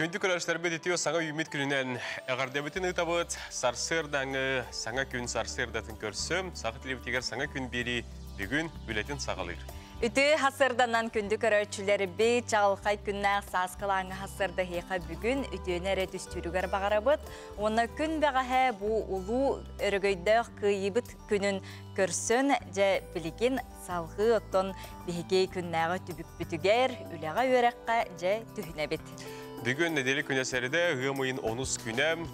Күндү көрөөччүлэрбит, үтүө саҥа үүммүт күнүнэн эҕэрдэбитин ыытабыт. Сарсыардааҥы саҥа күн сарсыардатын көрсө, Саха телевизигэр саҥа күн биэрии бүгүн үлэтин саҕалыыр. Үтүө сарсыарданан, күндү көрөөччүлэрбит, чаҕылхай күннээх сааскылааҥы сарсыарда эһиэхэ бүгүн үтүөнү эрэ түстүүрүгэр баҕарабыт. Уонна күн бэҕэһээ бу улуу өрөгөйдөөх кыайыыбыт күнүн көрсөн, дьэ билигин салҕыы оттон биһиги күннээҕи түбүкпүтүгэр, үлэҕэ үөрэххэ дьэ түһүнэбит. Бүгүн нэдиэлэ күнэ сэрэдэ, ыам ыйын 10-ус күнэ,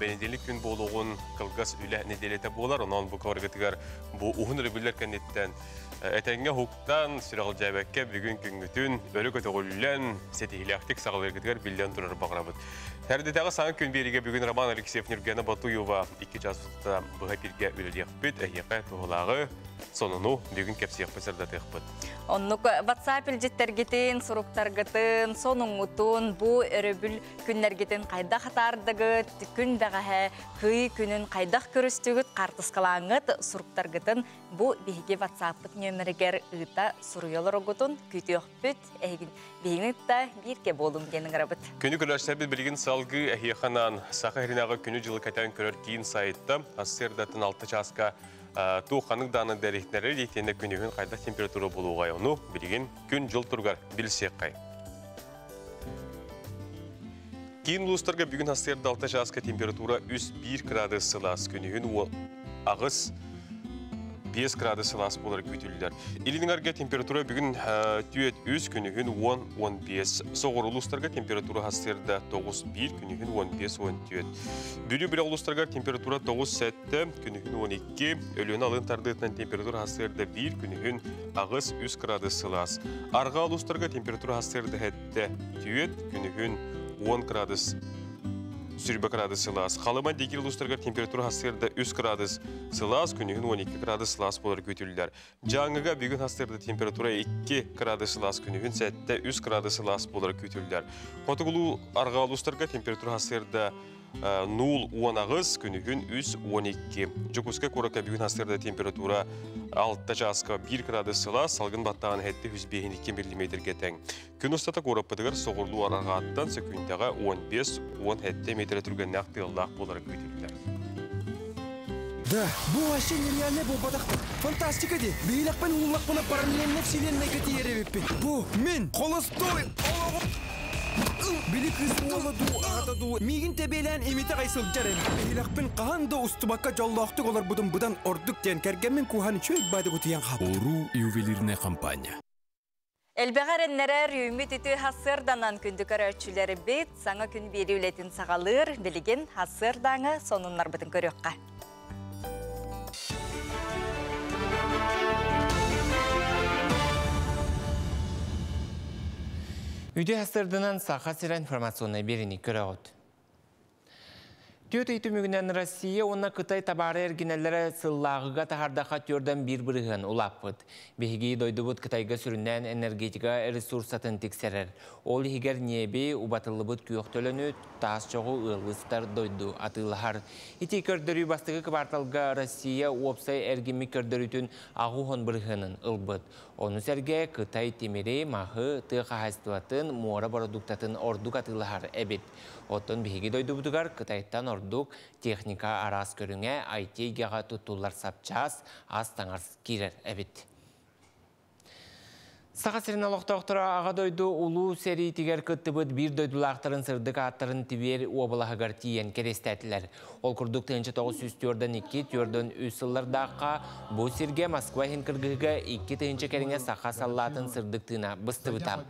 бэнидиэнньик күн буолуоҕун кылгас үлэ нэдиэлэтэ буолар. Онон бу кыбаргытыгар бу уһун өрөбүллэр кэнниттэн этэҥҥэ уһуктан, сүрэҕэлдьээбэккэ бүгүн күҥҥүтүн өрө көтөҕүллэн, ситиһиилээхтик саҕалыыргытыгар биллэн турар баҕарабыт. Тэрдитэҕи саҥа күн биэриигэ бүгүн Роман Алексеев, Нюргена Батуева 2 час устата быһа эфиргэ үлэлиэхпит, эһиэхэ туһалааҕы, сонуну бүгүн кэпсиэхпит, сырдатыахпыт. Оннук, WhatsApp илдьиттэргитин, суруктаргытын, сонуҥҥутун, бу өрөбүл күннэргитин хайдах атаардыгыт, күн бэҕэһээ Кыайыы күнүн хайдах көрүстүгүт, хаартыскалааҥҥыт, суруктаргытын бу биһиги WhatsApp-пыт нүөмэригэр ыыта суруйа олороргутун күүтүөхпүт, эһигин биһигини кытта бииргэ буолуҥ диэн ыҥырабыт. Күнү көрөөччүлэрбит билигин салгыы эһиэхэ анаан Саха сиринээҕи күнү-дьылы кэтээн көрөр киин сайтта сарсыардаттан 6 чааска туох ханнык дааны дэриһиннэрэр итиэннэ күнүһүн хайдах температура буолуоҕай, ону билигин күн-дьыл туругар билсиэххэй. Киин улуустарга бүгүн сарсыарда 6 чааска температура 3-1 градус сылаас, күнүһүн 8 5 градус сылаас буолар күүтүллэр. Илин эҥэргэ температура бүгүн түөрт 3, күнүһүн 10-15. Соҕуруу улуустарга температура сарсыарда 9-1, күнүһүн 15-14. Бүлүү бөлөх улуустарыгар температура 9-7, күнүһүн 12. Өлүөнэ алын тардыытынан температура сарсыарда 1, күнүһүн 8-3 градус сылаас. Арҕаа улуустарга температура сарсыарда 7 түөрт, күнүһүн 10 градус 20 градус сылаас. Халыма диэки улуустарыгар температура сарсыарда 3 градус сылаас, күнүһүн 12 градус сылаас буолар күүтүллэр. Дьааҥыга бүгүн сарсыарда температура 2 градус сылаас, күнүһүн 7 3 градус сылаас буолар күүтүллэр. Хотугулуу арҕаа улуустарга температура сарсыарда 0-18, күнүһүн 3-12. Дьокуускай куоракка бүгүн сарсыарда температура 6 чааска 1 градус сылаас, салгын баттааһына 702 миллиметргэ тэҥ. Күн устата куораппытыгар соҕуруулуу арҕааттан сөкүүндэҕэ 15-17 метр түргэннээх тыаллаах буолара күүтүллэр. Да, бу вообще нереальный буолбатах. Фантастика дии. Биһилэхпин ууллахпына параллельно вселеннайга тиийэр эбиппин. Бу мин холостой олоҕум. Били кыыс уола дуу, аҕата дуу миигин тэбиэлээн имитэ аҕай сылдьар эбит. Биһилэхпин хаһан да устубакка дьоллоохтук олорбутум быдан ордук диэн кэргэммин кууһан үчүгэй баады утуйан хаалбытым. Уруу ювелирная компания. Элбэҕи эрэннэрэр үүммүт үтүө сарсыарданан, күндү көрөөччүлэрбит, саҥа күн биэрии үлэтин саҕалыыр, билигин сарсыардааҥы сонуннарбытын көрүөххэ. Үтүө сарсыарданан, Саха сирэ информационнай биэриини көрөҕүт. 4 ый түмүгүнэн Россия уонна Кытай табаары эргинэллэрэ сыллааҕыга таһаардахха 4,1% улааппыт. Биһиги дойдубут Кытайга сүрүннээн энергетика ресурсатын тиксэрэр. Ол иһигэр ньиэби, убатыллыбыт күөх төлөнү, таас чоҕу ыаллыы сытар дойду атыылаһар. Ити көрдөрүү бастакы кварталга Россия уопсай эргиммит көрдөрүүтүн 80% ылбыт. Ону сэргэ Кытай тимири, маһы, тыа хаһаайыстыбатын, муора бородууктатын ордук атыылаһар эбит. Оттон биһиги дойдубутугар Кытайтан ордук техника араас көрүҥэ, IT-гэ туттуллар сапчаас, ас таҥас киирэр эбит. Саха сирин олохтоохторо Аҕа дойду улуу сэриитигэр кыттыбыт биир дойдулаахтарын сырдык ааттарын Тверь уобалаһыгар тиийэн кэриэстээтилэр. Ол курдук 1942 43 сыллардаахха бу сиргэ Москва иһин кыргыһыыга 2000 кэриҥэ саха саллаатын сырдык тыына быстыбыта.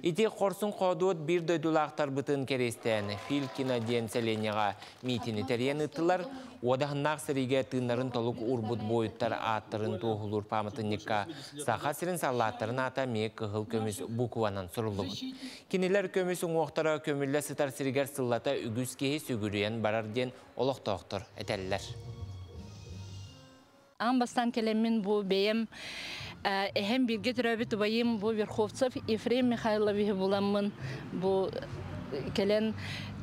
Ити хорсун хоодуот биир дойдулаахтарбытын кэриэстээн Филькино диэн сэлиэнньэҕэ миитини тэрийэн ыыттылар. Уодаһыннаах сэриигэ тыыннарын толук уурбут буойуттар ааттарын туоһулуур пааматынньыкка Саха сирин саллааттарын аата эмиэ кыһыл көмүс букванан суруллубут. Кинилэр көмүс уҥуохтара көмүллэ сытар сиригэр сыллата үгүс киһи сүгүрүйэн барар диэн олохтоохтор этэллэр. Аан бастаан кэлэммин бу бэйэм эһэм бииргэ төрөөбүт убайым бу Верховцев Ефрем Михайловиһы буламмын, бу кэлэн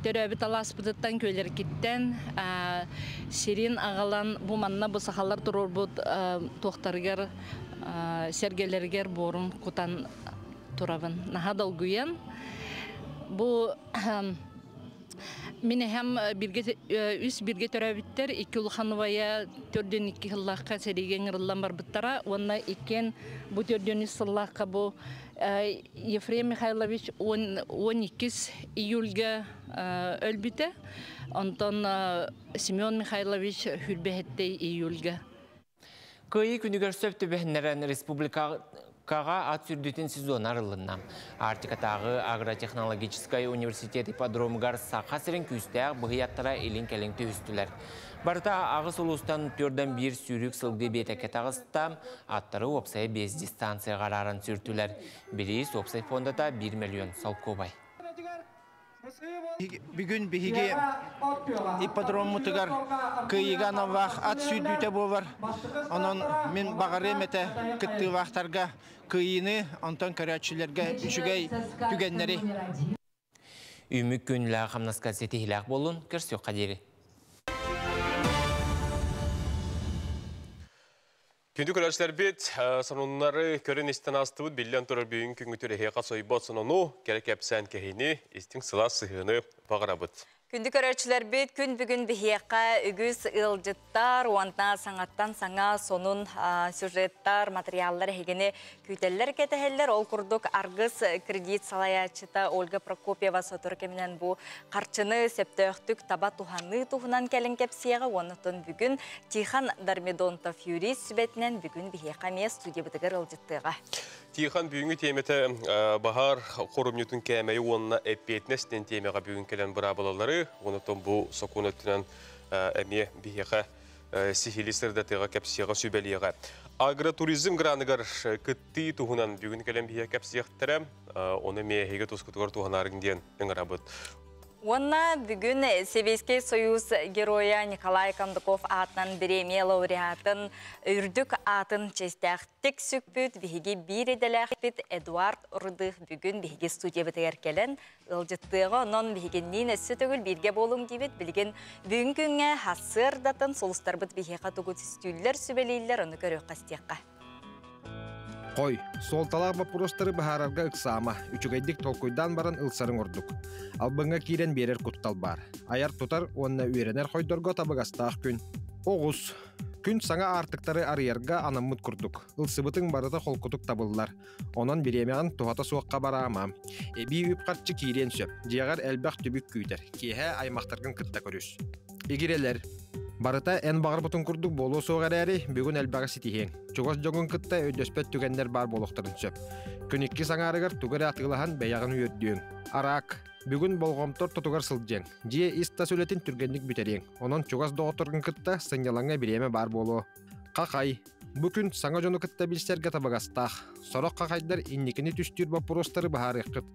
төрөөбүт алааспытыттан күөлэргиттэн сирин аҕалан бу манна бу сахалар туруорбут туохтарыгар, сэргэлэригэр буорун кутан турабын. Наһаа долгуйан бу Мин эһэм бирге үс бирге төрөбүттэр, икки улахан убайа 42 сыллаахха сэриигэ ыҥырыллан барбыттара уонна иккиэн бу 43 сыллаахха бу Ефрем Михайлович 12 июльга өлбүтэ, онтон Семен Михайлович хүрбэһэттэй июльга. Кыайыы күнүгэр сөп түбэһиннэрэн республикаҕа ат сүүрдүүтүн сезона арыллынна. Арктикатааҕы агротехнологическай университет ипподромугар Саха сирин күүстээх быһый аттара илин-кэлин түһүстүлэр. Барыта аҕыс улуустан төрдөн биир сүүрүк сылгы биэтэккэ таҕыста, аттары уопсайа биэс дистанцияҕа арааран сүүртүлэр. Бириис уопсай фондата 1 миллион солкуобай. Бүгүн биһиги ипподроммутугар кыайыыга аналлаах ат сүүрдүүтэ буолар. Онон мин баҕарыам этэ кыттыылаахтарга кыайыыны, онтон көрөөччүлэргэ үчүгэй түгэннэри. Үмүк күнлээх хамнаска ситиһилээх буоллун, көрсүөххэ диэри. Күндү көрөөччүлэрбит, сонуннары көрөн истэн астыбыт, биллэн турар бүгүн күҥҥүтүр эһиэхэ сойбот сонону, кэрэ кэпсээн кэһини, истиҥ сылаас сыһыаны баҕарабыт. Күндү көрөөччүлэрбит, күн бүгүн биһиэхэ үгүс ыалдьыттар, уонна саҥаттан саҥа сонун сюжеттар, материаллар эһигини күүтэллэр кэтэһэллэр. Ол курдук Аргыс кредит салайааччыта Ольга Прокопьева сотору кэминэн бу харчыны сөптөөхтүк таба туһаныы туһунан кэлин кэпсиэҕэ. Уонна бүгүн Тихон Дармидонтов юрист сүбэтинэн бүгүн биһиэхэ эмиэ студиябытыгар ыалдьыттыаҕа. Тихон бүгүҥҥү тиэмэтэ баһаар хоромньутун кээмэйи уонна эппиэтинэс диэн тиэмэҕэ бүгүн кэлэн быраабылалары, онтон бу сокуон өттүнэн эмиэ биһиэхэ сиһили сырдатыаҕа, кэпсиэҕэ, сүбэлиэҕэ. Агротуризм граныгар кыттыы туһунан бүгүн кэлэн биһиэхэ кэпсиэхтэрэ, ону эмиэ эһиги тускутугар туһанаарыҥ диэн ыҥырабыт. Уонна бүгүн Сэбиэскэй Союз Геройа Николай Кондаков аатынан бириэмийэ лауреатын үрдүк аатын чиэстээхтик сүкпүт биһиги биир идэлээхпит Эдуард Рудых бүгүн биһиги студиябытыгар кэлэн ыалдьыттыаҕа. Онон биһигинниин өссө төгүл бииргэ буолуҥ диибит. Билигин бүгүн күҥҥэ сарсыардатын сулустарбыт биһиэхэ тугу түстүүллэр, сүбэлииллэр, ону көрүөххэ истиэххэ. Хой, суолталаах боппуруостары быһаарарга ыксаама, үчүгэйдик толкуйдаан баран ылсарыҥ ордук. Албыҥҥа киирэн биэрэр куттал баар. Айар-тутар уонна үөрэнэр хойдорго табыгастаах күн. Оҕус. Күн саҥа аартыктары арыйарга анаммыт курдук. Ылсыбытыҥ барыта холкутук табыллар. Онон бириэмэҕин туһата суохха бараама. Эбии үп-харчы киириэн сөп. Дьиэҕэр элбэх түбүк күүтэр. Киэһэ аймахтаргын кытта көрүс. Игирэлэр. Барыта эн баҕарбытыҥ курдук буолуо суох эрээри, бүгүн элбэҕи ситиһиэҥ. Чугас дьоҥҥун кытта өйдөспөт түгэннэр баар буолуохтарын сөп. Күн иккис аҥаарыгар тугу эрэ атыылаһан бэйэҕин үөрдүөҥ. Араак. Бүгүн болҕомто ортотугар сылдьыаҥ. Дьиэ ис-тас үлэтин түргэнник бүтэриэҥ. Онон чугас доҕотторгун кытта сынньалаҥҥа бириэмэ баар буолуо. Хахай. Бу күн саҥа дьону кытта билсэргэ табыгастаах. Сорох хахайдар инникини түстүүр боппуруостары быһаарыаххыт.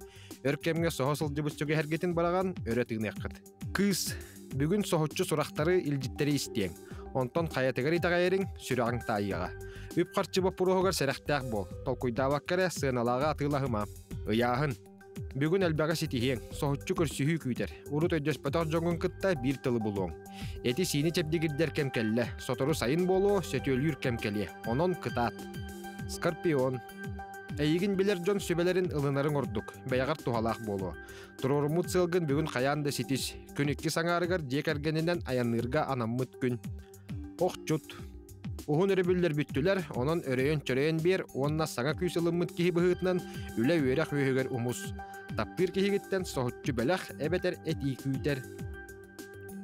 Өр кэмҥэ соһо сылдьыбыт сүгэһэргитин быраҕан өрө тыыныаххыт. Кыыс. Бүгүн соһуччу сурахтары, илдьиттэри истиэҥ. Онтон хайатыгар итэҕэйэриҥ, сүрэҕиҥ таайыаҕа. Үп-харчы боппуруоһугар сэрэхтээх буол. Толкуйдаабакка эрэ сыаналааҕы атыылаһыма. Ыйааһын. Бүгүн элбэҕи ситиһиэҥ, соһуччу көрсүһүү күүтэр. Урут өйдөспөтөх дьоҥҥун кытта биир тылы булуоҥ. Эти-сиини чэбдигирдэр кэм кэллэ. Сотору сайын буолуо, сөтүөлүүр кэм кэлиэ. Онон кытаат. Скорпион. Эйигин билэр дьон сүбэлэрин ылынарыҥ ордук, бэйэҕэр туһалаах буолуо. Туруоруммут сыалгын бүгүн хайаан да ситис. Күн иккис аҥаарыгар дьиэ кэргэнинэн айанныырга анаммыт күн. Охчут. Уһун өрөбүллэр бүттүлэр, онон өрөйөн-чөрөйөн биэр уонна саҥа күүс ылыммыт киһи быһыытынан үлэ-үөрэх үөһүгэр умус. Таптыыр киһигиттэн соһуччу бэлэх эбэтэр этии күүтэр.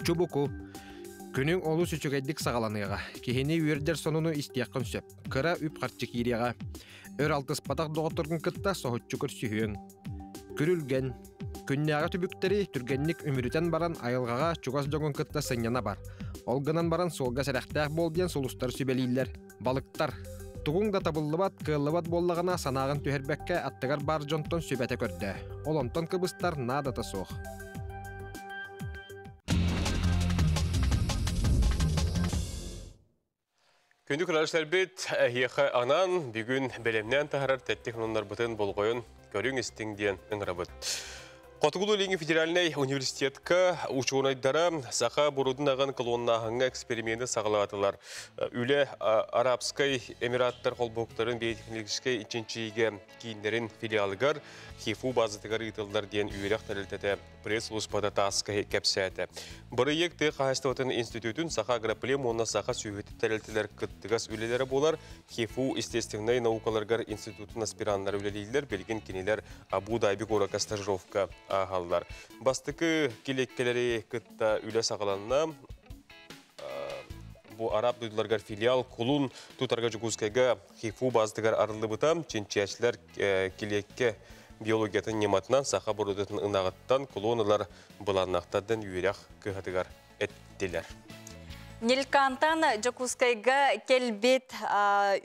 Чубуку. Күнүҥ олус үчүгэйдик саҕаланыаҕа. Киһини үөрдэр сонуну истиэххин сөп. Кыра үп-харчы киириэҕэ. Өр алтыспатах доҕотторгун кытта соһуччу көрсүһүөҥ. Күрүлгэн. Күннээҕи түбүктэри түргэнник үмүрүтэн баран айылҕаҕа чугас дьоҥҥун кытта сынньана бар. Ол гынан баран суолга сэрэхтээх буол диэн сулустар сүбэлииллэр. Балыктар. Тугуҥ да табыллыбат, кыаллыбат буоллаҕына санааҕын түһэрбэккэ аттыгар баар дьонтон сүбэтэ көрдөө. Ол онтон кыбыстар наадата суох. Күндү көрөөччүлэрбит, эһиэхэ анаан бүгүн бэлэмнээн таһарар тэттик сонуннарбытын болҕойон көрүҥ истиҥ диэн ыҥырабыт. Хотугулуу-Илиҥҥи федеральнай университетка учуонайдара саха бурудун аҕан клоннааһыҥҥа эксперимены саҕалаатылар. Үлэ Арабскай Эмираттар холбоһуктарын биотехнологическай чинчийиигэ кииннэрин филиалыгар ХИФУ базатыгар ыытыллар диэн үөрэх тэрилтэтэ пресс-службата ТАСС-ка кэпсээтэ. Бырайыак тыа хаһаайыстыбатын институтун Саха агроплем уонна Саха сүөһүтэ тэрилтэлэр кыттыгас үлэлэрэ буолар. ХИФУ естественнай наукаларыгар институтун аспираннара үлэлииллэр, билигин кинилэр Абу-Даби куоракка стажировка ааһаллар. Бастакы килиэккэлэри кытта үлэ саҕаланна. Бу араб дойдуларыгар филиал кулун тутарга Дьокуускайга ХИФУ базатыгар арыллыбыта. Чинчийээччилэр килиэккэ биологиятын ньыматынан саха боруодатын ынаҕыттан кулун ылар былааннаахтардан үөрэх кыһатыгар эттилэр. Нелькантан Дьокуускайга кэлбит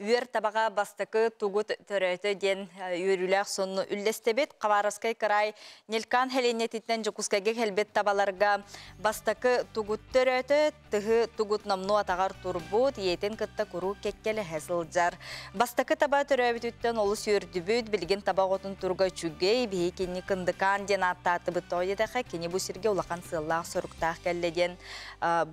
үөр табаҕа бастакы тугут төрөөтө диэн үөрүүлээх сонну үллэстэбит. Хабаровскай кыраай Нелькан сэлиэнньэтиттэн Дьокуускайга кэлбит табаларга бастакы тугут төрөөтө, тыһы тугут номнуо атаҕар турбут, ийэтин кытта куруук кэккэлэһэ сылдьар. Бастакы таба төрөөбүтүттэн олус үөрдүбүт, билигин таба оҕотун туруга үчүгэй, биһи кини Кындыкаан диэн ааттаатыбыт тоҕо диэтэххэ, кини бу сиргэ улахан сыаллаах-соруктаах кэллэ диэн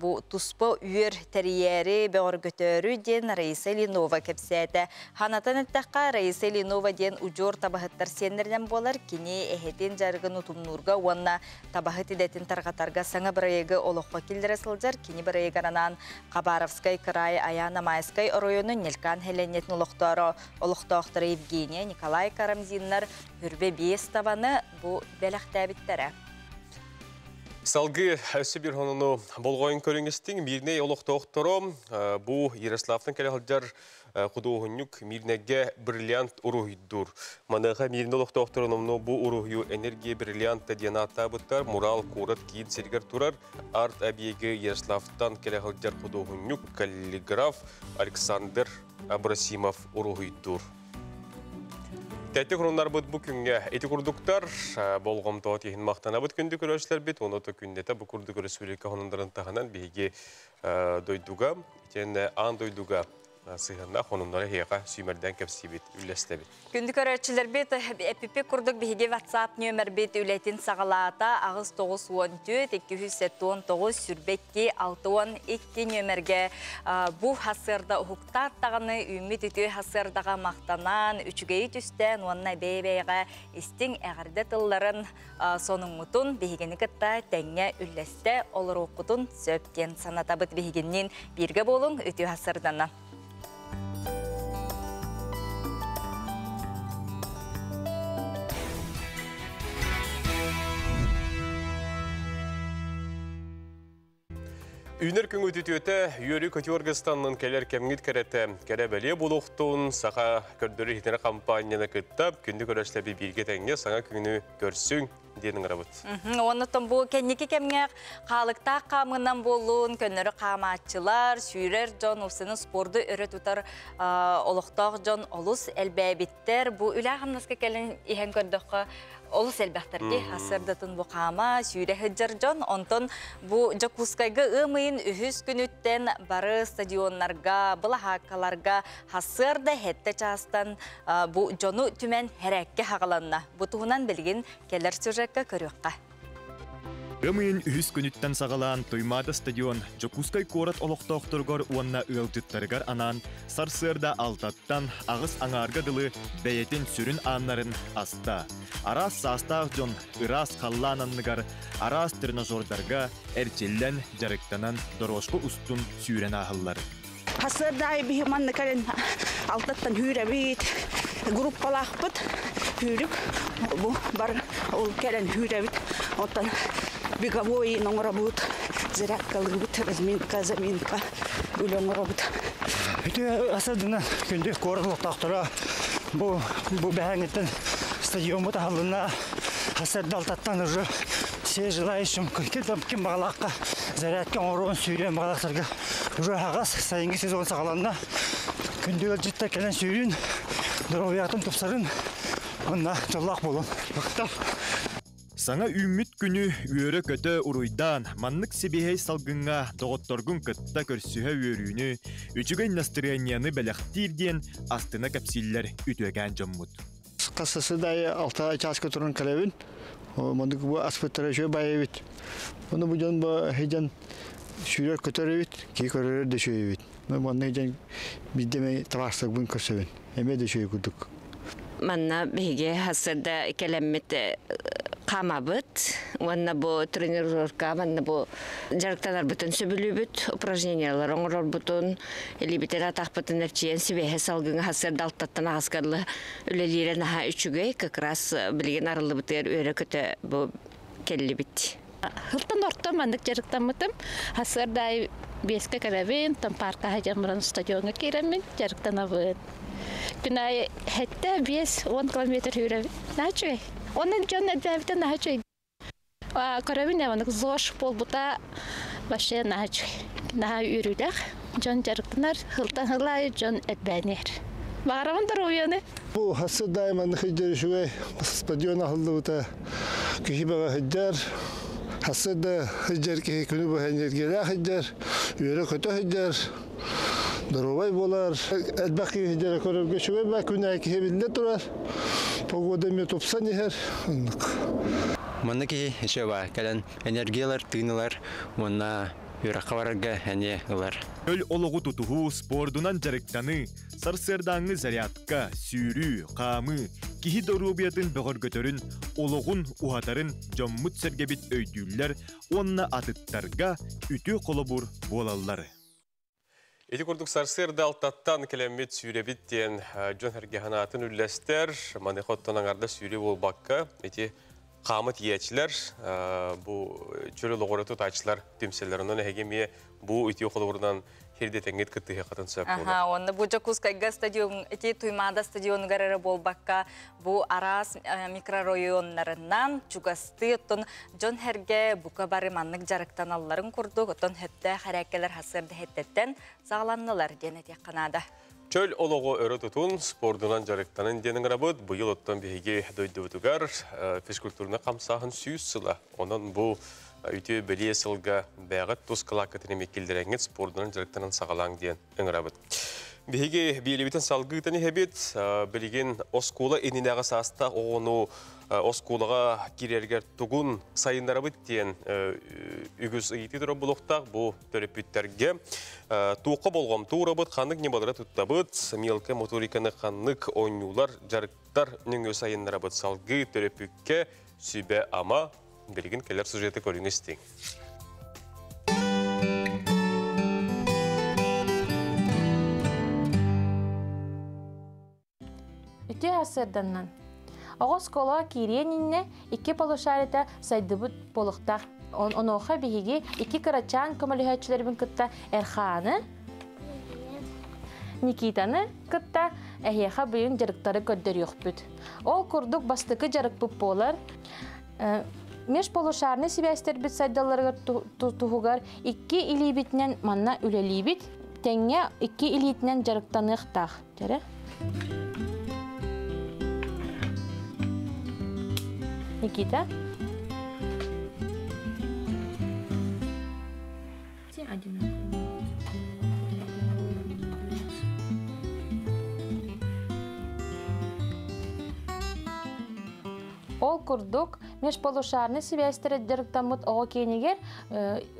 бу туспа үөр тэрийээри, бөҕөргөтөөрү диэн Раиса Ильинова кэпсээтэ. Ханатан эттэххэ, Раиса Ильинова диэн удьуор табаһыттар сиэннэринэн буолар, кини эһэтин дьарыгын утумнуурга уонна табаһыт идэтин тарҕатарга саҥа бырайыагы олоххо киллэрэ сылдьар. Кини бырайыагар анаан Хабаровскай кыраай Аяна-Майскай оройуонун Нелькан сэлиэнньэтин олохтооро олохтоохторо Евгения, Николай Карамзиннар хүрбэ биэс табаны бу бэлэхтээбиттэрэ. Салгыы өссө биир сонуну болҕойон көрүҥ истиҥ. Миирнэй олохтоохторо бу Ярославтан кэлэ сылдьар худуоһунньук Миирнэйгэ бриллиант уруһуйдуур. Маныаха Миирнэй олохтоохторо номнуо бу уруһуйу энергия бриллианта диэн ааттаабыттар. Мурал куорат киин сиригэр турар арт-объегы Ярославтан кэлэ сылдьар худуоһунньук, каллиграф Александр Абросимов уруһуйдуур. Тэттик хонуннарбыт бу күҥҥэ ити курдуктар болҕомтоҕут иһин махтанабыт күндү көрөөччүлэрбит уонна күннэтэ бу курдук өрөспүүбүлүкэ хонуннарын таһынан биһиги дойдуга итиэннэ аан дойдуга сыһыаннаах хонуннары эһиэхэ сүүмэрдээн кэпсиибит, үллэстэбит. Күндү көрөөччүлэрбит, эпиппит курдук биһиги WhatsApp нүөмэрбит үлэтин саҕалаата 8 94 279 22 62 нүөмэргэ бу сарсыарда уһуктаат даҕаны үүммүт үтүө сарсыардаҕа махтанан, үчүгэйи түстээн уонна бэйэ-бэйэҕэ истиҥ эҕэрдэ тылларын сонуҥҥутун биһигини кытта тэҥҥэ үллэстэ олоруоххутун сөп диэн санатабыт биһигинниин бииргэ буолуҥ үтүө сарсыарданан. Үүнэр күҥҥүт үтүөтэ, үөрүү-көтүү аргыстаннын кэлэр кэмҥит кэрэтэ, кэрэ бэлиэ буолуохтун саха көрдөрөр иһитиннэрэр хампаанньаны кытта күндү көрөөччүлэрбит бииргэ тэҥҥэ саҥа күнү көрсүҥ диэн ыҥырабыт. Оннуттан бу кэнники кэмҥэ хаалыктаах хаамыынан буоллун, көннөрү хаамааччылар, сүүрэр дьон, уопсайынан спорду өрө тутар олохтоох дьон олус элбээбиттэр. Бу үлэ-хамнаска кэлэн иһэн көрдөххө, олус элбэхтэрги сарсыардатын бу хаама, сүүрэ сылдьар дьон. Онтон бу Дьокуускайга ыам ыйын үһүс күнүттэн бары стадионнарга, былаһааккаларга сарсыарда 7 чаастан бу дьону түмэн хэрээккэ хаҕаланна. Бу туһунан билигин кэлэр сюжекка көрүөххэ. Ыам ыйын үһүс күнүттэн саҕалаан Туймаада стадион Дьокуускай куорат олохтоохторугар уонна ыалдьыттарыгар анаан сарсыарда алтаттан аҕыс аҥаарга дылы бэйэтин сүрүн ааннарын аста. Араас саастаах дьон ыраас халлаан анныгар араас тренажердарга эрчиллэн, дьарыктанан дорожка устун сүүрэн ааһаллар. Сарсыарда биһи манна кэлэн алтаттан сүүрэбит, группалаахпыт, сүүрүк, бу бар ол кэлэн сүүрэбит, оттон беговой оҥоробут, зарядкалыыбыт, разминка, заминка, үлэ оҥоробут. Үтүө сарсыарданан күндү куорат олохтоохторо бу бу бэҕэһээҥҥиттэн стадиоммут аһылынна сарсыарда алтаттан уже все желающим ким ким баҕалаахха зарядка оҥоруон сүүрүөн баҕалаахтарга уже аһаҕас сайыҥҥы сезон саҕаланна күндү ыалдьыттар кэлэн сүүрүн доруобуйаҕытын тупсарын уонна дьоллоох буолун махтал. Саҥа үүммүт күнү үөрэ-көтө уруйдаан, маннык сибиэһэй салгыҥҥа доҕотторгун кытта көрсүһэ үөрүүнү, үчүгэй настырыанньаны бэлэхтиир диэн астына кэпсииллэр үтүөкээн дьоммут. Хас сарсыарда 6 чааска туран кэлэбин. Мандык бу аспыттара үчүгэй баайы эбит. Ону бу дьон бу хыдьан сүүрэр көтөр эбит, киһи көрөрөр да үчүгэй эбит. Манна дьон биирдэ эмэ табаарыстарбын көрсөбүн. Эмиэ да үчүгэй курдук. Манна биһиги сарсыарда кэлэммит хаамабыт уонна бу тренировка манна бу дьарыктанарбытын сөбүлүүбүт, упражнениялар оҥорорбутун, илиибитин атахпытын эрчийэн сибиэһэ салгыҥа сарсыарда алтаттан аҕыска дылы үлэлиирэ наһаа үчүгэй, как раз билигин арыллыбытыгар үөрэ-көтө бу кэллибит. Сылтан орто маннык дьарыктаммытым. Сарсыарда аайы биэскэ кэлэбин, там парка сылдьан баран стадиоҥҥа киирэммин дьарыктанабын. Күн аайы сэттэ, 5, 10 километр сүүрэбин. Наһаа үчүгэй. Онон дьон элбээбитэ наһаа үчүгэй. Көрөбүн маннык ЗОЖ буолбута вообще наһаа үчүгэй. Наһаа үөрүүлээх. Дьон дьарыктанар, сылтан сыл аайы дьон элбээн иһэр. Баҕарабын доруобуйаны. Бу сарсыарда аайы маннык сылдьар үчүгэй. Стадион аһыллыбыта киһи бөҕө сылдьар. Сарсыарда сылдьар киһи күнү быһа энергиялээх сылдьар, үөрэ-көтө сылдьар, доруобай буолар. Элбэх киһи сылдьара көрөргө үчүгэй баа, күн аайы киһи биллэ турар. Погода эмиэ тупсан иһэр. Оннук. Манна киһи еще баа кэлэн энергиялар, тыын ылар уонна үөрэххэ барарга эмиэ ылар. Чөл олоҕу тутуһуу, спордунан дьарыктаныы, сарсыардааҥҥы зарядка, сүүрүү, хаамыы, киһи доруобуйатын бөҕөргөтөрүн, олоҕун уһатарын дьоммут-сэргэбит өйдүүллэр уонна атыттарга үтүө холобур буолаллар. Ити курдук сарсыарда алтаттан кэлэммит сүүрэбит диэн дьон сэргэ санаатын үллэстэр. Маныаха оттон аҥарда сүүрүү буолбакка, ити хаамы тиийээччилэр, бу чөл олоҕу тутааччылар түмсэллэр. Онон эһиги эмиэ бу үтүө холобурунан хирдэтиҥҥит кыттыһыаххытын сөп буолар. Аха, онно бу Дьокуускайга стадион, ити Туймаада стадионугар эрэ буолбакка, бу араас микрорайоннарынан чугастыы оттон дьон сэргэ бука бары маннык дьарыктаналларын курдук, оттон сөптөөх эрээккэлэр сарсыарда эрдэттэн саҕаланнылар диэн этиэххэ наада. Чөл олоҕу өрө тутун, спордунан дьарыктанын диэн ыҥырабыт. Быйыл оттон биһиги дойдубутугар физкультурнай хамсааһын 100 сыла. Онон бу үтүө бэлиэ сылга бэйэҕит тус кылааккытын эмиэ киллэрэҥҥит спордунан дьарыктанан саҕалааҥ диэн ыҥырабыт. Биһиги биэлибитин салгыытан иһэбит. Билигин оскуола иннинээҕи саастаах оҕону оскуолаҕа киирэригэр тугун сайыннарабыт диэн үгүс ыйытыы турар буолуохтаах бу төрөппүттэргэ. Туохха болҕомто уурабыт, ханнык ньымалары туттабыт, мелкая моториканы ханнык оонньуулар, дьарыктар нөҥүө сайыннарабыт салгыы төрөппүккэ сүбэ-ама билигин кэлэр сюжеты көрүҥ истиҥ. Үтүө сарсыарданнан. Оҕо оскуолаҕа киириэн иннэ икки полушариета сайдыбыт буолуохтаах. Онуоха биһиги икки кырачаан көмөлөһөөччүлэрбин кытта Эрхааны, Никитаны кытта эһиэхэ быйын дьарыктары көрдөрүөхпүт. Ол курдук бастакы дьарыкпыт буолар. Межполушарный сибээстэрбит сайдалларыгар туһугар икки илиибитинэн манна үлэлиибит. Тэҥҥэ икки илиитинэн дьарыктаныахтаах. Дьэрэ. Никита. Ол курдук, межполушарный сибээстэрэ дьарыктаммыт оҕо киэнигэр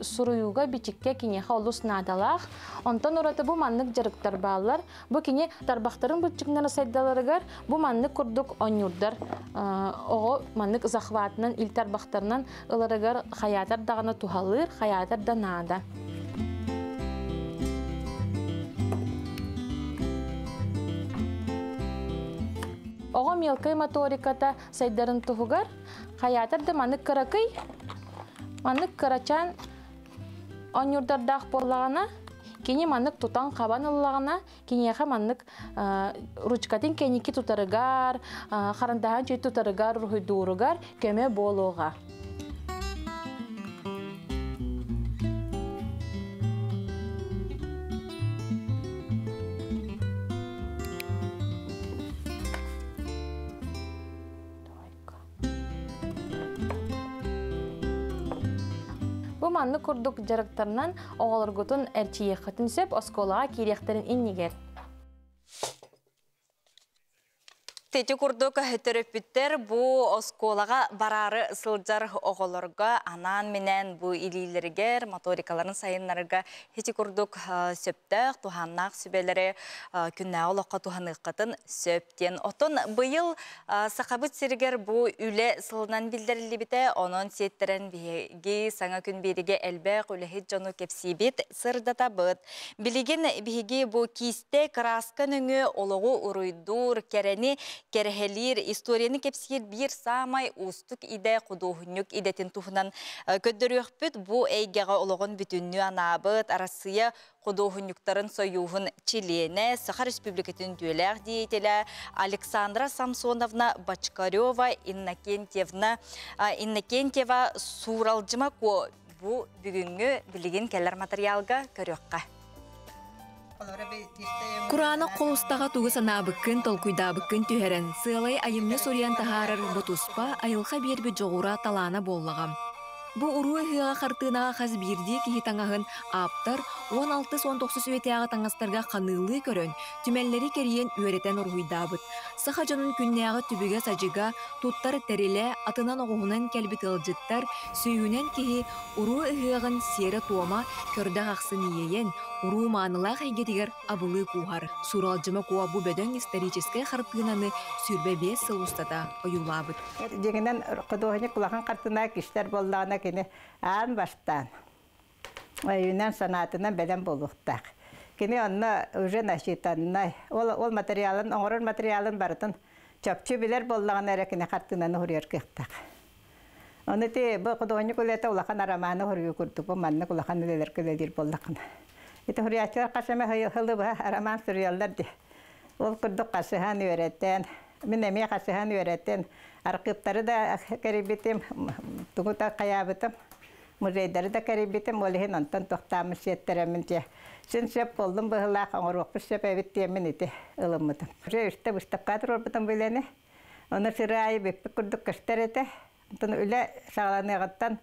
суруйууга, бичиккэ киниэхэ олус наадалаах. Онтон ураты бу маннык дьарыктар бааллар. Бу кини тарбахтарын быччыҥнара сайдаларыгар бу маннык курдук оонньуурдар оҕо маннык захватынан ил тарбахтарынан ыларыгар хайаатар даҕаны туһалыыр, хайаатар да наада. Оҕо мелкай моториката сайдарын туһугар хайаатар да маннык кыракый, маннык кырачаан оонньуурдардаах буоллаҕына, кини маннык тутан-хабан ыллаҕына, киниэхэ маннык ручкатын кэнники тутарыгар, харандааһын чүй тутарыгар, уруһуйдууругар көмө буолуоҕа. Бу маннык курдук дьарыктарынан оҕолоргутун эрчийиэххитин сөп оскуолаҕа киириэхтэрин иннигэр. Ити курдук төрөппүттэр бу оскуолаҕа бараары сылдьар оҕолорго анаан-минээн бу илиилэригэр моторикаларын сайыннарарга ити курдук сөптөөх, туһааннаах сүбэлэри күннээҕи олоххо туһаныаххытын сөп диэн. Оттон быйыл Сахабыт сиригэр бу үлэ сылынан биллэриллибитэ, онон сиэттэрэн биһиги саҥа күн биэригэ элбэх үлэһит дьону кэпсиибит, сырдатабыт. Билигин биһиги бу киистэ кырааска нөҥүө олоҕу уруйдуур, кэрэни кэрэһэлиир, историяны кэпсиир биир саамай уустук идэ худуоһунньук идэтин туһунан көрдөрүөхпүт. Бу эйгэҕэ олоҕун бүтүннүү анаабыт Арассыыйа худуоһунньуктарын сойууһун чилиэнэ, Саха Республикатын үтүөлээх деятелэ Александра Самсоновна Бочкарева Иннокентьевна Иннокентьева Сууралдьыма Куо бу бүгүҥҥү билигин кэлэр матырыйаалга көрүөххэ. Кураанах холустаҕа тугу санаабыккын, толкуйдаабыккын түһэрэн, сыалай айымньы суруйан таһаарар бу туспа айылҕа биэрбит дьоҕура талаана буоллаҕа. Бу уруу ыһыаҕа хартыынаҕа хас биирдии киһи таҥаһын ааптар 16-19 үйэтээҕи таҥастарга ханыылыы көрөн, түмэллэри кэрийэн үөрэтэн уруһуйдаабыт. Саха дьонун күннээҕи түбүгэ-садьыга, туттар тэрилэ, атынан-оҕуһунан кэлбит ыалдьыттар сүүһүнэн киһи уруу ыһыаҕын сиэрэ-туома көрдөх ахсын иэйэн, уруу маанылаах эйгэтигэр абылыы кууһар. Сууралдьыма Куо бу бөдөҥ историческай хартыынаны 25 сыл устата ойуулаабыт. Дьиҥинэн, художник улахан хартыына кистэр буоллаҕына кини аан бастаан өйүнэн санаатынан бэлэм буолуохтаах. Кини онно уже насчитаннай. Ол, ол материалын, оҥорор материалын барытын чопчу билэр буоллаҕына эрэ кини хартыынаны суруйар кыахтаах. Ону ити бу художник үлэтэ улахан арамааны суруйуу курдук бу маннык улахан үлэлэргэ үлэлиир буоллаххына. Ити суруйааччылар хас эмэ сылы быһа арамаан суруйаллар дии. Ол курдук хасыһан үөрэтэн, мин эмиэ хасыһан үөрэтэн, архыыптары да кэрийбитим, тугу да хайаабытым. Музейдары да кэрийбитим, ол иһин онтон тохтооммут сиэттэрэммин дьэ син сөп буоллум быһыылаах, оҥоруохпут сөп эбит диэммин ити ылыммытым. Уже үстэ выставка туруорбутум бу үлэни. Ону сыры аайы бүппүт курдук көстөр этэ. Онтон үлэ саҕаланыаҕыттан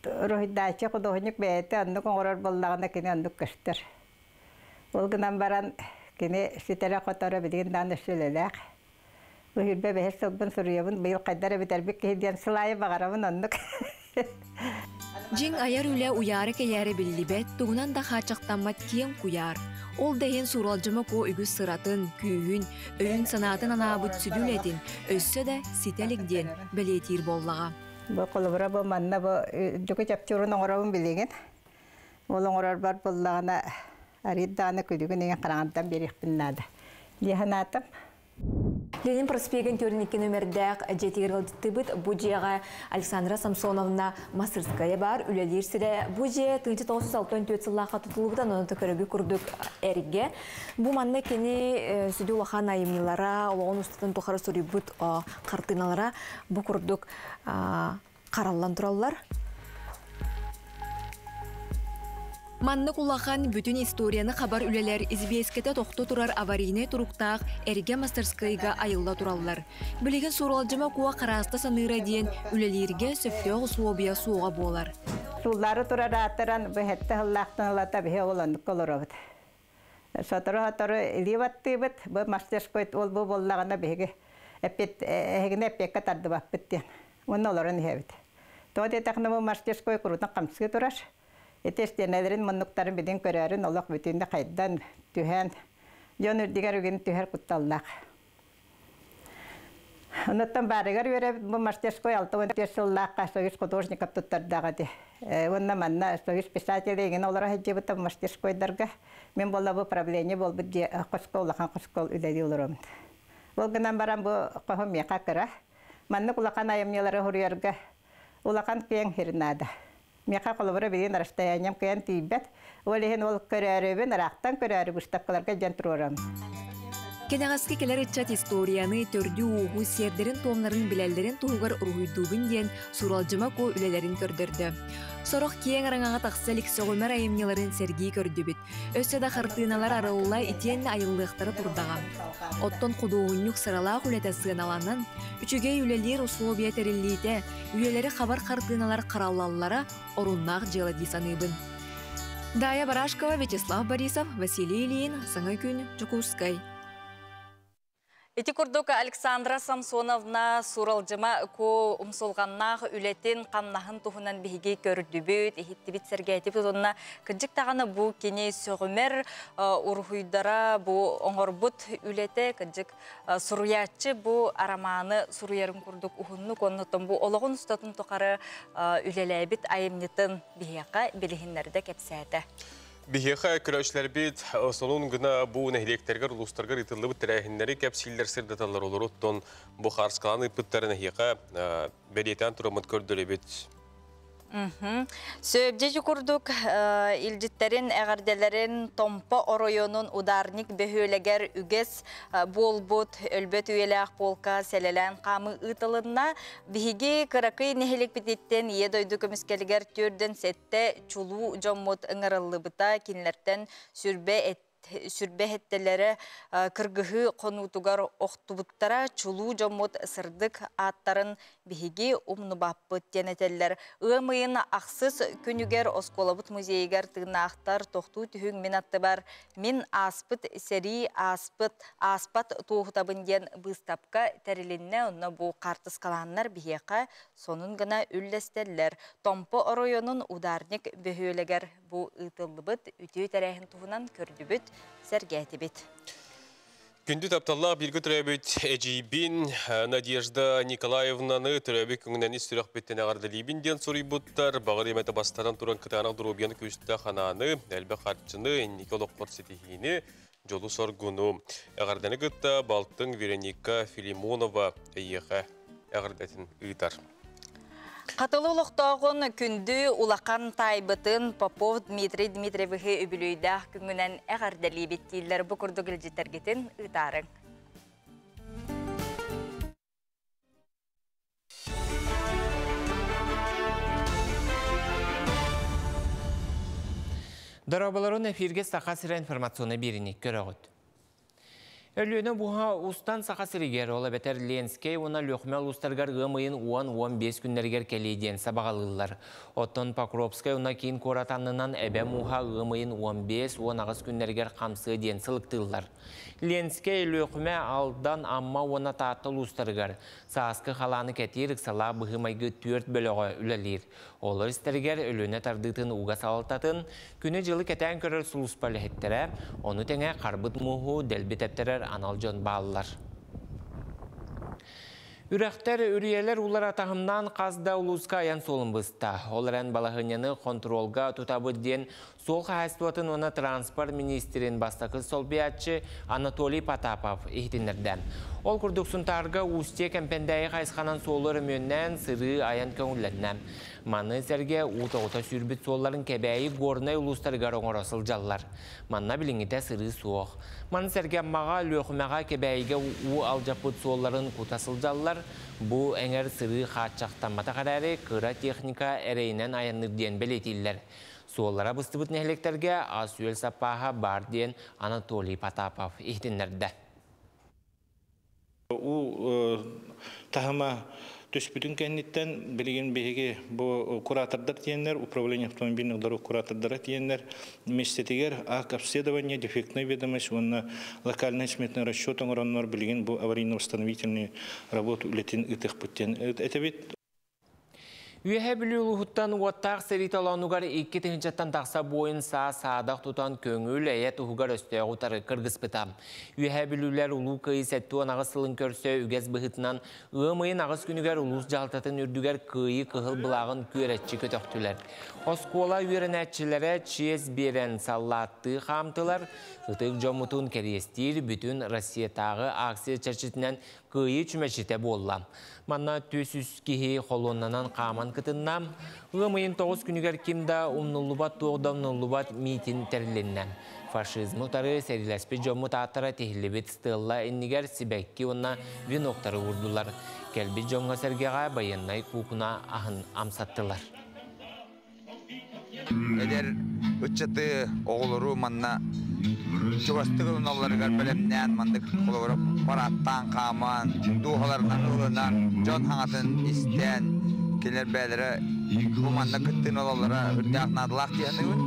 уруһуйдааччы художник бэйэтэ оннук оҥорор буоллаҕына кини оннук көстөр. Ол гынан баран кини ситэрэ-хоторо билигин даҕаны өссө үлэлээх. Бу сүүрбэ бэһис сылбын суруйабын, быйыл хайдар эбитэрбит киһи диэн сыл аайы баҕарабын оннук. Дьиҥ айар үлэ уйаара-кэйээрэ биллибэт, тугунан да хааччахтаммат киэҥ куйаар. Ол да иһин Сууралдьыма Куо үгүс сыратын, күүһүн, өйүн-санаатын анаабыт сүдү үлэтин өссө да ситэ илик диэн бэлиэтиир буоллаҕа. Бу холобура бу манна бу дьуку чапчуурун оҥоробун билигин. Ол оҥорорбор буллаҕына арыый даҕаны күлүгүн иҥин хараҥардан биэриэхпин наада дии санаатым. Ленин проспегын 42 нүмердээх дьиэтигэр ыалдьыттыыбыт. Бу дьиэҕэ Александра Самсоновна Мастерская баар, үлэлиир сирэ. Бу дьиэ 1964 сыллаахха тутуллубута, онон көрөгү курдук эргэ. Бу манна кини сүдү улахан айымньылара, олоҕун устатын тухары суруйбут хартыыналара бу курдук хараллан тураллар. Маннык улахан бүтүн историяны хабар үлэлэр избиэскэтэ тохто турар аварийнай туруктаах эргэ мастерскайга айылла тураллар. Билигин Суруалдьыма Куо харааста саныыра диэн үлэлииргэ сөптөөх усулуобуйа суоҕа буолар. Сууллаары турар аатыран бу сэттэ сыллаахтан ылата биһи ол оннукка олоробут. Сотору-сотору илии баттыыбыт, бу мастерской ол бу буоллаҕына биһиги эппиэт эһигини эппиэккэ тардыбаппыт диэн. Уонна олорон иһэбит. Тоҕо диэтэххинэ бу мастерской куруутун хамсыы турар. Ити истиэнэлэрин муннуктарын билин көрөөрүн олох бүтүннүү хайдан, түһэн, дьон үрдүгэр үгүн түһэр кутталлаах. Онуттан баарыгар үөрэбит бу мастерской 64 сыллаахха Союз художников туттардаҕа ити. Уонна манна Союз писателей игин олоро сылдьыбыта мастерскойдарга. Мин буолла бу правление буолбут дьиэ хоско улахан хоско үлэлии олоробун. Ол гынан баран бу хоһум миэхэ кыра. Маннык улахан айымньылары суруйарга улахан киэҥ сир наада. Миэхэ холобура билигин расстоянием кыайан тиийбэт. Ол иһин ол көрөөрүбүн, ыраахтан көрөөрү выставкаларга дьэн туруорам. Кэнэҕэски кэлэр ыччат историяны, төрдү-ууһу, сиэрдэрин-туомнарын билэллэрин туһугар уруһуйдуубун диэн Суруалдьыма Куо үлэлэрин көрдөрдө. Сорох киэҥ араҥаҕа тахса илик сөҕүмэр айымньыларын сэргии көрдүбүт. Өссө да хартыыналар арылла итиэннэ айыллыахтара турдаҕа. Оттон худуоһунньук сыралаах үлэтэ сыаналанан, үчүгэй үлэлиир условия тэриллиитэ, үйэлэри хабар хартыыналар хараллаллара оруннаах дьыала дии саныыбын. Дая Барашкова, Вячеслав Борисов, Василий Ильин, Саҥа күн, Дьокуускай. Ити курдук Александра Самсоновна Суралдьыма Куо умсулҕаннаах үлэтин, хамнаһын туһунан биһиги көрдүбүт, иһиттибит, сэргээтибит уонна кырдьык даҕаны бу кини сөҕүмэр уруһуйдара, бу оҥорбут үлэтэ кырдьык суруйааччы бу арамааны суруйарын курдук уһуннук оннуттан бу олоҕун устатын тухары үлэлээбит айымньытын биһиэхэ билиһиннэрдэ кэпсээтэ. Биһиэхэ көрөөччүлэрбит сонун гына бу нэһилиэктэргэр, улуустаргар ыытыллыбыт тэрээһиннэри кэпсииллэр, сырдаталлар. Олоруттан бу хаарскалаан ыыппыттарын эһиэхэ бэлиэтээн тураммыт көрдөрөбүт. Сөбдьи курдук илдьиттэрин, эҕэрдэлэрин Томпо оройуонун Ударник бөһүөлэгэр үгэс буолбут өлбөт үйэлээх полка сэлэлээн хаамыы ыытылынна. Биһиги кыракый нэһиликпититтэн Ийэ дойду көмүскэлигэр 47 чулуу дьоммут ыҥырыллыбыта, кинилэртэн сүрбэ сүрбэ эһэттэлэрэ кыргыһыы хонуутугар охтубуттара, чулуу дьоммут сырдык ааттарын биһиги умнубаппыт диэн этэллэр. Ыам ыйын ахсыс күнүгэр оскуолабыт музейыгар тыыннаахтар тохтуу түһүҥ мин аттыбар мин ааспыт сэрии ааспыт ааспат туоһутабын диэн быыстапка тэрилиннэ. Онно бу хаартыскалааннар биһиэхэ сонун гына үллэстэллэр. Томпо оройуонун Ударник бөһүөлэгэр бу ыытыллыбыт үтүө тэрээһин туһунан көрдүбүт, сэргээтибит. Күндү тапталлаах бииргэ төрөөбүт эдьиийбин Надежда Николаевнаны төрөөбүт күҥүнэн ис сүрэхпиттэн эҕэрдэлиибин диэн суруйбуттар. Баҕар эмэтэ бастаран туран кытаанах доруобуйаны күүстээх ханааны, элбэх харчыны, инники олоххор ситиһиини, дьолу-соргуну. Эҕэрдэни кытта балтыҥ Вероника Филимонова эйиэхэ эҕэрдэтин ыытар. Хатылы олохтооҕун күндү улахан таайбытын Попов Дмитрий Дмитриевиһы үбүлүөйдээх күҥҥүнэн эҕэрдэлиибит дииллэр. Бу курдук илдьиттэргитин ыытаарыҥ. Дорооболорун эфирге Саха сирэ информационный биэриини көрөҕүт. Өлүөнэ буһа устан Саха сиригэр, ол эбэтэр Ленскэй уонна Лүөхүмэ улуустарыгар ыам ыйын 10-15 күннэригэр кэлиэ диэн сабаҕалыыллар. Оттон Покровскай уонна киин куорат аннынан эбэ мууһа ыам ыйын 15-18 күннэригэр хамсыа диэн сылыктыыллар. Ленскэй, Лүөхүмэ, Алдан, Амма уонна Таатта улуустарыгар сааскы халааны кэтиир ыксалаах быһыы-майгы түөрт бөлөҕө үлэлиир. Олор истэригэр Өлүөнэ тардыытын ууга салалтатын, күнү-дьылы кэтээн көрөр сулууспа үлэһиттэрэ, ону тэҥэ харбыт мууһу дэлби тэптэрэр анал дьон бааллар. Үрэхтэр, үрүйэлэр уулара таһымнаан хас да улууска айан суолун быста. Ол эрэн балаһыанньаны хонтуруолга тутабыт диэн суол хаһаайыстыбатын уонна транспорт министрин бастакы солбуйааччы Анатолий Потапов иһитиннэрдэ. Ол курдук Сунтаарга Устье Кэмпэндээйи хайысханан суолу өрөмүөннээн сырыы айан көҥүллэннэ. Маны сэргэ уу тоҕута сүүрбүт суолларын Кэбээйи Горнай улуустарыгар оҥоро сылдьаллар. Манна билиҥҥитэ сырыы суох. Маны сэргэ Аммаҕа, Өлүөхүмэҕэ, Кэбээйигэ уу алдьаппыт суолларын кута сылдьаллар. Бу эҥэр сырыы хааччахтамматах эрээри, кыра техника эрэйинэн айанныыр диэн бэлиэтииллэр. Суоллара быстыбыт нэһилиэктэргэ ас-үөл саппааһа баар диэн Анатолий Потапов иһитиннэрдэ. Уу таһыма түспүтүн кэнниттэн билигин биһиги бу куратордар тиэннэр, управление автомобильных дорог куратордара тиэннэр миэстэтигэр акт обследования, дефектная ведомость уонна локальный сметный расчет оҥороннор билигин бу аварийно-восстановительный работу үлэтин ыытыахпыт диэн этэбит. Үөһээ Бүлүү улууһуттан уоттаах сэрии толоонугар икки тыһыынчаттан тахса буойун саа саадах тутан көҥүл эйэ туһугар өстөөҕү утары кыргыспыта. Үөһээ Бүлүүлэр Улуу Кыайыы 78 сылын көрсө үгэс быһыытынан ыам ыйын аҕыс күнүгэр улуус дьаһалтатын үрдүгэр Кыайыы кыһыл былааҕын күөрэччи көтөхтүлэр. Оскуола үөрэнээччилэрэ чиэс биэрэн саллааттыы хаамтылар, ытык дьоммутун кэриэстиир бүтүн Россиятааҕы акция чэрчитинэн Кыайыы чүмэчитэ буолла. Манна 400 киһи холуоннанан хааман кытынна. Ыам ыйын 9 күнүгэр ким да умнуллубат туох да умнуллубат миитин тэрилиннэ. Фашизмы утары сэриилэспит дьоммут ааттара тиһиллибит стелла иннигэр сибэкки уонна веноктары уурдулар. Кэлбит дьоҥҥо-сэргэҕэ байыаннай куукуна аһын амсаттылар. Эдэр ыччаты, оҕолору манна чугастык ылыналларыгар бэлэмнээн маннык холобура парааттаан хааман, дууһаларынан ылынан, дьон хаҥатын истэн, кинилэр бэйэлэрэ бу манна кыттыыны ылаллара үрдээх наадалаах дии саныыбын.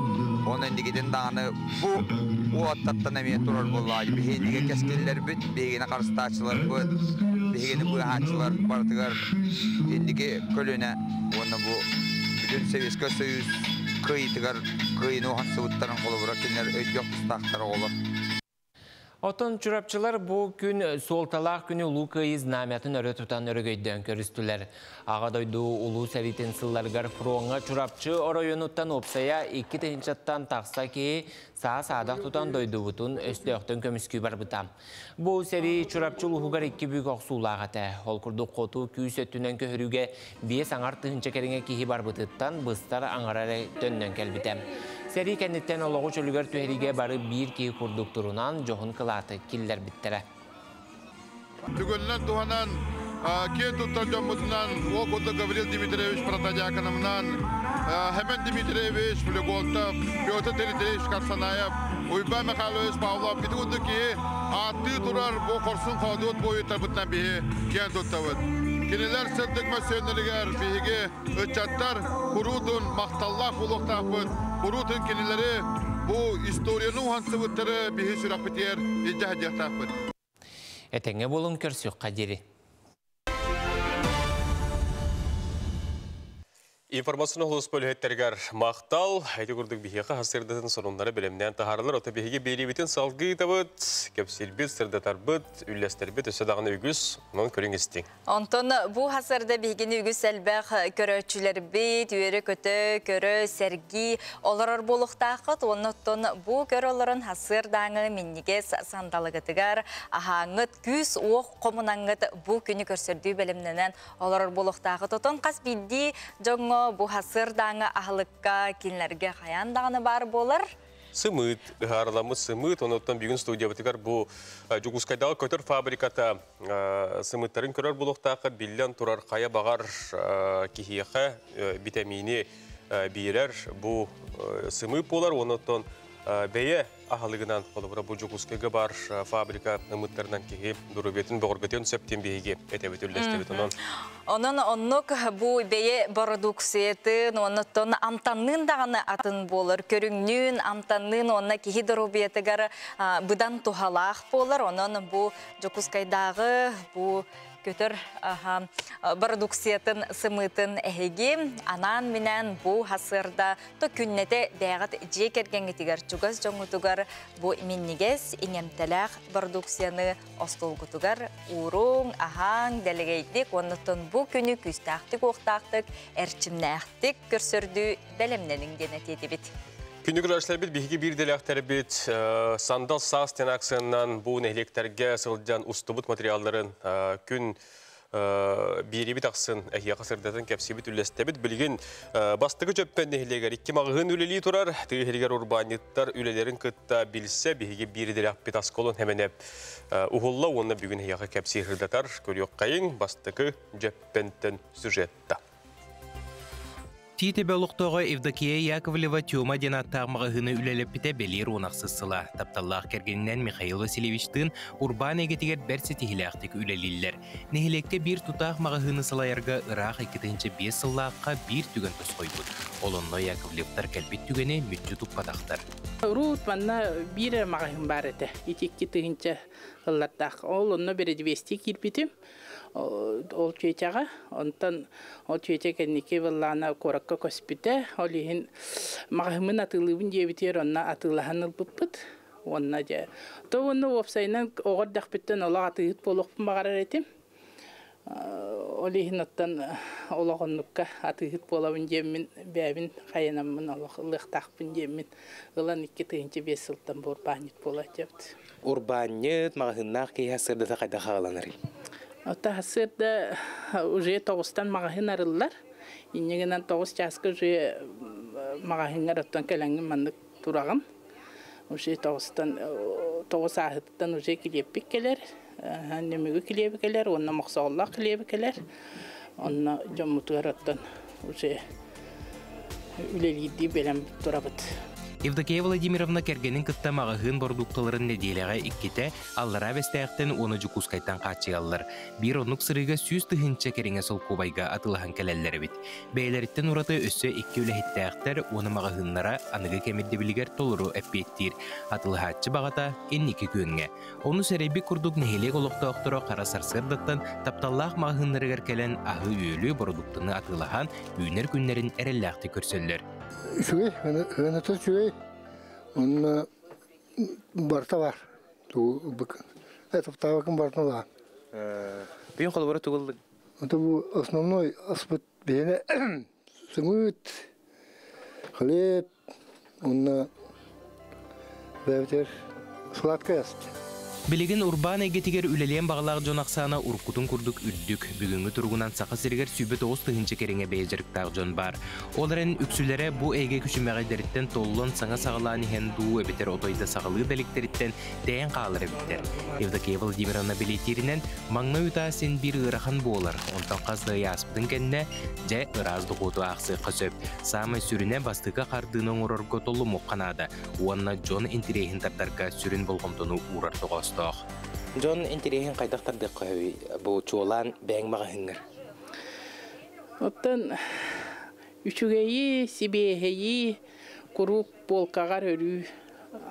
Онон инникитин даҕаны бу уолаттартан эмиэ турар буоллаҕа. Биһиги кэскиллэрбит, биһигини харыстааччыларбыт, биһигини быыһааччылар барытыгар инники көлүөнэ уонна бу бүтүн Советскай Союз кыайыытыгар кыайыыны уһансыбыттарын холобура кинилэр өйдүөх тустаахтар оҕолор. Оттон чурапчылар бу күн суолталаах күнү Улуу Кыайыы знамятын өрө тутан өрөгөйдөөн көрүстүлэр. Аҕа дойду улуу сэриитин сылларыгар фроҥҥа Чурапчы оройуонуттан уопсайа 2 тыһыынчаттан тахса киһи саа-саадах тутан дойдубутун өстөөхтөн көмүскүү барбыта. Бу сэрии Чурапчы улууһугар икки бүк охсуулаах этэ. Ол курдук хоту күүс өттүнэн көһөрүүгэ 5,5 тыһыынча кэриҥэ киһи барбытыттан быстар аҥара эрэ төннөн кэлбитэ. Сэрии кэнниттэн олоҕу чөлүгэр түһэриигэ бары биир киһи курдук турунан дьоһун кылааты киллэрбиттэрэ. Түгэнинэн туһанан киэн туттар дьоммутунан ол курдук Гаврил Дмитриевич Протодьяконовынан, Хемен Дмитриевич Флегонтов, Петр Дмитриевич Карсанаев, Уйбаан Михайлович Павлов ити курдук киһи ааттыы турар бу хорсун хоодуот буойуттарбытынан биһи киэн туттабыт. Кинилэр сырдык мөссүөннэригэр биһиги ыччаттар куруутун махталлаах буолуохтаахпыт, куруутун кинилэри бу историяны уһансыбыттары биһи сүрэхпитигэр илдьэ сылдьыахтаахпыт. Этэҥҥэ буолуҥ, көрсүөххэ диэри. Информационнай сулууспа үлэһиттэригэр махтал. Ити курдук биһиэхэ сарсыардатын сонуннары бэлэмнээн таһаараллар. Оттон биһиги биэриибитин салгыыбыт, кэпсиирбит, сырдатарбыт, үллэстэрбит өссө даҕаны үгүс. Онон көрүҥ истиҥ. Онтон бу сарсыарда биһигини үгүс элбэх көрөөччүлэрбит, үөрэ-көтө, көрө, сэргии олорор буолуохтааххыт. Оннуттан бу көрө олорон сарсыардааҥы минньигэс сандалыгытыгар аһааҥҥыт күүс-уох хомунаҥҥыт бу күнү көрсөрдүү бэлэмнэнэн олорор буолуохтааххыт. Оттон хас биирдии дьоҥҥо бу сарсыардааҥы аһылыкка кинилэргэ хайаан даҕаны баар буолар. Сымыыт, ыһаарыламмыт сымыыт, онуттан бүгүн студиябытыгар бу Дьокуускайдааҕы көтөр фабриката сымыыттарын көрөр буолуохтааххыт. Биллэн турар, хайа баҕар киһиэхэ витамини биэрэр бу сымыыт буолар, онуттан бэйэ аһылыгынан, холобура бу Дьокуускайга баар фабрика сымыыттарынан киһи доруобуйатын бөҕөргөтүөн сөп диэн биһиги этэбит, үллэстэбит онон. Онон оннук бу бэйэ бородууксуйатын, оннуттан амтанныын даҕаны атын буолар, көрүҥнүүн, амтанныын уонна киһи доруобуйатыгар быдан туһалаах буолар. Онон бу Дьокуускайдааҕы бу көтөр бородууксуйатын сымыытын эһиги анаан-минээн бу сарсыарда то күннэтэ бэйэҕит дьиэ кэргэҥҥитигэр, чугас дьоҥҥутугар бу минньигэс, иҥэмтэлээх бородууксуйаны остуолгутугар ууруҥ, аһааҥ, дэлэгэйдик, оннуттан бу күнү күүстээхтик, уохтаахтык, эрчимнээхтик көрсөрдүү бэлэмнэниҥ диэн этиэбит. Күндү көрөөччүлэрбит, биһиги биир идэлээхтэрбит Сандал саас диэн акциянан бу нэһилиэктэргэ сылдьан устубут материалларын күн биэриибит ахсын эһиэхэ сырдатан кэпсиибит, үллэстэбит. Билигин Бастакы Дьөппөн нэһилиэгэр икки маҕаһыын үлэлии турар. Тыа сиригэр урбаанньыттар үлэлэрин кытта билсэ биһиги биир идэлээхпит Асколон Хеменеп уһулла уонна бүгүн эһиэхэ кэпсиир, сырдатар. Көрүөххэйиҥ Бастакы Дьөппөнтөн сюжетта. Тиит Эбэ олохтооҕо Евдокия Яковлева Тёма диэн ааттаах маҕаһыыны үлэлэппитэ бэлиэр 16 сыла. Тапталлаах кэргэнинэн Михаил Васильевичтыын урбаан эйгэтигэр бэрт ситиһиилээхтик үлэлииллэр. Нэһилиэккэ биир тутаах маҕаһыыны салайарга ыраах 2005 сыллаахха биир түгэн тосхойбут. Ол онно Яковлевтар кэлбит түгэни мүччү туппатахтар. Урут манна биир маҕаһыын баар этэ. Ити 2 тыһыынча сыллардаах. Ол онно биригэдьиирдии киирбитим. Ол чүөчэҕэ. Онтон ол чүөчэ кэнники буоллаҕына куоракка көспүтэ. Ол иһин маҕаһыыммын атыылыыбын диэбитигэр онно атыылаһан ылбыппыт. Уонна дьэ. То уонна уопсайынан оҕо эрдэхпиттэн олох атыыһыт буолуохпун баҕарар этим. Ол иһин оттон олох оннукка атыыһыт буолабын диэммин бэйэбин хайанаммын олох ылыахтаахпын диэммин ылан 2005 сылтан бу урбаанньыт буолааччыбыт. Урбаанньыт, маҕаһыыннаах киһи сарсыардата хайдах саҕаланарый? Оттон сарсыарда уже 9-тан маҕаһыын арыллар. Инньэ гынан 9 чааска уже маҕаһыыҥҥар оттон кэлэҥҥин маннык тураҕын. Уже 9-тан 9 ааһыттан уже килиэппит кэлэр. Нөмүгү килиэби кэлэр, уонна мохсоҕоллоох килиэби кэлэр. Онно дьоммутугар оттон уже үлэлиирдии бэлэм турабыт. Евдокия Владимировна кэргэнин кытта маҕаһыын бородуукталарын нэдиэлэҕэ иккитэ Аллараа Бэстээхтэн уонна Дьокуускайтан хааччыйаллар. Биир оннук сырыыга 100 000 кэриҥэ солкуобайга атыылаһан кэлэллэр эбит. Бэйэлэриттэн ураты өссө икки үлэһиттээхтэр уонна маҕаһыыннара аныгы кэм ирдэбилигэр толору эппиэттиир. Атыылаһааччы баҕата инники күөҥҥэ. Ону сэрэйбит курдук нэһилиэк олохтоохторо хара сарсыардаттан тапталлаах маҕаһыыннарыгар кэлэн аһы-үөлү, бородууктаны атыылаһан, үүнэр күннэрин эрэллээхтик көрсөллөр. Үчүгэй, сыаната үчүгэй. Онно барыта бар. Таптаабакын барытын ылаҕын. Бүгүн холобура тугуллуг? Это бу основной аспыт биһиэнэ сымыыт, хлеб, онно бэйэбитигэр сладкое ас. Билигин урбаан эйгэтигэр үлэлиэн баҕалаах дьон ахсаана уруккутун курдук үрдүк. Бүгүҥҥү туругунан Саха сиригэр 29 000 кэриҥэ бэйэ дьарыктаах дьон баар. Ол эрэн үксүлэрэ бу эйгэ күчүмэҕэйдэриттэн толлон саҥа саҕалаан иһэн дуу эбэтэр отой да саҕалыы да иликтэриттэн тэйэн хаалар эбиттэр. Евдокия Владимировна бэлиэтииринэн, маҥнай утаа син биир ыарахан буолар, онтон хас да ый ааспытын кэннэ, дьэ, ыраас дохуоту аахсыахха сөп. Саамай сүрүнэ бастакы хардыыны оҥорорго толлумуохха наада уонна дьон интэриэһин тардарга сүрүн болҕомтону уурар тоҕоостоох. Дьон интэриэһин хайдах тардыахха сөбүй бу чуолаан бэйэҥ маҕаһыыҥҥар? Оттон үчүгэйи, сибиэһэйи куруук полкаҕар өрүү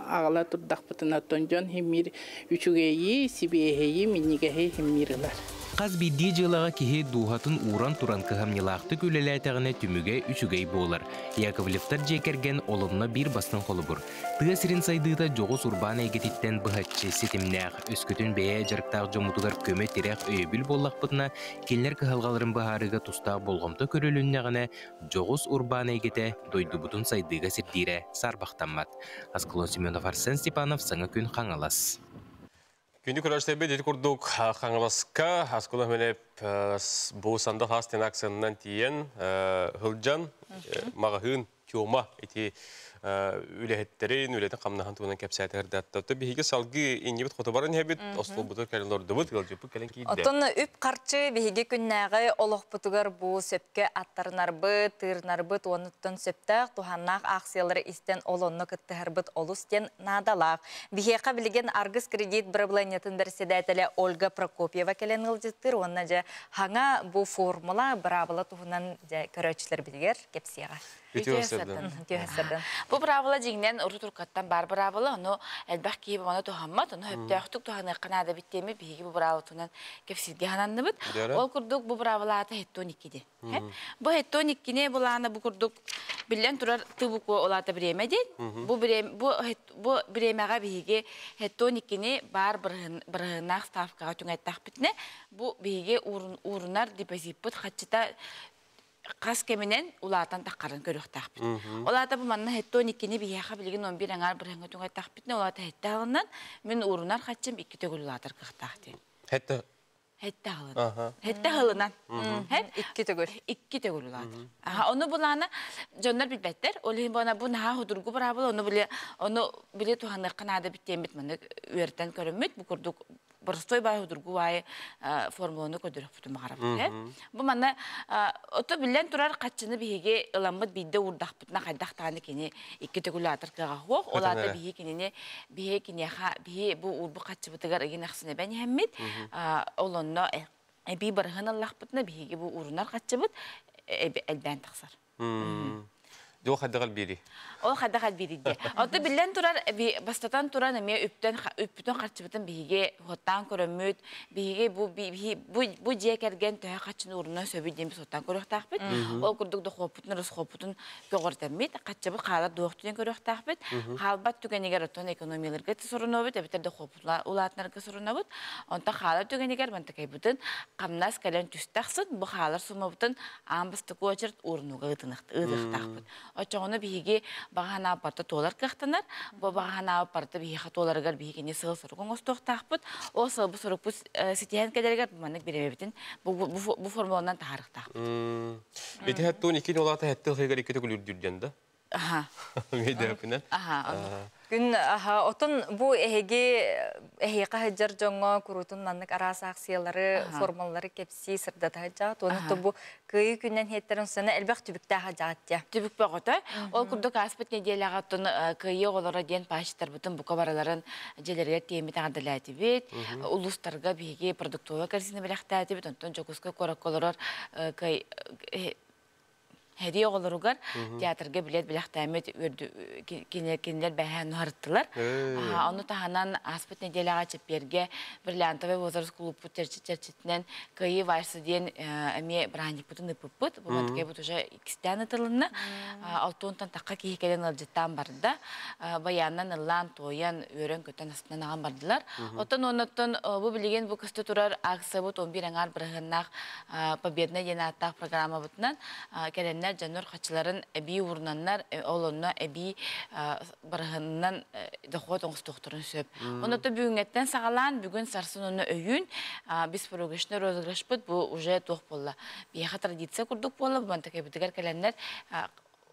аҕала турдахпытына, оттон дьон химмир үчүгэйи, сибиэһэйи, минньигэһи химмир ылар. Хас биирдии дьыалаҕа киһи дууһатын ууран туран кыһамньылаахтык үлэлээтэҕинэ түмүгэ үчүгэй буолар. Яковлевтар дьиэ кэргэн олонно биир бастыҥ холобур. Тыа сирин сайдыыта дьоҕус урбаан эйгэтиттэн быһаччы ситимнээх, өскөтүн бэйэ дьарыктаах дьоммутугар көмө-тирэх өйөбүл буоллахпытына, кинилэр кыһалҕаларын быһаарыыга тустаах болҕомто көрүлүннэҕинэ, дьоҕус урбаан эйгэтэ дойдубутун сайдыыга сирдиирэ саарбахтаммат. Аскалон Семенов, Арсен Степанов, Саҥа күн, Хаҥалас. Күндү көрөөччүлэрбит, ити курдук Хаҥаласка Аскалон Хмелеп бу сандал саас диэн акциянан тиийэн сылдьан маҕаһыын Тёма ити үлэһиттерин, үлэтин хамнаһын туһунан кэпсээтэ сырдатта. Биһиги салгыы иннибит хоту баран иһэбит, остуолбутугар кэлэн олордубут, ыалдьыппыт кэлэн киирдэ. Оттон үп-харчы биһиги күннээҕи олохпутугар бу сөпкө аттарынарбыт, тыырынарбыт, уонуттан сөптөөх туһаннаах аахсыйалары истэн ол онно кыттыһарбыт олус диэн наадалаах. Биһиэхэ билигин Аргыс кредит бырабылыанньатын бэрэссэдээтэлэ Ольга Прокопьева кэлэн ыалдьыттыыр уонна дьэ хаҥа бу формула, быраабыла туһунан дьэ көрөөччүлэрбитигэр кэпсиэҕэ. Үтүө сырдын. Үтүө сырдын. Бу быраабыла дьиҥинэн урут уруккаттан баар быраабыла, ону элбэх киһи ону туһаммат, ону сөптөөхтүк туһаныахха наада эбит диэми биһиги бу быраабылатынан кэпсииргэ сананныбыт. Ол курдук бу быраабылаата хеттон иккиди. Бу хеттон иккини булаана бу курдук биллэн турар ты буква олаата бириэмэ диэн. Бу бу бу бириэмэҕэ биһиги хеттон иккини баар бырыһынаах ставкаҕа түҥэттэхпитинэ, бу биһиги уурунар депозиппыт хаччыта хас кэминэн улаатан таххарын көрүөхтаахпыт. Ол аата бу манна хеттон иккини биһиэхэ билигин 11 аҥаар бырыһыҥҥа түҥэттэхпитинэ, ол аата хетте аҕылынан мин уурунар хаччым икки төгүл улаатар кыахтаах диэн. Хетте Хетте аҕылынан. Хетте аҕылынан. Икки төгүл. Икки төгүл улаатар. Аха, ону булаана дьоннор билбэттэр. Ол иһин буона бу наһаа худургу быраабыл, ону биле ону биле туһаныахха наада биттиэммит маны үөртэн көрөммүт бу курдук простой баай худургу баай формуланы көрдөрөхпүтүн баҕарабыт. Бу манна ото биллэн турар хаччыны биһиги ыламмыт биирдэ уурдахпытына хайдах даҕаны кини икки төгүл аатар кыаҕа суох. Ол аата биһи кинини биһи киниэхэ биһи бу уурбу хаччыбытыгар ыгын ахсын эбэн иһэммит ол онно эбии барыһын ыллахпытына биһиги бу уурунар хаччыбыт элбээн тахсар. Дьол хайдах бири. Ол хайдах бииридде. Ото биллэн турар бастатан туран эмиэ үптэн үппүтүн харчыбытын биһиги хоттаан көрөммүт, биһиги бу бу бу дьиэ кэргэн төһө хаччыны уруна сөбү диэн соттан көрүөхтаахпыт. Ол курдук дохуоппутун, расхоппутун көҕөртөммүт, хаччыбыт хаалар дуохтунан көрүөхтаахпыт. Хаалбат түгэнигэр оттон экономияларга сорунобут, эбэтэр дохуоппутун улаатынарга сорунобут. Онтон хаалар түгэнигэр мантакайбытын хамнас кэлэн түстахсын, бу хаалар суммабытын аан бастакы очерт уурунуга ыытыахтаахпыт. Очоҕуна биһиги баҕаһанааб барта туолар кыахтанар, бу баҕаһанааб барта биһиэхэ туоларыгар биһигини сыл сорук оҥостуохтаахпыт. Ол сыл бу сорукпут ситиһэн кэлэригэр маннык бирэбэбитин бу формуланан таһаарыахтаахпыт. Ити хаттуун икки олаата хэтти хыгар икки төгүл үрдүрден да? Аха. Медиапинен. Аха. Күн аха отон бу эһиги эһиэхэ сылдьар дьоҥҥо куруутун маннык араас аахсыйалары, формалары кэпсии сырдата сылдьаҕыт. Уонна то бу Кыайыы күнүнэн иһиттэрин сана элбэх түбүктээх сылдьаҕыт дии. Түбүк бөҕөтө. Ол курдук ааспыт нэдиэлэҕэ оттон Кыайыы оҕолоро диэн паачтарбытын бука барыларын дьиэлэригэр тиэммит эҕэрдэлээтибит. Улуустарга биһиги продуктовай корзина бэлэхтээтибит. Онтон Дьокуускай куоракка олорор Һэрии оҕолоругар театрга билет бэлэхтээммит кинилэр бэһээн уһарыттылар. Ону таһынан ааспыт нэдиэлэҕэ чэппиэргэ Бриллиантовый возраст кулууппут чэрчитинэн Кыайыы вальса диэн эмиэ бырааһынньыкпытын ыыппыппыт. Бу мантыкайбыт уже иккистээн ытылынна. Алтуонтан тахха киһи кэлэн ыалдьыттаан барда. Баянынан ыллаан, туойан, үөрэн-көтөн астынан аҕан бардылар. Оттон оннуттан бу билигин бу көстө турар акциябыт 11 аҥаар бырыһыаннаах Победная диэн ааттаах программабытынан кэлэннэр дьоннор хаччыларын эбии уурунаннар, ол онно эбии барыһынынан дохуот оҥостуохтарын сөп. Оното бүгүҥҥэттэн саҕалаан, бүгүн сарсын онно өйүүн беспроигрышный розыгрышпыт бу уже туох буолла. Биһиэхэ традиция курдук буолла, бу мантакайбытыгар кэлэннэр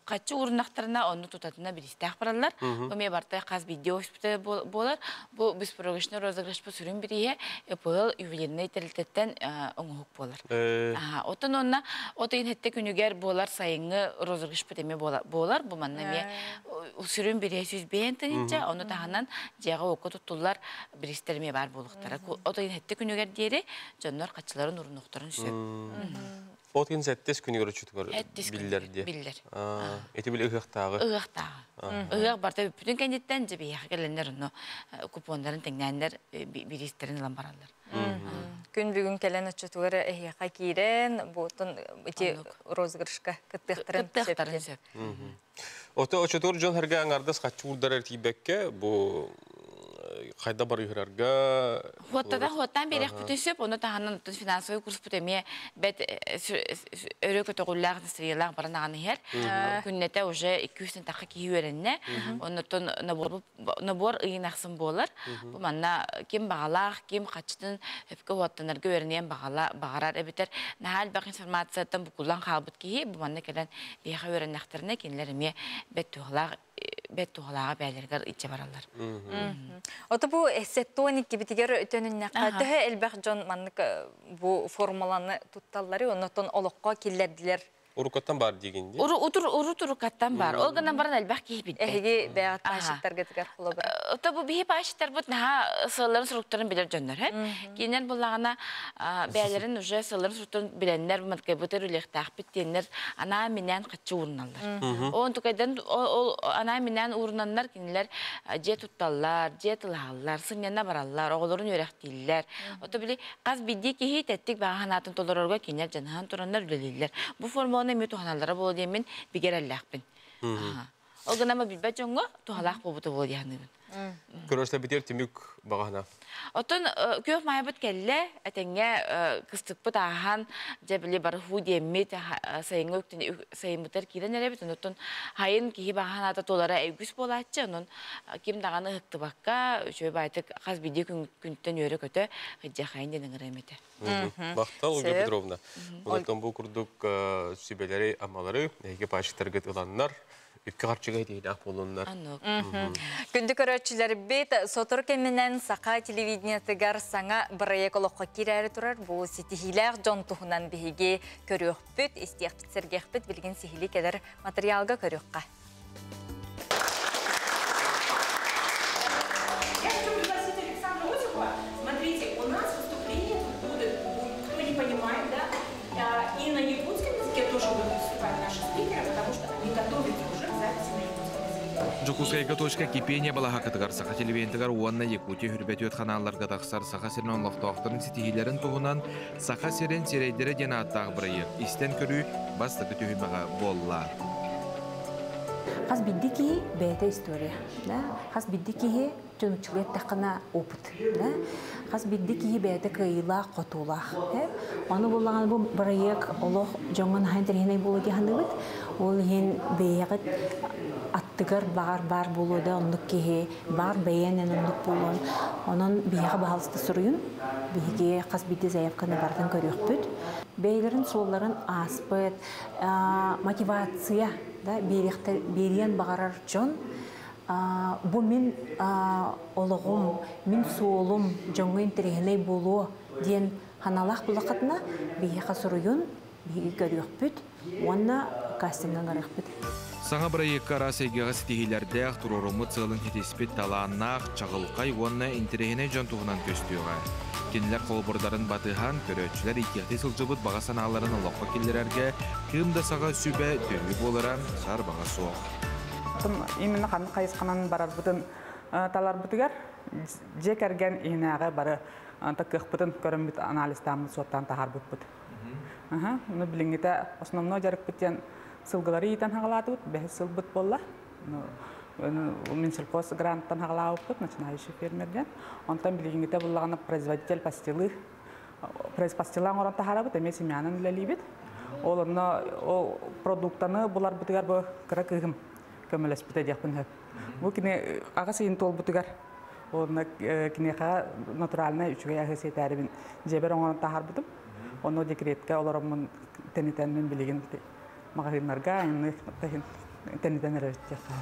хаччы уурунахтарына онну тутатына бириистээх бараллар. Бу эмиэ барыта хас биирдии офиспыта буолар. Бу беспроигрышный розыгрышпыт сүрүн бирииһэ ЭПЛ ювелирнай тэрилтэттэн оҥоһук буолар. Оттон онно от ыйын сэттэ күнүгэр буолар сайыҥҥы розыгрышпыт эмиэ буолар. Бу манна эмиэ сүрүн бирииһэ 105 тыһыынча, ону таһынан дьиэҕэ-уокка туттуллар бириистэр эмиэ баар буолуохтара. От ыйын сэттэ күнүгэр диэри дьоннор хаччыларын урунуохтарын сөп. От күн сэттис күнүгэр оччотугар Сэттис биллэр күнүгэр дии. Биллэр. Ити били ыһыахтааҕы. Ыһыахтааҕы. Ыһыах барыта бүппүтүн кэнниттэн дьэ биһиэхэ кэлэннэр ону купоннарын тэҥнээннэр бириистэрин ылан бараллар. Күн бүгүн кэлэн оччотугар эһиэхэ киирэн, буотун ити розыгрышка кыттыахтарын Кыттыахтарын сөп. Ото оччотугар дьон хэргэ аҥардас хаччы уурдарар тиийбэккэ бу хайда барыһырарга Хуоттата хуоттаан биэриэхпитин сөп, ону таһынан оттон финансовый курспут эмиэ бэт өрө көтөҕүллээх настроениелаах баран аҕан иһэр. Күннэтэ уже 200 тахха киһи үөрэннэ. Оннуттан набор набор ыйын ахсын буолар. Бу манна ким баҕалаах, ким хаччытын өпкө хуоттанарга үөрэниэн баҕала баҕарар эбитэр наһаа элбэх информацияттан букуллан хаалбыт киһи бу манна кэлэн биһиэхэ үөрэннэхтэринэ кинилэр эмиэ бэт туһалаах бэт туһалааҕа бээлэригэр иччэ бараллар. Ото бу сеттуон иккибитигэр төнүннэххэ төһө элбэх дьон маннык бу формуланы тутталлары, оннотон олоххо киллэрдилэр? Уруккаттан бар диигин дии. Уру утур уру турукаттан бар. Ол гынан баран элбэх киһи билбэт. Эһиги бэйэҕит паашыттаргытыгар холобура. Ото бу биһи паашыттарбыт наһаа сылларын суруктарын билэр дьоннор һэ. Кинилэр буллаҕына бэйэлэрин уже сылларын суруктарын билэннэр маткайбытыр үлэхтээхпит диэннэр анаа минээн хаччы ууруналлар. Оон тукайдан ол анаа минээн уурунаннар кинилэр дьиэ тутталлар, дьиэ тылаһаллар, сынньана бараллар, оҕолорун үөрэхтииллэр. Ото били хас биирдии киһи тэттик баҕа санаатын толорорго кинилэр дьаныһан тураннар үлэлииллэр. Бу формуланы эмиэ туһаналлара буолуо диэммин бигэр эрэллээхпин. Ол гынан билбэт дьоҥҥо туһалаах буолбута буолуо дии саныыбын. Көрөстө битер түмүк бағана. Оттон күөх маайбыт кэллэ, этэҥҥэ кыстыкпыт ааһан, дьэ били барыһуу диэммит, сайыҥҥы сайыммытар киирэн эрэбит, онуттан хайын киһи баҕа санаата туолара үгүс буолааччы, онон ким даҕаны ыһыктыбакка, үчүгэй баайтык хас биирдии күнтэн үөрэ-көтө сылдьыахайын диэн ыҥырыам этэ. Махтал, Ольга Петровна. Онтон бу курдук сүбэлэри, амалары эһиги паачыктаргыт ыланнар, үпкэ харчыга итиилээх буолуннар. Күндү көрөөччүлэрбит, сотору кэминэн саха телевидениетыгар саҥа бырайыак олоххо киирээри турар. Бу ситиһиилээх дьон туһунан биһиги көрүөхпүт, истиэхпит, сэргиэхпит, билигин сиһилии кэлэр материалга көрүөххэ. Я хочу пригласить Александра Осипова. Смотрите, у нас выступления тут будут, кто не понимает, да, и на якутском языке тоже будут выступать наши спикеры, потому что они готовятся уже к записи на якутском языке. Дьокуускайга Точка кипения балаһааккатыгар Саха телевидениетыгар уонна Якутия 24 ханаалларга тахсар Саха сирин олохтоохторун ситиһиилэрин туһунан Саха сирин сирэйдэрэ диэн ааттаах бырайыак истэн көрүү бастакы түһүмэҕэ буолла. Хас биирдии киһи бэйэтэ история, да? Хас биирдии киһи чунуччулуу эттэххинэ опыт, да? Хас биирдии киһи бэйэтэ кыайыылаах, хотуулаах. Ону буллаҕына бу бырайыак олох дьоҥҥо наһаа интэриэһинэй буолуо дии саныыбыт. Ол иһин бэйэҕит аттыгар баҕар баар буолуо да оннук киһи, баҕар бэйэнэн оннук буолуон. Онон биһиэхэ баһаалыста суруйун. Биһиги хас биирдии заявканы барытын көрүөхпүт. Бэйэлэрин суолларын ааспыт мотивация Да, биэриэн баҕарар дьон бу мин олоҕум, мин суолум дьоҥҥо интэриэһинэй буолуо диэн ханалаах булахатына биһиэхэ суруйун, биһиги көрүөхпүт уонна кастиҥҥа ыҥырыахпыт. Саҥа бырайыакка араас эйгэҕэ ситиһиилэрдээх, туруоруммут сыалын ситиспит талааннаах, чаҕылхай уонна интэриэһинэй дьон туһунан көстүөҕэ. Кинилэр холобурдарын батыһан, көрөөччүлэр иитиэхтии сылдьыбыт баҕа санааларын олоххо киллэрэргэ кыым да саҕа сүбэ төһүү буолара саарбаҕа суох. Именно ханнык хайысханан барарбытын таларбытыгар дьиэ кэргэн иһинээҕи бары кыахпытын көрөммүт анализтааммыт суоттаан таһаарбыппыт. Ну билиҥҥитэ основной дьарыкпыт диэн сылгылары иитэн хаҕалаатыбыт, бэһис сылбыт буолла. Минсельхоз гранттан хаҕалаабыппыт, начинающий фермер диэн. Онтон билиҥҥитэ буллаҕына производитель пастилы, пастила оҥорон таһаарабыт, эмиэ семянан үлэлиибит. Ол онно ол продуктаны буларбытыгар бу кыра кыыһым көмөлөспүтэ диэхпин сөп. Бу кини аҕыс ыйын туолбутугар онно киниэхэ натуральнай үчүгэй аһы сиэтээрибин дьиэбэр оҥорон таһаарбытым. Онно декретке олороммун тэнитэммин билигин маҕаһыыннарга тэнитэн эрэбит диэххэ.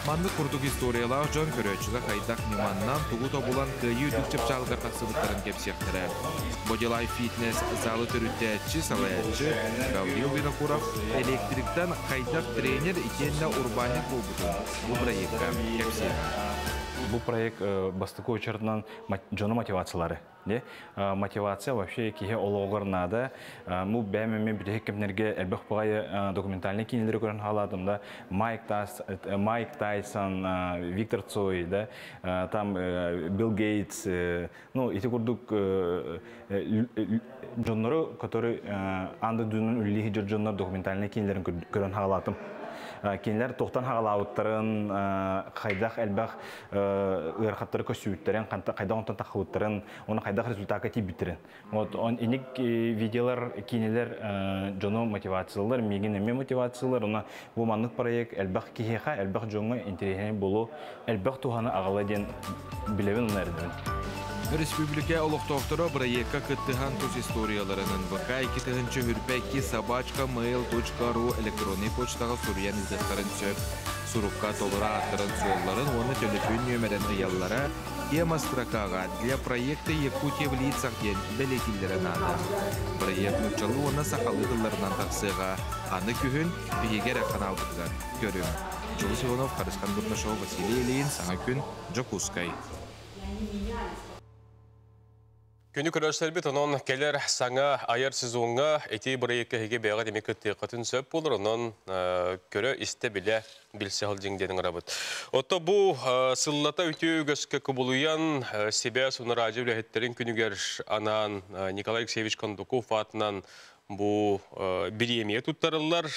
Маннык курдук историялаах дьон көрөөччүгэ хайдах ньыманнан тугу тобулан кыайыы үрдүк чыпчаалыгар тахсыбыттарын кэпсиэхтэрэ. Бодилай фитнес залы төрүттээччи, салайааччы Гаврил Винокуров электриктан хайдах тренер итиэннэ урбаанньыт буолбутун бу проекка кэпсиэҕэ. Бу проект бастакы очередынан дьону мотивациялары. Мотивация вообще киһи олоҕор наада. Бу бэйэм эмиэ бүтэһик кэмнэргэ элбэх баҕайы документальный кинилэри көрөн хаалаатым да. Майк, Тас, Майк Тайсон, Виктор Цой, да, там Билл Гейтс, ну ити курдук дьоннору, которые аан дойдунан үлэлии сылдьар дьоннор документальный кинилэрин көрөн хаалаатым. Кинилэр туохтан хаҕалаабыттарын, хайдах элбэх ыарахаттары көрсүбүттэрин, хайдах онтон таххыбыттарын, оны хайдах результакка тиийбиттэрин. Вот он иник видеолар, кинилэр дьону мотивациялар, миигин эмиэ мотивациялар, уна бу маннык проект элбэх киһиэхэ, элбэх дьоҥҥо интэриэһинэй буолу, элбэх туһаны аҕала диэн билэбин уна эрдибин. Республика олохтоохторо бырайыакка кыттыһан тус историяларын НВК 2022 собачка mail.ru электронный почтаҕа суруйан ыытыахтарын сөп. Сурукка толору ааттарын суолларын уонна төлөпүөн нүөмэрин ыйаллара тема строкаҕа для проекта Якутия в лицах диэн бэлиэтииллэрэ наада. Бырайыак нууччалыы уонна сахалыы тылларынан тахсыаҕа. Аны күһүн биһиги эрэ ханаалбытыгар көрүҥ. Дьулус Иванов, Харысхан Бурнашов, Василий Ильин, Саҥа күн, Дьокуускай. Күнү көрөрсөрбүт онон келер саҥа айар сезоҥҥа ити бырайыакка эһиги бэйэҕит эмиэ кыттыаххытын сөп буолар, онон көрө истэ билэ билсэ сылдьыҥ диэн ыҥырабыт. Отто бу сыллата үтүө үгэскэ кубулуйан сибээс уонна радио үлэһиттэрин күнүгэр анаан Николай Алексеевич Кондаков аатынан бу бириэмийэ туттарыллар.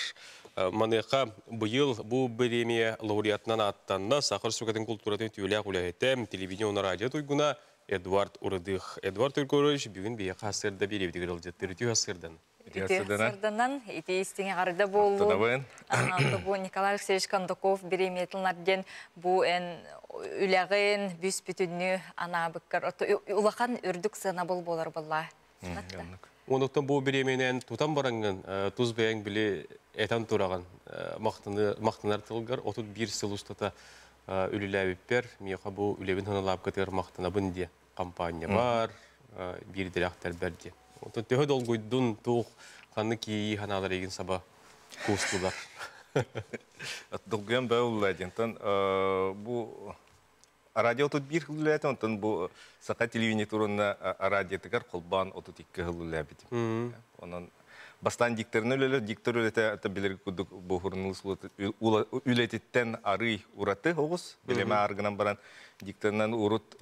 Маныаха быйыл бу бириэмийэ лауреатынан ааттанна Саха Республикатын култууратын үтүөлээх үлэһитэ, телевидение уонна радио туйгуна Эдуард Урыдых. Эдуард Егорович бүгүн биһиэхэ сырда биэриэбитигэр ылдьыттыр. Үтүө сырдан. Үтүө сырданан, ити истиҥ эҕэрдэ буоллун. Бу Николай Алексеевич Кондаков бириэмийэтин диэн бу эн үлэҕин бүс бүтүннүү анаабыккар улахан үрдүк сыанабыл буолар буолла. Онуктан бу бириэмийэнэн тутан бараҥҥын тус бэйэҥ били этэн тураҕын махтанар тылгар 31 сыл устата үлэлээбиппэр миэхэ бу үлэбин ханалаапкытыгар махтанабын диye компания бар, биир директорбер диye. Онтон төһө долгуйдун туох ханнык киийии ханаалар эгин саба куустулар? Долгуйан баа улла диэн. Бу радио 31 үлэлээтим, онтон бу Саха телевидение турунна радиотыгар холбоон 32 жыл үлэлээбитим. Онон бастаан дикторын үлэлэр, диктор үлэтэ ата билэр курдук бу журналист үлэтиттэн арый ураты оҕус, билеме аргынан баран дикторынан урут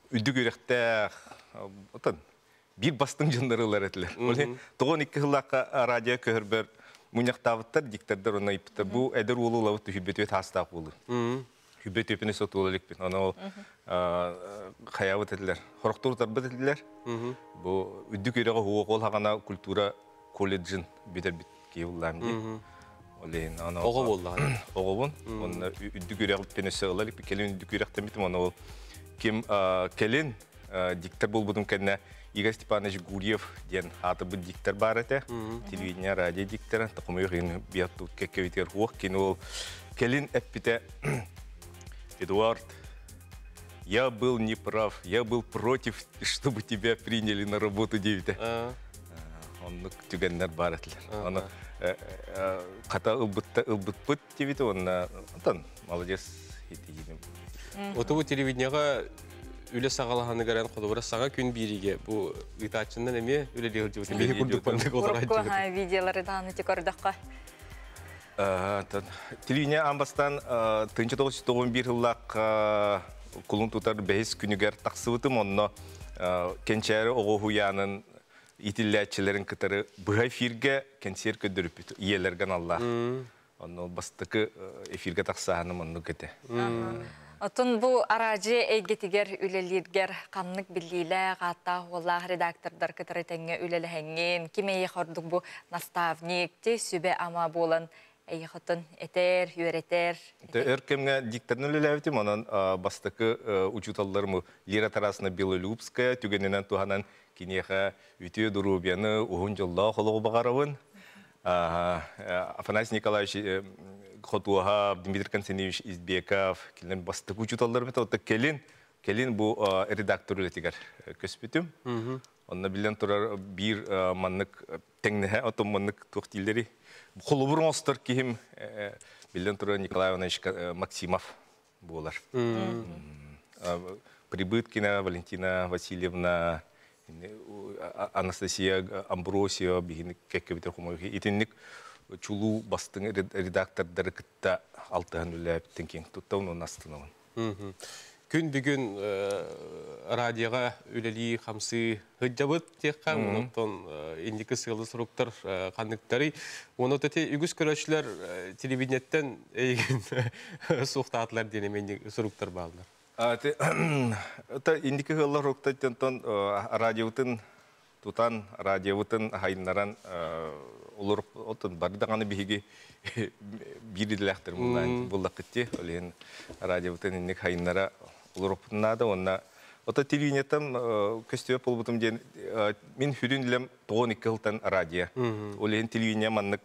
үрдүк үрэхтээх, отон биир бастыҥ дьоннор ылар этилэр. Ол тоҕон икки сыллаахха радио көһөрбөр мунньахтаабыттар, диктордар онно ыйыппыттар. Бу эдэр уолу ылабыт түһүбүтүөт хаастаах уолу. Хүббэ түөпүнү сотуола иликпин. Оны ол хаябыт этилэр. Хорохтуур тарбыт этилэр. Бу үрдүк үрэҕи хуох ол хаҕана культура колледжин бүтэрбит киһи буллаам дии. Олейн аны Оҕо буоллаҕына. Оҕобун. Онно үрдүк үрэҕиттэн өссө ыла иликпин. Кэлин үрдүк үрэхтэммитим. Оны ол ким кэлин диктор буолбутум кэннэ Игорь Степанович Гурьев диэн аатырбыт диктор баар этэ. Телевидение, радио диктора. Тохомойох иһин биаттут кэккэбитигэр хуох кини ол кэлин эппитэ Эдуард, я был неправ, я был против, чтобы тебя приняли на работу диэбитэ. Оннук түгэннэр баар этилэр. Аны хата ылбытта ылбытпыт диэбитэ уонна онтон молодец итигиним. Отубу телевидениеҕа үлэ саҕалаһаныгар холобура саҥа күн бииригэ бу ыытааччыннан эмиэ үлэлии сылдьыбытым. Биһи курдук маннык Урукку видеолары даҕаны ити көрдөххө. Телевидение аан бастаан 1991 сыллаах кулун тутар бэһис күнүгэр тахсыбытым. Онно Кэнчээри оҕо уһуйаанын иитиллээччилэрин кытары быһа эфиргэ кэнсиэр көрдөрүппүт ийэлэргэ аналлаах. Онно бастакы эфиргэ тахсааһыным оннук этэ. Оттон бу араадьыйа эйгэтигэр үлэлииргэр ханнык биллиилээх, ааттаах-уоллаах редактордар кытары тэҥҥэ үлэлэһэҥҥин, ким эйиэхэ ордук бу наставник, ти сүбэ-ама буолан эйиэхэ оттон этэр, үөрэтэр? Өр кэмҥэ дикторынан үлэлээбитим, онон бастакы учууталларым Лира Тарасовна Белолюбская түгэнинэн туһанан киниэхэ үтүө доруобуйаны, уһун дьоллоох олоҕу баҕарабын. Афанасий Николаевич Хотуоһап, Дмитрий Константинович Избеков, кинилэр бастакы учууталларым этэ. Кэлин, кэлин бу редактор үлэтигэр көспүтүм. Онно биллэн турар биир маннык тэҥнэһэ, отон маннык туох дииллэрий? Холобур оҥостор киһим биллэн турар Николай Иванович Максимов буолар. Прибыткина Валентина Васильевна, Анастасия Амбросио биһини кэккэбитер хомойух итинник чулуу бастыҥ редактордары кытта алтыһан үлэлээбиттэн киэҥ туттабын уонна астынабын. Күн бүгүн радиоға үлэлии хамсыы сылдьабыт диэххэ, онтон инники сыалы суруктар ханныктарый? Оны эти үгүс көрөөччүлэр телевидениеттен эйигин суохтаатылар диэн эмиэ суруктар бааллар. Инники ыаллар руктаттан радиобытын тутан, радиобытын хайыннаран олор отон бары даҕаны биһиги биир идэлээхтэр буллаххытти. Ол иһин радиобытын инник хайыннара олороппутун наада. Онна ото телевидениеттан көстүбэт буолбутум диэн мин сүрүн үлэм 92 сылтан радио. Ол иһин телевидение маннык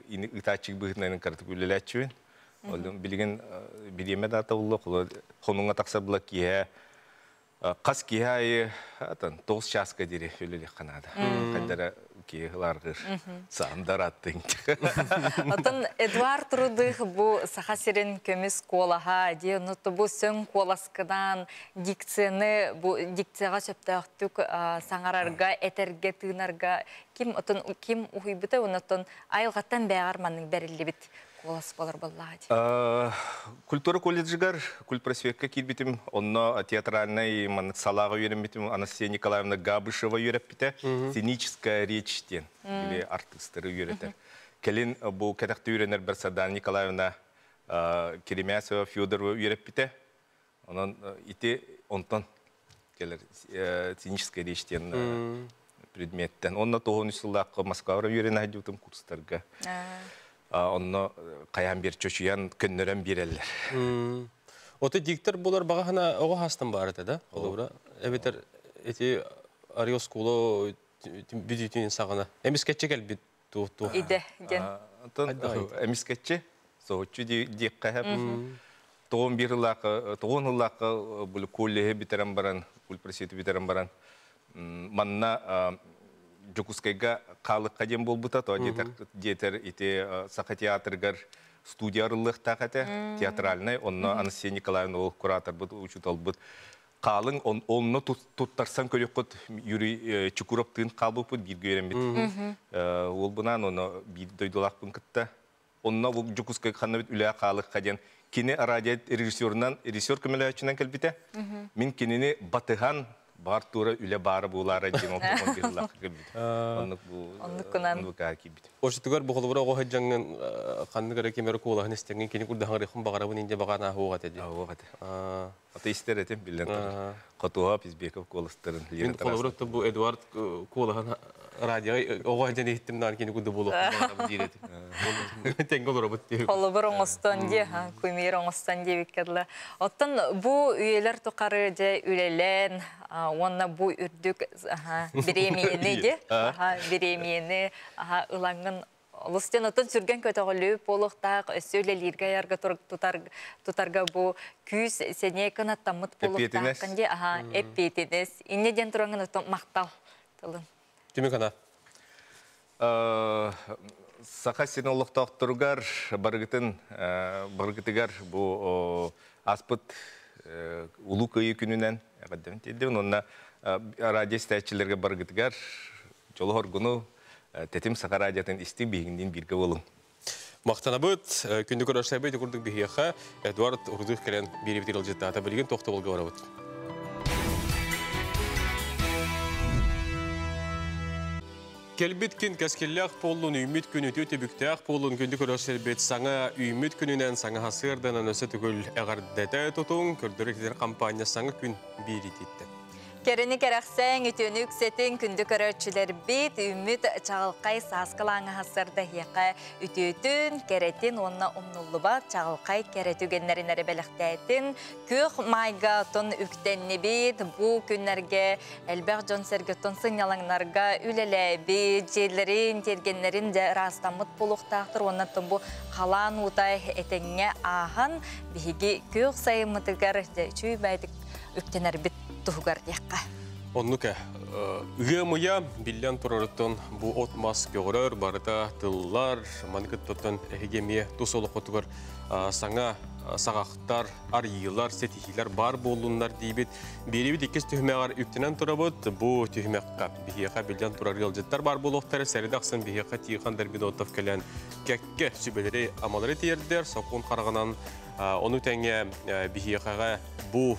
ыытааччы быһыытынан кыратык үлэлээччибин. Ол билигин бириэмэ да табылла, хонуҥа тахсар була киэһэ хас киһи айы атын 9 часка диэри үлэлиэххэ наада. Хайдара киһи ылааргыр саандар аттыҥ. Отон Эдуард Рудых бу Саха сирин көмүс куолаһа диэн бу сөҥ куоласкынан дикцияны бу дикцияҕа сөптөөхтүк саҥарарга, этэргэ, тыынарга ким отон ким уһуйбута оннотон айылҕаттан бэҕэр маннык бэриллибит куолас болар боллаҕа Культура колледжыгар культпросвекка киирбитим, онно театральнай маннык салааҕа үөрэммитим. Анастасия Николаевна Габышева үөрэппитэ. Сценическая речь диэн или артыыстары үөрэтэр. Кэлин бу кэтэхтэ үөрэнэрбэр Сардана Николаевна Керемясова Федорова үөрэппитэ. Онон ити онтон кэлэр сценическая речь диэн предметтен. Онно тоҕон сыллаахха Москваҕа үөрэнэ сылдьыбытым курстарга. Онно хайаан биэр чочуйан көннөрөн биэрэллэр. Ото диктор булар бағахана оҕо хастан баар этэ да? Олура эбэтэр эти Арио скула бүтүтүн саҕана. Эмискечче кэлбит ту ту. Иде диэн. Онтон эмискечче соһуччу диэххэ хэп. 91 ыллаахха 9 ыллаахха бу коллеһы бүтэрэн баран, культпросветы бүтэрэн баран манна Дьокуускайга хаалыкка диэн буолбута, то диэтэр ити Саха театрыгар студия арыллыахтаах этэ, театральнай, онно Анастасия Николаевна ол кураторбыт, учууталбыт хаалыҥ, онно туттарсан көрүөххүт Юрий Чукуровтыын хаалбыппыт, бииргэ үөрэммит уолбунаан, онно биир дойдулаахпын кытта. Онно бу Дьокуускайга ханна бит үлэ хаалыкка диэн кини радио режиссерунан, режиссер көмөлөөччүнэн кэлбитэ. Мин кинини батыһан бар тура үлэ баара буолаара диэн ол биллах кэлбит. Оннук бу Оннуккунан. Киирбит. Ошутугар бу холобура оҕо сылдьаҥҥын ханнык эрэ ким эрэ куолаһын истэҥҥин кини курдаһаҥ эрихун баҕарабын инде баҕаан ааһуох этэ дии. Ааһуох этэ. Ата истэр этим биллэн турар. Хотуһап, Избеков куоластарын. Мин холобур бу Эдуард куолаһын радио оҕо дьэн иһиттим наан кини курдук буолуох диир этим. Тэҥҥэ олоробут диир. Холобур оҥостон дии, кумир оҥостон диэбиккэ дылы. Оттон бу үйэлэр тухары дьэ үлэлээн уонна бу үрдүк бириэмийэни дии, бириэмийэни ылаҥҥын олус диэн оттон сүргэн көтөҕүллүбүт буолуохтаах, өссө үлэлииргэ айарга тутарга бу күүс сэниэ кынаттаммыт буолуохтааххын дии, аха, эппиэтинэс. Инньэ диэн тураҥҥын оттон махтал тылын. Түмүк ана. Саха сирин олохтоохторугар барыгытын барыгытыгар бу ааспыт Улуу Кыайыы күнүнэн эҕэрдэбин тиэрдэбин уонна радио истээччилэргэ барыгытыгар дьолу-соргуну Тэтим Саха радиотын истиҥ биһигинниин бииргэ буолуҥ. Махтанабыт. Күндү көрөөччүлэрбит курдук биһиэхэ Эдуард Рудых кэлэн биэриибитигэр ыалдьыттаата. Билигин тохтобулга барабыт. Кэлбит күн кэскиллээх буоллун, үүммүт күн үтүө түбүктээх буоллун, күндү көрөөччүлэрбит саҥа үүммүт күнүнэн саҥа сарсыарданан өссө төгүл эҕэрдэтэ тутуҥ, көрдөрөр компания саҥа күн биэриититтэн. Кэрэни кэрэхсээҥ, үтүөнү үксэтиҥ, күндү көрөөччүлэрбит, үүммүт чаҕылхай сааскы лааҥы сарсыарда эһиэхэ үтүөтүн, кэрэтин уонна умнуллубат чаҕылхай кэрэ түгэннэрин эрэ бэлэхтээтин. Күөх маайга оттон үктэннибит, бу күннэргэ элбэх дьон-сэргэ оттон сынньалаҥнарга үлэлээбит, дьиэлэрин, тиэргэннэрин дьэ ыраастаммыт буолуохтаахтар уонна оттон бу халаан уута этэҥҥэ ааһан, биһиги күөх сайыммытыгар дьэ үчүгэй баайдык үктэнэрбит туһугар диэххэ. Оннук ыам-ыйа биллэн турарыттан бу от-мас көҕөрөр, барыта тыллар, маны кыттыттан эһиги эмиэ тус олоххутугар саҥа саҕахтар, арыйыылар, ситиһиилэр баар буоллуннар диибит. Биэрибит иккис түһүмэҕэр үктэнэн турабыт. Бу түһүмэххэ биһиэхэ биллэн турар ыалдьыттар баар буолуохтара. Сэрэдэ ахсын биһиэхэ Тихон Дорбидотов кэлэн кэккэ сүбэлэри, амалары тиэрдэр, сокуон хараҕынан. Ону тэҥэ биһиэхэҕэ бу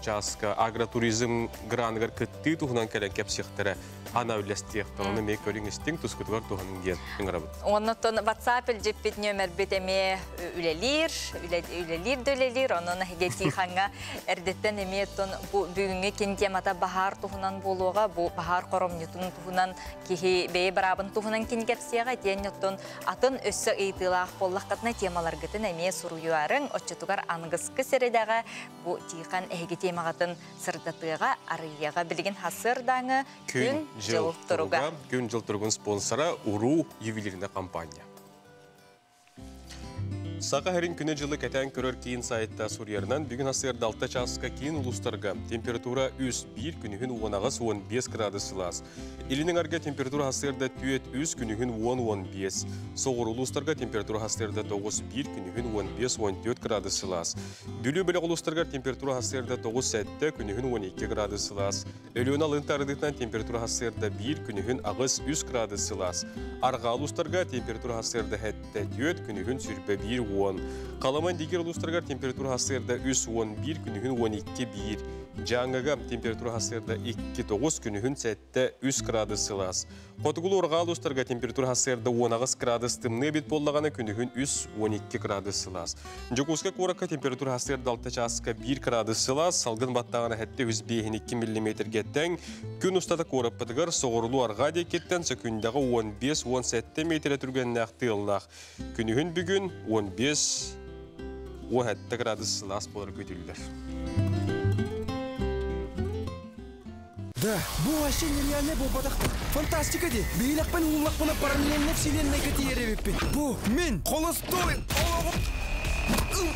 чааска агротуризм граныгар кыттыы туһунан кэлэн кэпсиэхтэрэ, ана үллэстиэхтэрэ. Ону эмиэ көрүҥ истиҥ, тускутугар туһаныҥ диэн ыҥырабыт. Оннуттан WhatsApp илдьиппит нөмербит эмиэ үлэлиир, үлэлиир да үлэлиир, онон эһиги Тихаҥҥа эрдэттэн эмиэ оттон бу бүгүҥҥү кин темата баһаар туһунан буолуоҕа, бу баһаар хоромньутун туһунан киһи бэйэ быраабын туһунан кин кэпсиэҕэ, итиэннэ оттон атын өссө ыйытыылаах буоллаххытына темаларгытын эмиэ суруйуарыҥ, оччотугар аныгыскы сэрэдэҕэ бу Тихон эһиги темаҕытын сырдатыаҕа, арыйыаҕа. Билигин сарсыардааҥы күн дьыл туруга. Күн дьыл туругун спонсора Уруу ювелирная компания. Саха сирин күнү-дьылы кэтээн көрөр киин сайтта суруйарынан, бүгүн сарсыарда 6 чааска киин улуустарга температура 3-1 күнүһүн 18-15 градус сылаас. Илин эҥэргэ температура сарсыарда 4-3 күнүһүн 10-15. Соҕуруу улуустарга температура сарсыарда 9-1 күнүһүн 15-14 градус сылаас. Бүлүү бөлөх улуустарыгар температура сарсыарда 9-7 күнүһүн 12 градус сылаас. Өлүөнэ алын тардыытынан температура сарсыарда 1 күнүһүн 8-3 градус сылаас. Арҕаа улуустарга температура сарсыарда 7-4 күнүһүн сүрбэ 1 10. Халыма Индигир улуустарыгар температура сарсыарда 3-11 күнүһүн 12-1. Дьааҥыга температура сарсыарда 2-9 күнүһүн 7-3 градус сылаас. Хотугулуу арҕаа улуустарга температура сарсыарда 18 градус тымныы эбит буоллаҕына күнүһүн 3-12 градус сылаас. Дьокуускай куоракка температура сарсыарда 6 чааска 1 градус сылаас, салгын баттааҕына 705 миллиметргэ тэҥ. Күн устата куораппытыгар соҕурулуу арҕаа диэкиттэн сөкүүндэҕэ 15-17 метрэ түргэннээх тыаллаах. Күнүһүн бүгүн 15-17 градус сылаас буолар күүтүллэр. Да, бу вообще нереальный буолбатах. Фантастика дии. Биһилэхпин ууллахпына параллельно вселеннайга тиийэр эбиппин. Бу мин холостой олоҕум.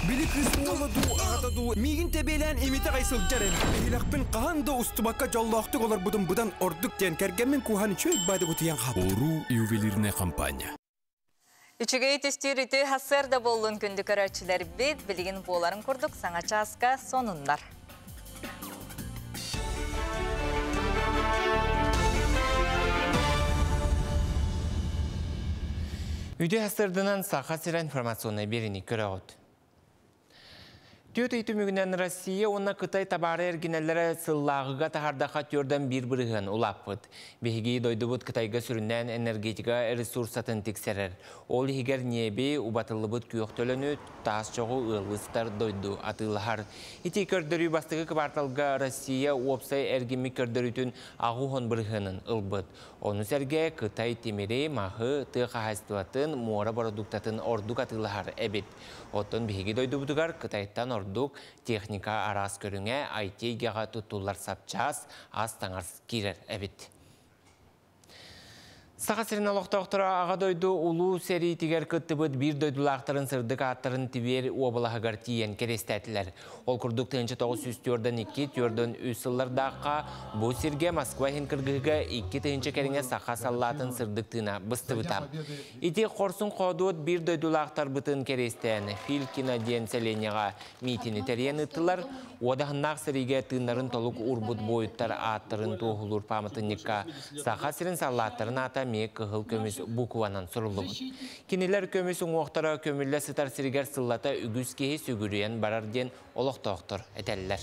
Били кыыс уола дуу, аҕата дуу миигин тэбиэлээн имитэ аҕай сылдьар эбит. Биһилэхпин хаһан да устубакка дьоллоохтук олорбутум быдан ордук диэн кэргэммин кууһан үчүгэй баайдык утуйан хаалбытым. Уруу ювелирная компания. Үчүгэй түстүүр үтүө сарсыарда буоллун күндү көрөөччүлэрбит, билигин буоларын курдук саҥа чааска сонуннар. Үтүө сарсыарданан Саха сирэ информационнай биэриини көрөҕүт. Түөрт ый түмүгүнэн Россия уонна Кытай табаары эргинэллэрэ сыллааҕыга таһаардаха түөрдэн биир бырыһыан улааппыт. Биһиги дойдубут Кытайга сүрүннээн энергетика ресурсатын тиксэрэр. Ол иһигэр ньиэби, убатыллыбыт күөх төлөнү, таас чоҕу ыаллыы сытар дойду атыылаһар. Ити көрдөрүү бастакы кыбаарталга Россия уопсай эргиммит көрдөрүүтүн 80 бырыһыанын ылбыт. Ону сэргэ Кытай тимири, маһы, тыа хаһаайыстыбатын, муора бородууктатын ордук атыылаһар эбит. Оттон биһиги дойдубутугар Кытайтан ордук техника араас көрүҥэ, IT эйгэҕэ туттуллар сапчаас, ас-таҥас киирэр эбит. Саха сирин олохтоохторо Аҕа дойду Улуу сэриитигэр кыттыбыт биир дойдулаахтарын сырдык ааттарын Тверь уобалаһыгар тиийэн кэриэстээтилэр. Ол курдук 1942 4-3 сыллардаахха бу сиргэ Москва иһин кыргыһыыга 2000 кэриҥэ саха саллаатын сырдык тыына быстыбыта. Ити хорсун хоодуот биир дойдулаахтарбытын кэриэстээн Филькино диэн сэлиэнньэҕэ миитини тэрийэн ыыттылар. Уодаһыннаах сэриигэ тыыннарын толук уурбут буойуттар ааттарын туоһулуур пааматынньыкка Саха сирин саллааттарын аата эмиэ кыһыл көмүс букванан суруллубут. Кинилэр көмүс уҥуохтара көмүллэ сытар сиригэр сыллата үгүс киһи сүгүрүйэн барар диэн олохтоохтор этэллэр.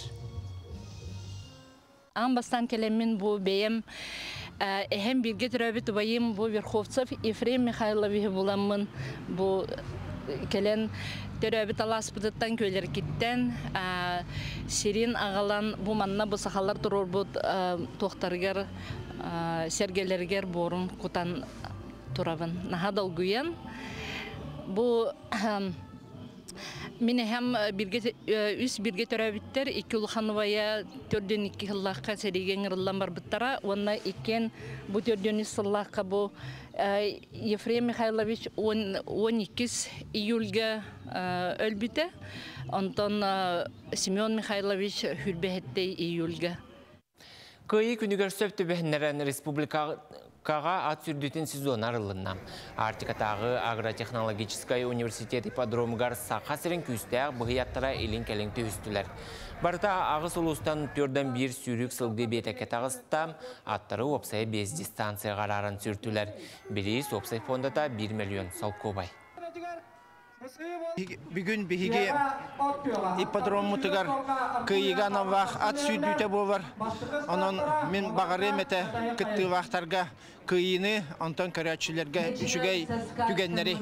Аан бастаан кэлэммин бу бэйэм эһэм бииргэ төрөөбүт убайым бу Верховцев Ефрем Михайловиһы буламмын бу кэлэн төрөөбүт алааспытыттан күөлэркиттэн сирин аҕалан бу манна бу сахалар туруорбут туохтарыгар сэргэлэригэр буорун кутан турабын. Наһаа долгуйан бу Мин эһэм бииргэ үс бииргэ төрөөбүттэр, икки улахан убайа төрдүөн икки сыллаахха сэриигэ ыҥырыллан барбыттара уонна иккиэн бу төрдүөн үс сыллаахха бу Ефрем Михайлович 12 июльга өлбүтэ, онтон Семен Михайлович хүрбэһэттэй июльга. Кыайыы күнүгэр сөп түбэһиннэрэн республикаҕа ат сүүрдүүтүн сезона арыллынна. Арктикатааҕы агротехнологическай университет ипподромугар Саха сирин күүстээх быһый аттара илин-кэлин түһүстүлэр. Барыта аҕыс улуустан төрдөн биир сүүрүк сылгы биэтэккэ таҕыста, аттары уопсайа биэс дистанцияҕа арааран сүүртүлэр. Бириис уопсай фондата 1 миллион солкуобай. Бүгүн биһиги ипподроммутугар кыайыыга аналлаах ат сүүрдүүтэ буолар. Онон мин баҕарыам этэ кыттыылаахтарга кыайыыны, онтон көрөөччүлэргэ үчүгэй түгэннэри.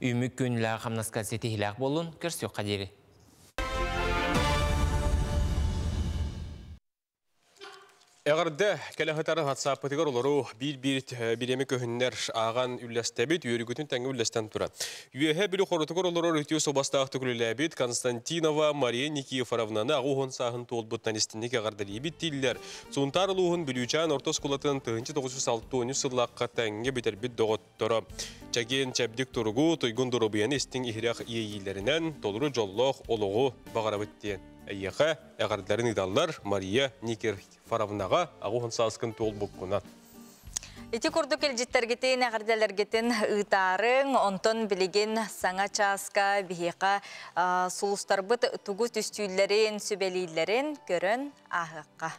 Үүмүк күнлээх хамнаска ситиһилээх буолун, көрсүөххэ диэри. Эҕэрдэ кэлэ сытар WhatsApp-пытыгар олору биир-биир бириэмэ көһүннэр ааҕан үллэстэбит, үөрүүгүтүн тэҥҥэ үллэстэн турар. Үөһэ Бүлүү хоротугар олорор үтүө суобастаахтык үлэлээбит Константинова Мария Никифоровнаны аҕа уһун сааһын туолбуттан истинник эҕэрдэлиибит дииллэр. Сунтаар улууһун Бүлүүчээн орто оскуолатын 1963 сыллаахха тэҥҥэ бүтэрбит доҕотторо. Чэгиэн чэбдик туругу, туйгун доруобуйаны истиҥ иһирэх иэйиилэринэн толору дьоллоох олоҕу баҕарабыт диэн эйиэхэ эҕэрдэлэрин ыыталлар Мария Никифоровнаҕа аҕуһун сааскын туолбуккунан. Ити курдук илдьиттэргитин, эҕэрдэлэргитин ыытаарыҥ, онтон билигин саҥа чааска биһиэхэ сулустарбыт тугу түстүүллэрин, сүбэлииллэрин көрөн ааһыахха.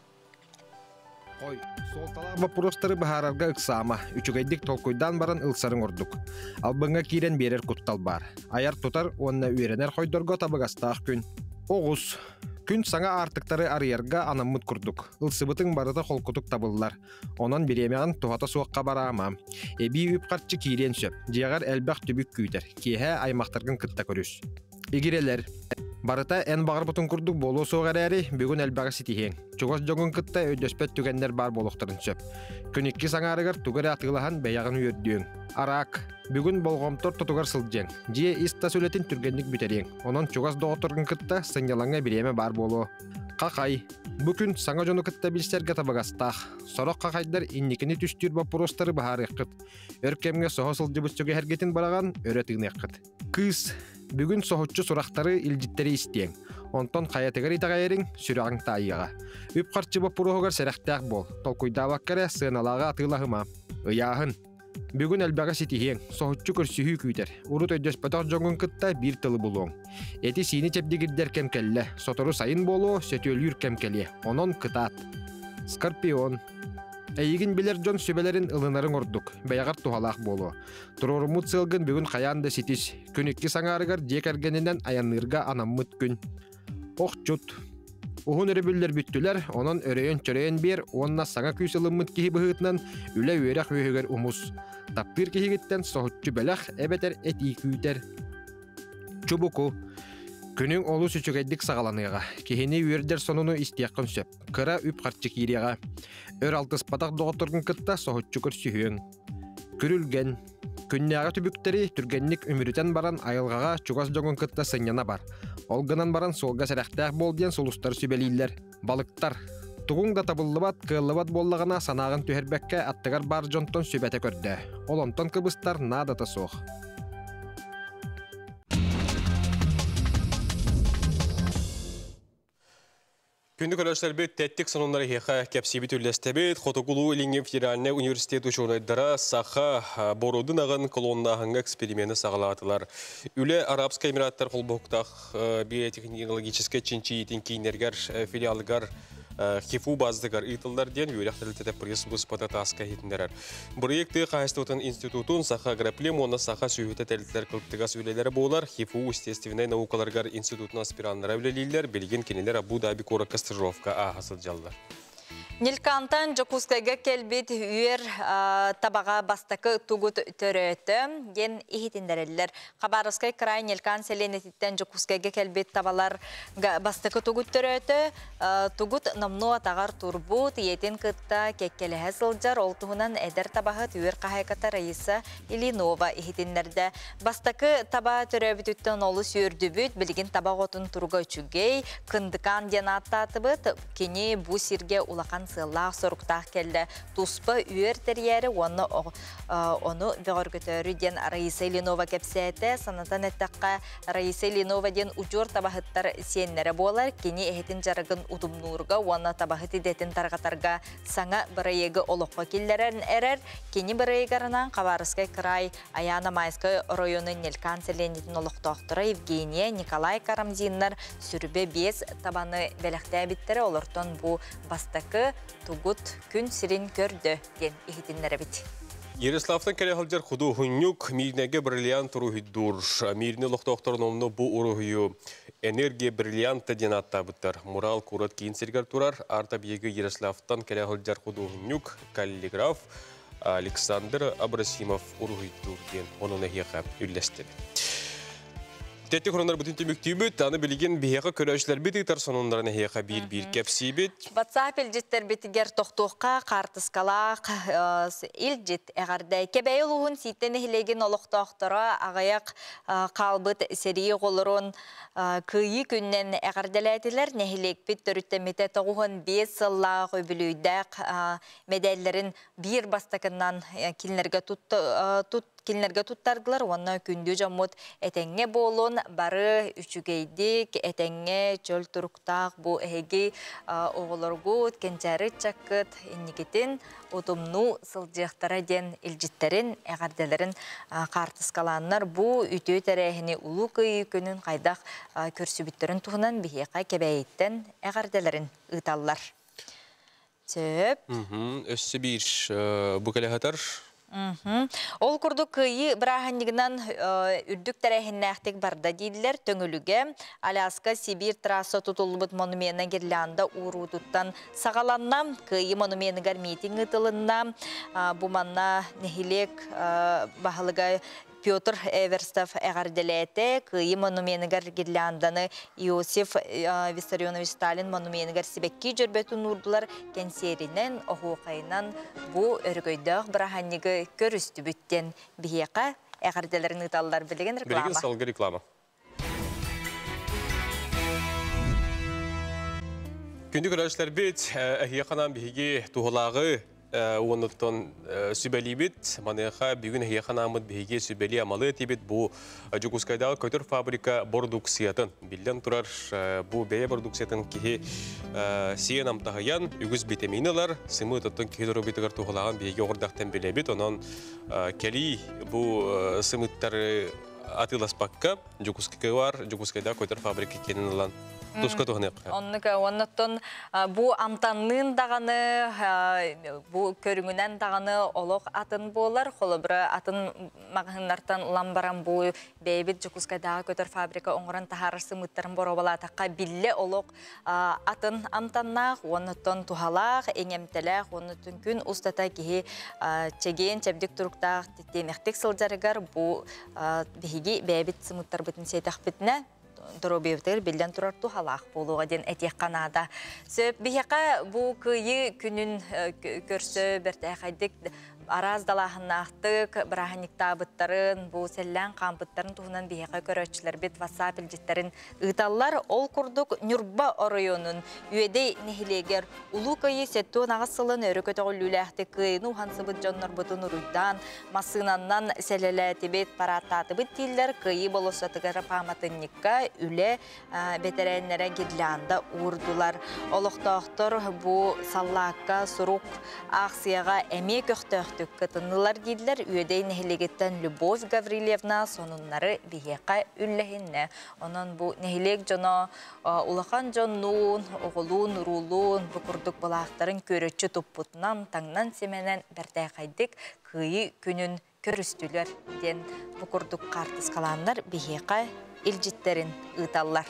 Хой, суолталаах боппуруостары быһаарарга ыксаама, үчүгэйдик толкуйдаан баран ылсарыҥ ордук. Албыҥҥа киирэн биэрэр куттал баар. Айар-тутар уонна үөрэнэр хойдорго табыгастаах күн. Оҕус. Күн саҥа аартыктары арыйарга анаммыт курдук. Ылсыбытыҥ барыта холкутук табыллар. Онон бириэмэҕин туһата суохха бараама. Эбии үп-харчы киириэн сөп. Дьиэҕэр элбэх түбүк күүтэр. Киэһэ аймахтаргын кытта көрүс. Игирэлэр. Барыта эн баҕарбытыҥ курдук буолуо суох эрээри, бүгүн элбэҕи ситиһиэҥ. Чугас дьоҥҥун кытта өйдөспөт түгэннэр баар буолуохтарын сөп. Күн иккис аҥаарыгар тугу эрэ атыылаһан бэйэҕин үөрдүөҥ. Араак. Бүгүн болҕомто ортотугар сылдьыаҥ. Дьиэ ис-тас үлэтин түргэнник бүтэриэҥ. Онон чугас доҕотторгун кытта сынньалаҥҥа бириэмэ баар буолуо. Хахай. Бу күн саҥа дьону кытта билсэргэ табыгастаах. Сорох хахайдар инникини түстүүр боппуруостары быһаарыаххыт. Өр кэмҥэ соһо сылдьыбыт сүгэһэргитин быраҕан өрө тыыныаххыт. Кыыс, бүгүн соһуччу сурахтары, илдьиттэри истиэҥ. Онтон хайатыгар итэҕэйэриҥ, сүрэҕиҥ таайыаҕа. Үп-харчы боппуруоһугар сэрэхтээх буол. Толкуйдаабакка эрэ сыаналааҕы атыылаһыма. Ыйааһын. Бүгүн элбэҕи ситиһиэҥ, соһуччу көрсүһүү күүтэр. Урут өйдөспөтөх дьоҥҥун кытта биир тылы булуоҥ. Эти-сиини чэбдигирдэр кэм кэллэ. Сотору сайын буолуо, сөтүөлүүр кэм кэлиэ. Онон кытаат. Скорпион. Эйигин билэр дьон сүбэлэрин ылынарыҥ ордук, бэйэҕэр туһалаах буолуо. Туруоруммут сыалгын бүгүн хайаан да ситис. Күн икки саҥаарыгар дьиэ кэргэнинэн айанныырга анаммыт күн. Охчут. Уһун өрөбүллэр бүттүлэр, онон өрөйөн-чөрөйөн биэр уонна саҥа күүс ылыммыт киһи быһыытынан үлэ-үөрэх үөһүгэр умус. Таптыыр киһигиттэн соһуччу бэлэх эбэтэр этии күүтэр. Чубуку. Күнүҥ олус үчүгэйдик саҕаланыаҕа. Киһини үөрдэр сонуну истиэххин сөп. Кыра үп-харчы киириэҕэ. Өр алтыспатах доҕотторгун кытта соһуччу көрсүһүөҥ. Күрүлгэн. Күннээҕи түбүктэри түргэнник үмүрүтэн баран айылҕаҕа чугас дьоҥун кытта сынньана бар. Ол гынан баран суолга сэрэхтээх буол диэн сулустар сүбэлииллэр. Балыктар. Тугуҥ да табыллыбат, кыаллыбат буоллаҕына санааҕын түһэрбэккэ аттыгар баар дьонтон сүбэтэ көрдөө. Ол онтон кыбыстар наадата суох. Күндү көрөөччүлэрбит тэттик сонуннары эһиэхэ кэпсиибит үллэстэбит. Хотугулуу Илиҥҥи федеральнай университет учуонайдара саха боруодун аҕын колоннааһыҥҥа эксперимены саҕалаатылар. Үлэ Арабскай Эмираттар холбоһуктаах биотехнологическай чинчийиитин кииннэригэр филиалыгар ХИФУ базатыгар ыытыллар диэн үөрэх тэрилтэтэ пресс-службата тааска иһитиннэрэр. Бырайыак тыа хаһаайыстыбатын институтун Саха агроплем уонна Саха сүөһүтэ тэрилтэлэр кылтыгас үлэлэрэ буолар. ХИФУ естественнай наукаларыгар институтун аспираннара үлэлииллэр. Билигин кинилэр Абу-Даби куоракка стажировка ааһа сылдьаллар. Нилкантан Дьокуускайга кэлбит үөр табаҕа бастакы тугут төрөөтө диэн иһитиннэрэллэр. Хабаровскай край Нелькан сэлиэнэтиттэн Дьокуускайга кэлбит табаларга бастакы тугут төрөөтө. Тугут номнуо атаҕар турбут, ийэтин кытта кэккэлэһэ сылдьар. Ол туһунан эдэр табаһыт үөр хаһаайката Раиса Ильинова иһитиннэрдэ. Бастакы таба төрөөбүтүттэн олус үөрдүбүт. Билигин таба оҕотун туруга үчүгэй. Кындыкаан диэн ааттаатыбыт. Кини бу сиргэ улахан сыаллаах-соруктаах кэллэ. Туспа үөр тэрийээри уонна ону бөҕөргөтөөрү диэн Раиса Ильинова кэпсээтэ. Санатан эттэххэ, Раиса Ильинова диэн удьуор табаһыттар сиэннэрэ буолар. Кини эһэтин дьарыгын утумнуурга уонна табаһыт идэтин тарҕатарга саҥа бырайыагы олоххо киллэрэн эрэр. Кини бырайыгарынан Хабаровскай край Аяна-Майскай оройуонун Нелькан сэлиэнньэтин олохтоохторо Евгения, Николай Карамзиннар сүрүбэ биэс табаны бэлэхтээбиттэрэ. Олортон бу бастакы тугут күн сирин көрдө диэн иһитиннэрэбит. Ярославтан кэлэ сылдьар худуоһунньук Миирнэгэ бриллиант уруһуйдуур. Миирнэ олохтоохторун онно бу уруһуйу «Энергия бриллианта» диэн ааттаабыттар. Мурал куорат киин сиригэр турар. Арт-объегы Ярославтан кэлэ сылдьар худуоһунньук, каллиграф Александр Абрасимов уруһуйдуур диэн онон эһиэхэ үллэстэбит. Тэттик хонуннарбытын түмүктүүбүт. Аны билигин биһиэхэ көрөөччүлэрбит ыытар сонуннарын эһиэхэ биир-биир кэпсиибит. WhatsApp илдьиттэрбитигэр тохтуохха хаартыскалаах илдьит эҕэрдэ. Кэбээйи улууһун Сииттэ нэһилиэгин олохтоохторо аҕыйах хаалбыт сэрии оҕолорун Кыайыы күнүнэн эҕэрдэлээтилэр. Нэһилиэкпит төрүттэммитэ 95 сыллаах үбүлүөйдээх мэдээллэрин биир бастакынан кинилэргэ тут кинилэргэ туттардылар уонна күндү дьоммут этэҥҥэ буолун, бары үчүгэйдик, этэҥҥэ чөл туруктаах бу эһиги оҕолоргут, кэнчээри ыччаккыт инникитин утумнуу сылдьыахтара диэн илдьиттэрин, эҕэрдэлэрин хаартыскалааннар бу үтүө тэрээһини Улуу Кыайыы күнүн хайдах көрсүбүттэрин туһунан биһиэхэ Кэбээйиттэн эҕэрдэлэрин ыыталлар. Сөп. Өссө биир бу кэлэ сытар. Ол курдук Кыайыы бырааһынньыгынан үрдүк тэрээһиннээхтик барда дииллэр. Төҥүлүгэ Аляска Сибиир трасса тутуллубут монумена гирлянда ууруутуттан саҕаланна. Кыайыы монуменыгар митинг ыытылынна. Бу манна нэһилиэк баһылыга Петр Эверстов эҕэрдэлээтэ. Кыайыы монуменыгар гирлянданы Иосиф Виссарионович Сталин монуменыгар сибэкки дьөрбөтүн уурдулар. Кэнсиэринэн, оһуохайынан бу өрөгөйдөөх бырааһынньыгы көрүстүбүт диэн биһиэхэ эҕэрдэлэрин ыыталлар. Билигин реклама. Билигин салгы реклама. Күндү көрөөччүлэрбит, эһиэхэ анаан биһиги туһалааҕы уонуттан сүбэлиибит. Маныаха бүгүн эһиэхэ анааммыт биһиги сүбэлии амалыы этибит бу Дьокуускайдааҕы көтөр фабрика бородууксуйатын. Биллэн турар, бу бэйэ бородууксуйатын киһи сиэн амтаһыйан, үгүс битэмиини ылар, сымыыт оттон киһи доруобуйатыгар туһалааҕын биһиги оҕурдахтан билэбит. Онон кэлии бу сымыыттары атыыласпакка, Дьокуускайга бар, Дьокуускайдаах көтөр фабрика киэнин ылан Туска туһаныахха. Оннук оннуттан бу амтанныын даҕаны, бу көрүҥүнэн даҕаны олох атын буолар. Холобура, атын маҕаһыыннартан ылан баран бу бэйэбит Дьокуускайдааҕы көтөр фабрика оҥорон таһаарар сымыыттарын боруобалаатахха биллэ олох атын амтаннаах, уоннуттан туһалаах, иҥэмтэлээх, уоннуттан күн устата киһи чэгиэн, чэбдик туруктаах тиэмэхтик сылдьарыгар бу биһиги бэйэбит сымыыттарбытын сиэтэхпитинэ доруобуйабытыгар биллэн турар туһалаах буолуоҕа диэн этиэххэ наада. Сөп, биһиэхэ бу Кыайыы күнүн көрсө бэртээхэйдик араас далааһыннаахтык бырааһынньыктаабыттарын, бу сэллээн хаампыттарын туһунан биһиэхэ көрөөччүлэрбит WhatsApp илдьиттэрин ыыталлар. Ол курдук Ньурба оройуонун Үөдэй нэһилиэгэр Улуу Кыайыы 78 сылын өрө көтөҕүллүүлээхтик кыайыыны уһансыбыт дьоннорбутун уруйдаан, массыынаннан сэлэлээтибит, парааттаатыбыт дииллэр. Кыайыы болуоссатыгар пааматынньыкка үлэ бэтэрээннэрэ гирлянда уурдулар. Олохтоохтор бу саллаакка сурук аахсыйаҕа эмиэ көхтөөхтүк кытыннылар дииллэр. Үөдэй нэһилиэгиттэн Любовь Гаврильевна сонуннары биһиэхэ үллэһиннэ. Онон бу нэһилиэк дьоно улахан дьоннуун, оҕолуун, уруулуун бу курдук былаахтарын көрөччү туппутунан, таҥнан-симэнэн бэртээхэйдик Кыайыы күнүн көрүстүлэр диэн бу курдук хаартыскалааннар биһиэхэ илдьиттэрин ыыталлар.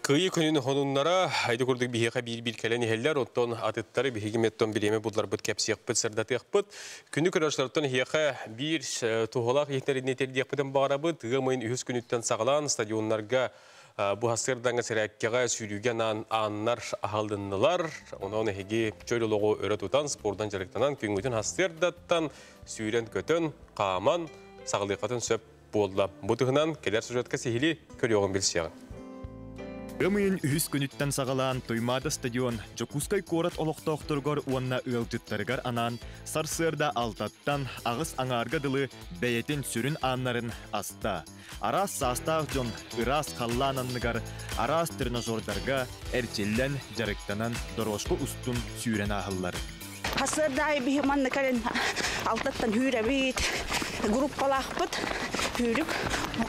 Кыайыы күнүн хонуннара айды курдук биһиэхэ биир-биир кэлэн иһэллэр, оттон атыттары биһиги меттон бириэмэ булларбыт кэпсиэхпит, сырдатыахпыт. Күнү көрөөччүлэртэн иһиэхэ биир туһалаах иһитиннэриини тиэрдиэхпитин баҕарабыт. Ыам ыйын үһүс күнүттэн саҕалаан стадионнарга бу сарсыардааҥҥы сэрээккэҕэ сүүрүүгэ анаан ааннар аһылыннылар. Онон эһиги чөл олоҕу өрө тутан, спордан дьарыктанан, күҥҥүтүн сарсыардаттан сүүрэн-көтөн, хааман саҕалыаххытын сөп буолла. Бу туһунан кэлэр сюжетка сиһилии көрүөҕүн билсиэҕин. Ыам ыйын үһүс күнүттэн саҕалаан Туймаада стадион Дьокуускай куорат олохтоохторугар уонна ыалдьыттарыгар анаан сарсыарда алтаттан аҕыс аҥаарга дылы бэйэтин сүрүн ааннарын аста. Араас саастаах дьон ыраас халлаан анныгар араас тренажердарга эрчиллэн, дьарыктанан дорожка устун сүүрэн ааһаллар. Сарсыарда аайы биһи манна кэлэн алтаттан хүүрэбит, группалаахпыт, хүүрүк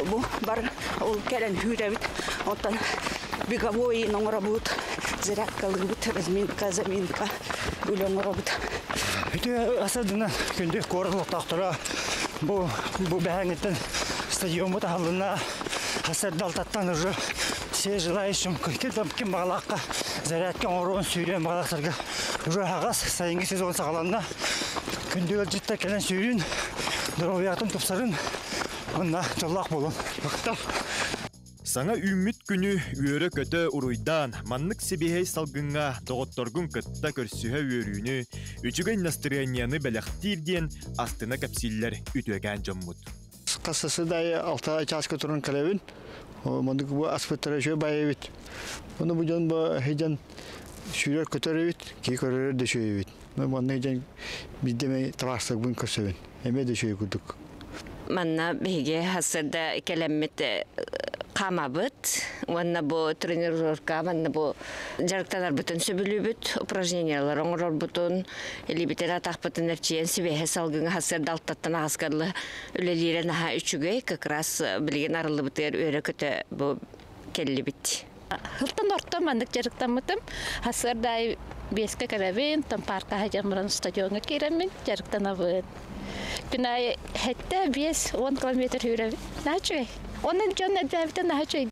бу бар ол кэлэн хүүрэбит. Оттон беговой оҥоробут, зарядкалыыбыт, разминка, заминка үлэ оҥоробут. Үтүө асадына күндү куорат олохтоохторо бу бу бэһээҥҥиттэн стадиоммут аһыллынна. Сарсыарда алтаттан уже все желающим ким баҕалаахха зарядка оҥоруон сүүрүөн баҕалаахтарга уже аһаҕас сайыҥҥы сезон саҕаланна. Күндү ыалдьыттар кэлэн сүүрүн, доруобуйаҕытын тупсарын, уонна дьоллоох буолун. Махтал! Саҥа үүммүт күнү үөрэ-көтө уруйдаан, маннык сибиэһэй салгыҥҥа доҕотторгун кытта көрсүһэ үөрүүнү, үчүгэй настырыанньаны бэлэхтиир диэн астына кэпсииллэр үтүөкээн дьоммут. Хас сарсыарда алта чааска туран кэлэбин. Маннык бу аспыттара үчүгэй баайы эбит. Ону бу дьон бу сылдьан сүүрэр көтөр эбит, киһи көрөрөр да үчүгэй эбит. Манна сылдьан биирдэ эмэ табаарыстарбын көрсөбүн. Эмиэ да үчүгэй курдук. Манна биһиги сарсыарда кэлэммит хаамабыт уонна бу тренировка манна бу дьарыктанарбытын сөбүлүүбүт, упражнениялар оҥорорбутун, илиибитин атахпытын эрчийэн сибиэһэ салгыҥа сарсыарда алтаттан аҕыска дылы үлэлиирэ наһаа үчүгэй, как раз билигин арыллыбытыгар үөрэ-көтө бу кэллибит. Сылтан орто маннык дьарыктаммытым. Сарсыарда аайы биэскэ кэлэбин, там парка сылдьан баран стадиоҥҥа киирэммин дьарыктанабын. Күн аайы сэттэ, 5, 10 километр сүүрэбин. Наһаа үчүгэй. Онон дьон элбээбитэ наһаа үчүгэй.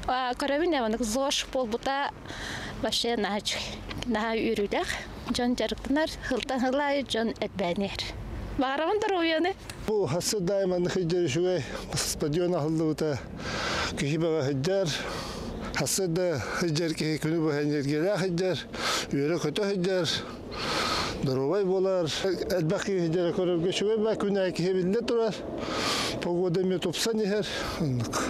Көрөбүн маннык ЗОЖ буолбута вообще наһаа үчүгэй. Наһаа үөрүүлээх. Дьон дьарыктанар, сылтан сыл аайы дьон элбээн иһэр. Баҕарабын доруобуйаны. Бу сарсыарда аайы маннык сылдьар үчүгэй стадион аһыллыбыта киһи бөҕө сылдьар. Сарсыарда сылдьар киһи күнү быһа энергиялээх сылдьар, үөрэ-көтө сылдьар, доруобай буолар. Элбэх киһи сылдьара көрөргө үчүгэй баа, күн аайы киһи биллэ турар. Погода эмиэ тупсан иһэр. Оннук.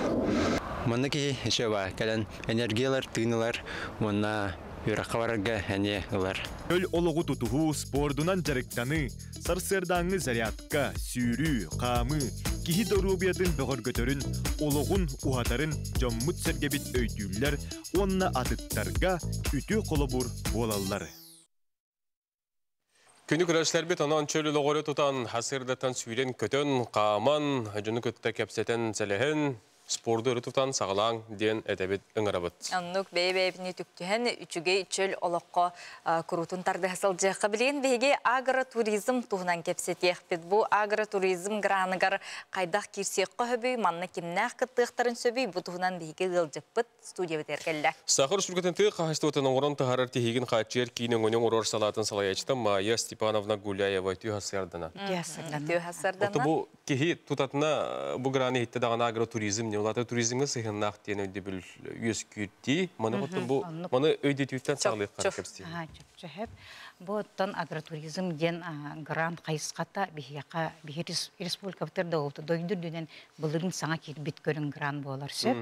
Манна киһи еще баа кэлэн энергиялар, тыын ылар уонна үөрэххэ барарга эмиэ ылар. Чөл олоҕу тутуһуу, спордунан дьарыктаныы, сарсыардааҥҥы зарядка, сүүрүү, хаамыы, киһи доруобуйатын бөҕөргөтөрүн, олоҕун уһатарын дьоммут-сэргэбит өйдүүллэр уонна атыттарга үтүө холобур буолаллар. Күнү көрөөччүлэрбит онон чөл олоҕу тутан, сарсыардаттан сүүрэн-көтөн, хааман, дьону кытта кэпсэтэн, сэлэһэн, Спорду өрө тутан саҕалааҥ диэн этэбит, ыҥырабыт. Оннук бэйэ-бэйэбитини үтүктүһэн үчүгэй чөл олоххо куруутун тардыһа сылдьыахха. Билигин биһиги агротуризм туһунан кэпсэтиэхпит. Бу агротуризм граныгар хайдах киирсиэххэ сөбүй, манна кимнээх кыттыахтарын сөбүй, бу туһунан биһиги ыалдьыппыт студиябытыгар кэллэ. Саха Республикатын тыа хаһайыстыбатын оҥорон таһаарар тиһигин хааччыйар киин өҥөнү оҥорор салаатын салайааччыта Майя Степановна Гуляева үтүө сарсыардана. Үтүө сарсыардана. Ото бу киһи тутатына бу граны иһиттэ даҕаны агротуризм не улаата туризмҥа сыһыаннаах диэн өйдөбүл үөскүүрдии. Маны оттон бу маны өйдөтүүттэн саҕалыахха кэпсиир. Чөп. Бу оттон агротуризм диэн грант хайысхата биһиэхэ биһи республикабытыгар да дойду үрдүнэн былырыын саҥа киирбит көрүҥ грант буолар сөп.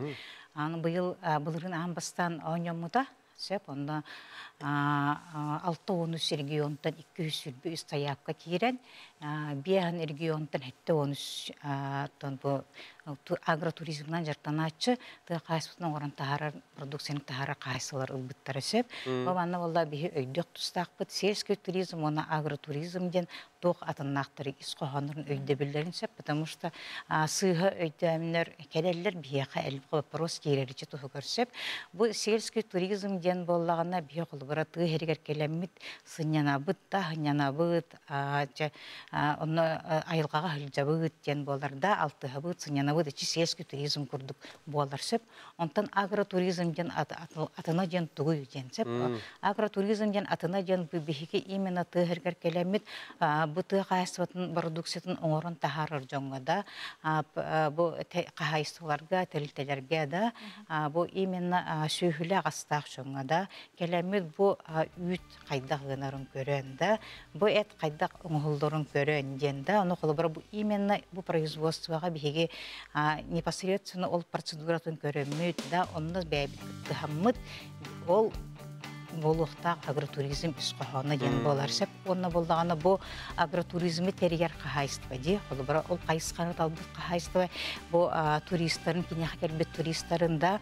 Аны быйыл былырыын аан бастаан оонньоммута сөп. Онно 63 регионтан 223 сайаапка киирэн, биэһэн регионтан 73 бу агротуризмынан дьарыктанааччы тыа хаһаайыстыбатын оҥорон таһаарар продукцияны таһаарар хаһаайыстыбалар ылбыттара сөп. Бу манна буолла биһи өйдүөх тустаахпыт сельский туризм уонна агротуризм диэн туох атыннаахтары ис хоһооннорун өйдөбүллэрин сөп, потому что сыыһа өйдөөмнөр кэлэллэр биһиэхэ элбэх вопрос киирэричи туһугар сөп. Бу сельский туризм диэн буоллаҕына биһи холобура тыа иһигэр кэлэммит сынньанабыт да сынньанабыт онно айылҕаҕа сылдьабыт диэн буолар да алтыһабыт сынньанабыт ичи сельский туризм курдук буолар сөп. Онтон агротуризм диэн атына диэн тугуй диэн сөп. Агротуризм диэн атына диэн биһиги именно тыа иһигэр кэлэммит бу тыа хаһаайыстыбатын продукциятын оҥорон таһаарар дьоҥҥо да бу хаһаайыстыбаларга, тэрилтэлэргэ да бу именно сүөһүлээх астаах дьоҥҥо да кэлэммит бу үүт хайдах гынарын көрөн да бу эт хайдах оҥоһулларын көрөн диэн да ону холобура бу именно бу производствоҕа биһиги непосредственно ол процедуратын көрөммүт да онно бэйэбит кыттыһаммыт ол буолуохтаах агротуризм ис хоһооно диэн буолар сөп. Уонна буоллаҕына бу агротуризмы тэрийэр хаһаайыстыба дии. Холобура ол хайысханы талбыт хаһаайыстыба бу туристарын киниэхэ кэлбит туристарын да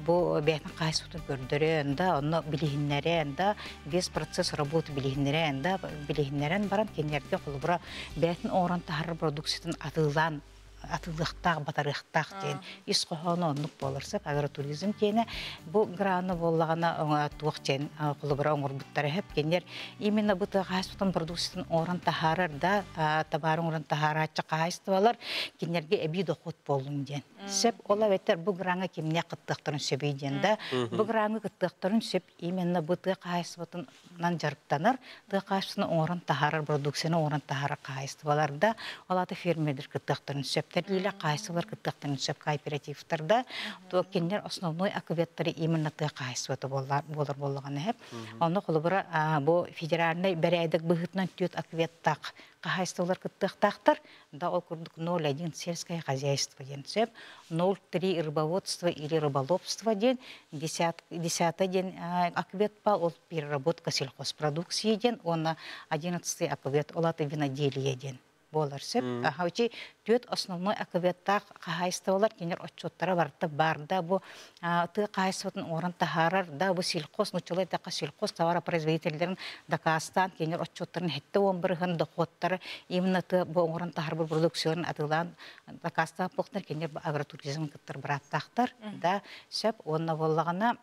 бу бэйэтин хаһаайыстыбатын көрдөрөн да онно билиһиннэрэн да весь процесс работы билиһиннэрэн да билиһиннэрэн баран кинилэргэ холобура бэйэтин оҥорон таһаарар продукциятын атыылаан атыылыахтаах, батарыахтаах диэн ис хоһооно оннук буолар сөп. Агротуризм диэнэ бу граны буоллаҕына туох диэн холобура оҥорбуттара сөп. Кинилэр именно бу тыа хаһаайыстыбатын продукциятын оҥорон таһаарар да табаары оҥорон таһаарааччы хаһаайыстыбалар кинилэргэ эбии дохуот буоллун диэн. Сөп ол эбэтэр бу граҥа кимнээх кыттыахтарын сөбүй диэн да бу граҥа кыттыахтарын сөп именно бу тыа хаһаайыстыбатынан дьарыктанар, тыа хаһаайыстыбатын оҥорон таһаарар, продукцияны оҥорон таһаарар хаһаайыстыбаларда, ол аата фермердэр кыттыахтарын сөп, тэрилиилээх хаһаайыстыбалар кыттыахтарын сөп, кооперативтарда, то кинилэр основной акветтары именно тыа хаһаайыстыбата буолар буоллаҕына сөп. Онно холобура бу федеральнай бэрээдэк быһыытынан түөрт акветтаах хаһаайыстыбалар кыттыахтаахтар. Да ол курдук 0,1 сельское хозяйство диэн сөп, 0,3 рыбоводство или рыболовство диэн, 10 диэн аквет бал ол переработка сельхозпродукции диэн, уонна 11 аквет ол аты виноделие диэн буолар сөп. Ахаучи түөрт основной акветтаах хаһаайыстыбалар кинилэр отчуоттара барыта бар да бу тыа хаһаайыстыбатын оҥорон таһаарар да бу сельхоз нуччалыы эттэххэ сельхоз товаропроизводителлэрин дакаастаан кинилэр отчуоттарын 70% доходтара именно тыа бу оҥорон таһаарбыт продукцияларын атыылаан дакаастаан буолтар кинилэр агротуризм кыттар бырааптаахтар да сөп. Уонна буоллаҕына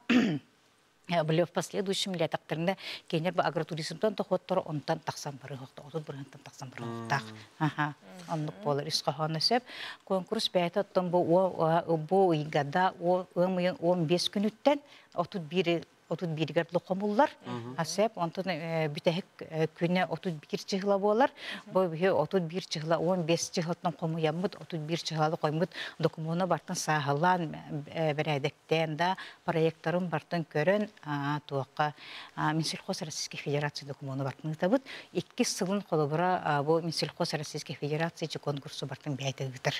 были в последующем летахтарында кинилэр бу агротуризмтан доходторо онтон тахсан барыахта 30%-тан тахсан барыахтаах. Оннук буолар ис хоһооно сөп. Конкурс бэйэтэ оттон бу бу ыйгада ыам ыйын 15 күнүттэн 31 31-гэр хомуллар. Сөп. Онтон бүтэһик күнэ 31 чыһыла буолар. Бу биһи 31 чыһыла 15 чыһылаттан хомуйаммыт 31 чыһылалы қоймут докумуона бартан сааһылаан бэрээдэктээн да проекттарын бартан көрөн туохха Минсельхоз Российской Федерации докумуона бартын ыытабыт. Иккис сылын холобура бу Минсельхоз Российской Федерации конкурсу бартын бэйэтэ ыытар.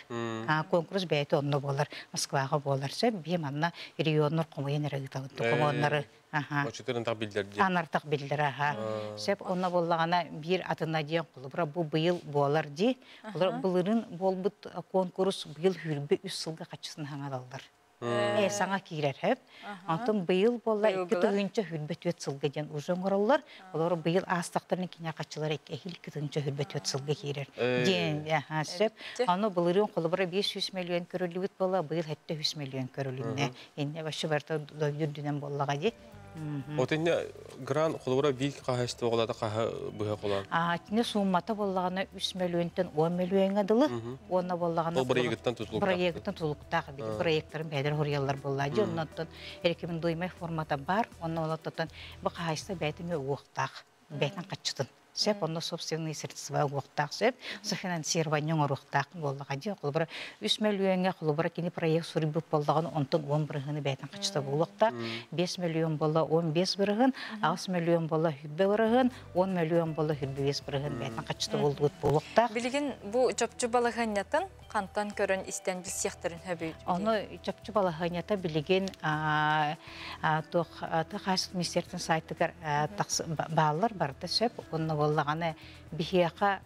Конкурс бэйэтэ онно буолар, Москваҕа буолар сөп. Биһи манна регионнар хомуйан эрэ ыытабыт докумуоннары. Очутырын биллэр дии. Анартах биллэр аха. Сөп онно буоллаҕына биир атына диэн холобура бу быйыл буолар дии. Былырын буолбут конкурс быйыл хүрбе 3 сылга хаччысын хаҥалаллар. Саҥа киирэр хөп. Онтон быйыл буолла 2 тыһыынча 24 сылга диэн уже оҥороллор. Олор быйыл аастахтарына кинэ хаччылар эһил 2 тыһыынча 24 сылга киирэр. Диэн сөп. Аны былырыын холобура 500 миллион көрүллүбүт буолла, быйыл 700 миллион көрүлүннэ. Инне вообще барыта дойду үрдүнэн буоллаҕа дии. Отинне грант холобура биир хаһайыстыба олата хаһа быһа холан. А кине суммата буоллаҕына 3 миллионтан 10 миллионга дылы. Уонна буоллаҕына Ол проектыттан тутулуктаах. Проектыттан тутулуктаах били проекттарын бэйэлэр хоруйаллар буолла. Дьэ онноттон рекомендуемай формата бар. Онно олоттон бу хаһайыстыба бэйэтин уохтаах. Бэйтэн хаччытын. Сөп, онно собственные средства уохтаах сөп, софинансирование оҥоруохтаах буоллаҕа дии. Холобура 3 миллионҥа холобура кини проект суруйбут буоллаҕына, онтон 10 бырыһыаны бэйтэн хаччыта буолуохтаах. 5 миллион буолла 15 бырыһын, 8 миллион буолла 20 бырыһын, 10 миллион буолла 25 бырыһын бэйтэн хаччыта буолбут буолуохтаах. Билигин бу чопчу балаһыанньатын хантан көрөн истэн билсиэхтэрин хөбүй? Ону чопчу балаһыанньата билигин туох тахас министерствотын сайтыгар бааллар барыта сөп. Онно буоллаҕына биһиэхэ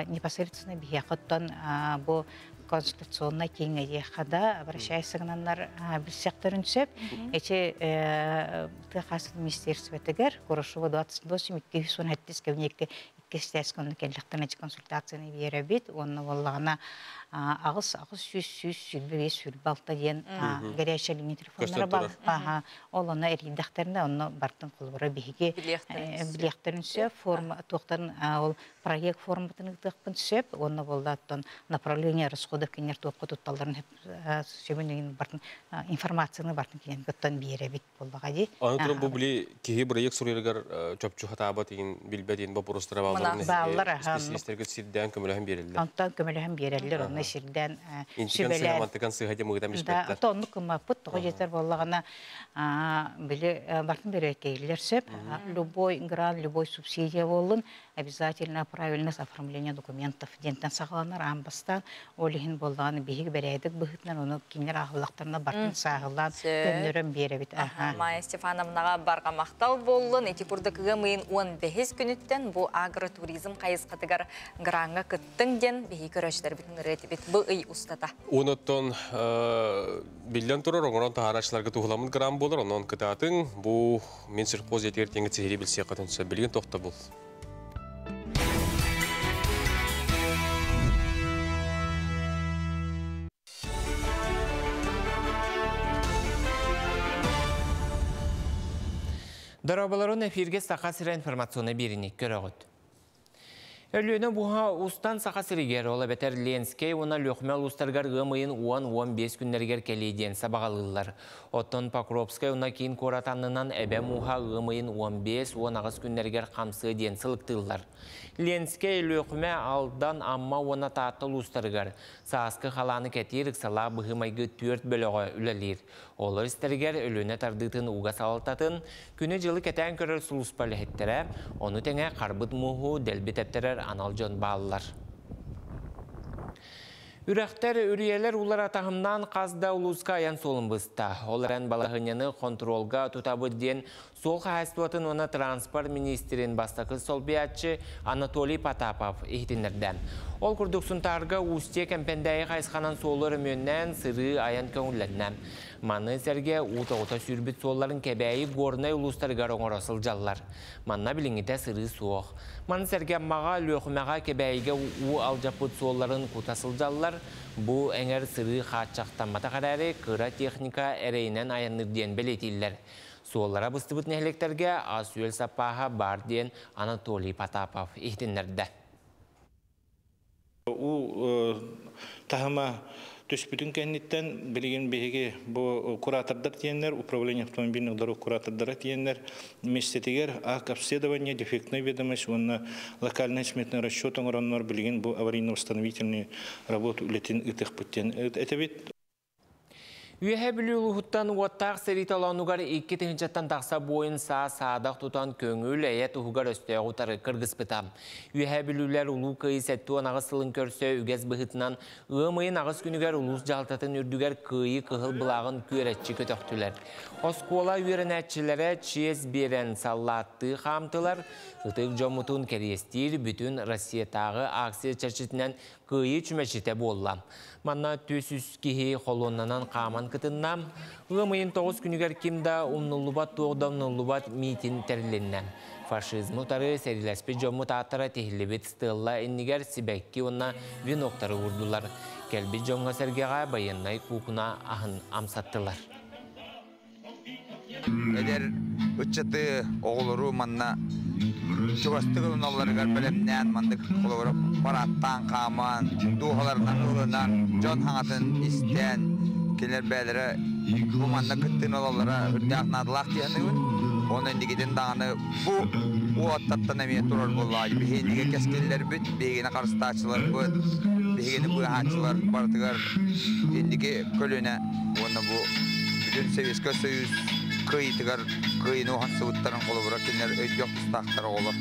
непосредственно биһиэхэттэн бу консультационный кииҥҥэ да обращайся гынаннар билсиэхтэрин сөп. Эчи тыа министерствотыгар Курашова 28 217 кабинетке иккистэс конну келлэхтэн эчи консультацияны биэрэбит. Онно буоллаҕына 8 800 125 26 диэн горячая линия телефоннара бар. Аха, ол онно эрийдэхтеринэ онно бартын холобура биһиги билиэхтерин сөп, форма туохтан ол проект форматын ыытыахпын сөп. Онно буоллааттан направление расходов кинер туохха тутталларын сөбүн бартын информацияны бартын кинен көттөн биэрэбит буоллаҕа дии. Аны туран бу били киһи проект суруйарыгар чопчу хатаабат деген билбэтин вопростара бааллар. Бааллар, аха. Специалистерге сирдән көмөлөһөн берилер. Онтон көмөлөһөн биэрэллэр, онно сирдән Интиган сүбэлээн. Сыһамантыкан сыһа дем ыгытам Да, испеттер. тонну кымаппыт, тоҕо жетер буоллаҕына били бартын берекейлер сөп. Любой грант, любой субсидия боллун, обязательно правильность оформления документов дентен саҕаланар аан бастаан. Ол иһин буоллаҕына биһиги бэрээдик быһыытынан ону кинилэр аахыллахтарына бартын сааһылаан көннөрөн биэрэбит. Аха. Майя Стефановнаға барға мақтал боллун. Эти курдук ыам ыйын 15 күнүттэн бу агротуризм хайысхатыгар гранга кыттың ден биһи көрөчтөр бүтүн ырыатибит бу ый устата. Онотон биллен турар оңорон тахарачларга тухуламын грам болар, онон кытаатын бу Минсельхоз етер теңі цехери билсе қатын билген тоқта бұл. Дорабаларын эфирге Саха сирэ информационный биэриини көрөҕүт. Өлүөнэ мууһа устан Саха сиригэр, ол эбэтэр Ленскэй уонна Өлүөхүмэ улуустарыгар ыам ыйын 10-15 күннэригэр кэлиэ диэн сабаҕалыыллар. Оттон Покровскай уонна киин куорат аннынан эбэ мууһа ыам ыйын 15-18 күннэригэр хамсыа диэн сылыктыыллар. Ленскэй, Өлүөхүмэ, Алдан, Амма уонна Таатта улуустарыгар сааскы халааны кэтиир ыксаллаах быһыы-майгы түөрт бөлөҕө үлэлиир. Олор истэригэр Өлүөнэ тардыытын ууга салалтатын, күнү-дьылы кэтээн көрөр сулууспа үлэһиттэрэ, ону тэҥэ харбыт мууһу дэлби тэптэрэр анал дьон бааллар. Үрэхтэр, үрүйэлэр уулара таһымнаан хас да улууска айан суолун быста. Ол эрэн балаһыанньаны хонтуруолга тутабыт диэн суол хаһаайыстыбатын уонна транспорт министрин бастакы солбуйааччы Анатолий Потапов иһитиннэрдэ. Ол курдук Сунтаарга Устье Кэмпэндээйи хайысханан суолу өрөмүөннээн сырыы айан көҥүллэннэ. Маны сэргэ уу тоҕута сүүрбүт суолларын Кэбээйи, Горнай улуустарыгар оҥоро сылдьаллар. Манна билиҥҥитэ сырыы суох. Маны сэргэ Аммаҕа, Өлүөхүмэҕэ, Кэбээйигэ уу алдьаппыт суолларын кута сылдьаллар. Бу эҥэр сырыы хааччахтамматах эрээри, кыра техника эрэйинэн айанныыр диэн бэлиэтииллэр. Суоллара быстыбыт нэһилиэктэргэ ас-үөл саппааһа баар диэн Анатолий Потапов иһитиннэрдэ. Уу таһыма түспүтүн кэнниттэн билигин биһиги бу куратордар тиэннэр, управление автомобильных дорог куратордара тиэннэр миэстэтигэр акт обследования, дефектная ведомость уонна локальный сметный расчет оҥороннор билигин бу аварийно-восстановительный работу үлэтин ыытыахпыт диэн этэбит. Үөһээ Бүлүү улууһуттан уоттаах сэрии толоонугар 2000-тан тахса буойун саа саадах тутан көҥүл, эйэ туһугар өстөөҕү утары кыргыспыта. Үөһээ Бүлүүлэр Улуу Кыайыы 78 сылын көрсө үгэс быһыытынан ыам ыйын 8 күнүгэр улуус дьаһалтатын үрдүгэр Кыайыы кыһыл былааҕын күөрэччи көтөхтүлэр. Оскуола үөрэнээччилэрэ чиэс биэрэн саллааттыы хаамтылар. Ытык дьоммутун кэриэстиир бүтүн Россиятааҕы акция чэрчитинэн. Кыайыы чүмэчитэ буолла. Манна 400 киһи колоннанан хааман кытынна. Ыам ыйын 9 күнүгэр ким да умнуллубат, туох да умнуллубат миитин тэрилиннэ. Фашизмы утары сэриилэспит дьоммут ааттара тиһиллибит стелла иннигэр сибэкки уонна веноктары уурдулар. Кэлбит дьоҥҥо-сэргэҕэ байыаннай куукуна аһын амсаттылар. Эдэр ыччаты, оҕолору манна чугастык ылыналларыгар бэлэмнээн маннык холобура парадтаан хааман, дууһаларынан ылынан, дьон хаҥатын истэн, кинилэр бэйэлэрэ бу манна кыттыыны ылаллара үрдээх наадалаах дии саныыбын. Уонна инникитин даҕаны бу уолаттартан эмиэ турар буоллаҕа. Биһиги кэскиллэрбит, биһигини харыстааччыларбыт, биһигини быыһааччылар барытыгар инники көлүөнэ уонна бу бүтүн Советскай Союз кыайыытыгар кыайыыны уһансыбыттарын холобура кинилэр өйдүөх тустаахтар оҕолор.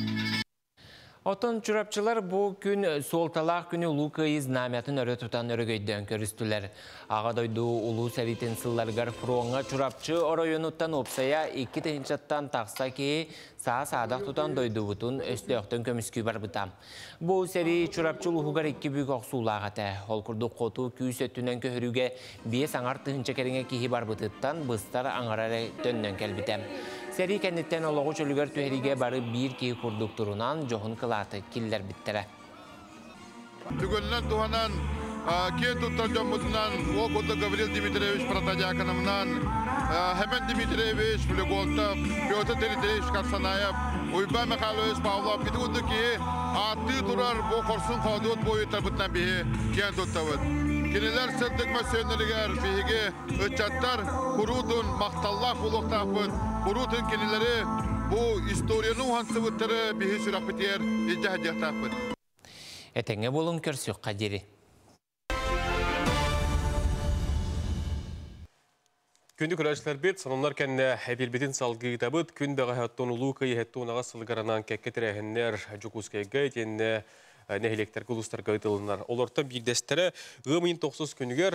Оттон чурапчылар бу күн суолталаах күнү Улуу Кыайыы знамятын өрө тутан өрөгөйдөөн көрүстүлэр. Аҕа дойду Улуу сэриитин сылларыгар фроҥҥа Чурапчы оройуонуттан уопсайа 2 тыһыынчаттан тахса киһи саа-саадах тутан дойдубутун өстөөхтөн көмүскүү барбыта. Бу сэрии Чурапчы улууһугар икки бүк охсуулаах этэ. Ол курдук хоту күүс өттүнэн көһөрүүгэ 5,5 тыһыынча кэриҥэ киһи барбытыттан быстар аҥара эрэ төннөн кэлбитэ. Сэрии кэнниттэн олоҕу чөлүгэр түһэриигэ бары биир киһи курдук турунан дьоһун кылааты киллэрбиттэрэ. Түгэнинэн туһанан киэн туттар дьоммутунан ол курдук Гаврил Дмитриевич Протодьяконовынан, Хемен Дмитриевич Флегонтов, Петр Дмитриевич Карсанаев, Уйбаан Михайлович Павлов ити курдук киһи ааттыы турар бу хорсун хоодуот буойуттарбытынан биһи киэн туттабыт. Кинилэр сырдык мөссүөннэригэр биһиги ыччаттар куруутун махталлаах буолуохтаахпыт, куруутун кинилэри бу историяны уһансыбыттары биһи сүрэхпитигэр илдьэ сылдьыахтаахпыт. Этэҥҥэ буолуҥ, көрсүөххэ диэри. Күндү көрөөччүлэрбит, сонуннар кэннэ эфирбитин салгыытабыт. Күн бэҕэһээ улуу Кыайыы 78 сылыгар анаан кэккэ тэрээһиннэр Дьокуускайга итиэннэ нэһилиэктэргэ, улуустарга ыытылыннылар. Олортон биирдэстэрэ ыам ыйын 9 күнүгэр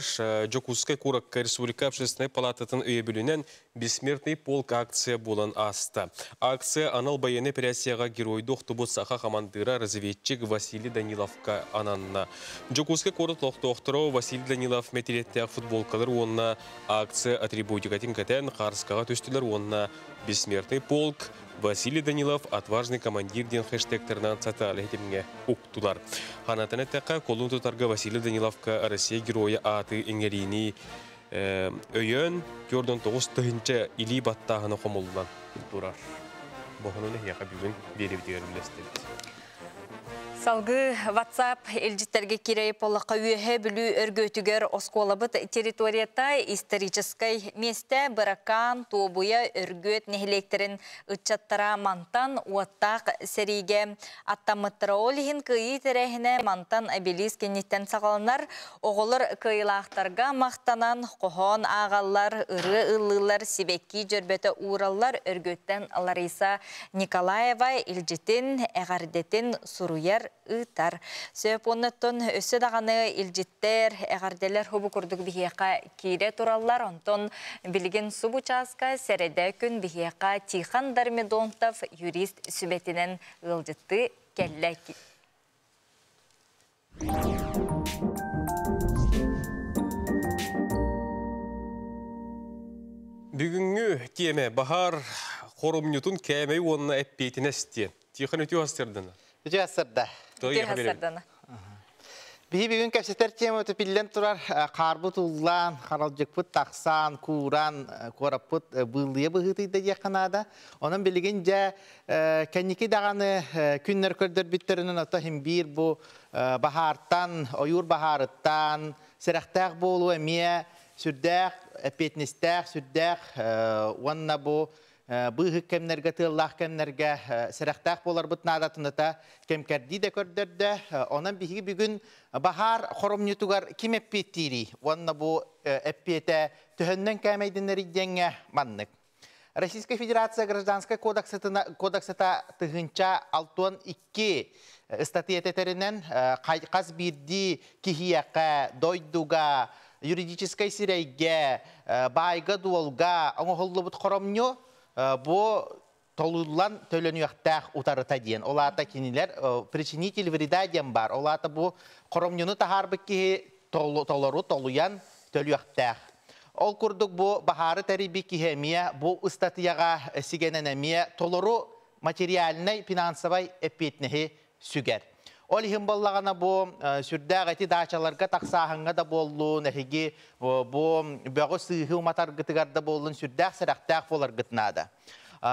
Дьокуускай куоракка Республика Общественнай палататын өйөбүлүнэн «Бессмертный полк» акция буолан ааста. Акция анал байыаннай операцияҕа геройдуу охтубут саха хамандыыра, разведчик Василий Даниловка ананна. Дьокуускай куорат олохтоохторо Василий Данилов мэтириэттээх футболкалары уонна акция атрибутикатын кэтэн хаартыскаҕа түстүлэр уонна «Бессмертный полк», «Василий Данилов отважный командир» диэн хэштегтерынан социальнай ситимҥэ уктулар. Санатан эттэххэ, кулун тутарга Василий Даниловка Россия геройа ааты иҥэриини өйөөн, 49 тыһыынча илии баттааһына хомуллан турар. Бу сонуну эһиэхэ бүгүн биэриибитигэр үллэстибит. Салгыы WhatsApp илдьиттэргэ киирэр буоллахха, Үөһээ Бүлүү Өргүөтүгэр оскуолабыт территорията историческай миэстэ. Быракаан, Туобуйа, Өргүөт нэһилиэктэрин ыччаттара мантан уоттаах сэриигэ аттаммыттара. Ол иһин кыайыы тэрээһинэ мантан обелиск кэнниттэн саҕаланар. Оҕолор кыайыылаахтарга махтанан хоһоон ааҕаллар, ырыа ыллыыллар, сибэкки дьөрбөтө уураллар. Өргүөттэн Лариса Николаева илдьитин, эҕэрдэтин суруйар, ыытар. Сөп, оннуттан өссө даҕаны илдьиттэр, эҕэрдэлэр бу курдук биһиэхэ киирэ тураллар. Онтон билигин субу чааска сэрэдэ күн биһиэхэ Тихон Дормидонтов юрист сүбэтинэн ыалдьыттыы кэллэ. Бүгүҥҥү тиэмэ баһаар хоромньутун кээмэйэ уонна эппиэтинэс диэн. Тихон, үтүө сарсыарданан. Үтүө сарсыарда. Үтүө сарсыарданан. Биһи бүгүн кэпсэтэр тиэмэ биллэн турар хаарбыт ууллан, харалдьыкпыт тахсан, кууран, куораппыт быыллыйа быһыытыйда диэххэ наада. Онон билигин дьэ кэнники даҕаны күннэр көрдөрбүттэринэн ото хим биир бу баһаартан, ойуур баһаарыттан сэрэхтээх буолуу эмиэ сүрдээх эппиэтинэстээх, сүрдээх уонна бу быыһык кэмнэргэ, тыаллаах кэмнэргэ сэрэхтээх буоларбыт наадатыныта кэм-кэрдии да көрдөрдө. Онон биһиги бүгүн баһаар хоромньутугар ким эппиэттиирий? Уонна бу эппиэтэ төһөннөн кээмэйдэнэрий диэҥҥэ маннык. Российская Федерация Гражданскай кодексата 1062 ыстатыйата этэринэн хас биирдии киһиэхэ, дойдуга, юридическай сирэйгэ, баайга-дуолга оҥоһуллубут хоромньу бу Толуллан төлөнүөхтээх утарыта диэн. Ол аата кинилэр причинитель вреда диэн баар. Ол аата бу хоромньуну таһаарбыт киһи толору толуйан төлүөхтээх. Ол курдук бу баһаары тэрийбит киһи эмиэ бу ыстатыйаҕа сигэнэн эмиэ толору материальнай финансовай эппиэтинэһи сүгэр. Ол иһин буоллаҕына бу сүрдээх эти даачаларга тахсааһыҥҥа да буоллун, эһиги бу бөҕү сыыһы уматаргытыгар да буоллун сүрдээх сэрэхтээх буоларгыт наада.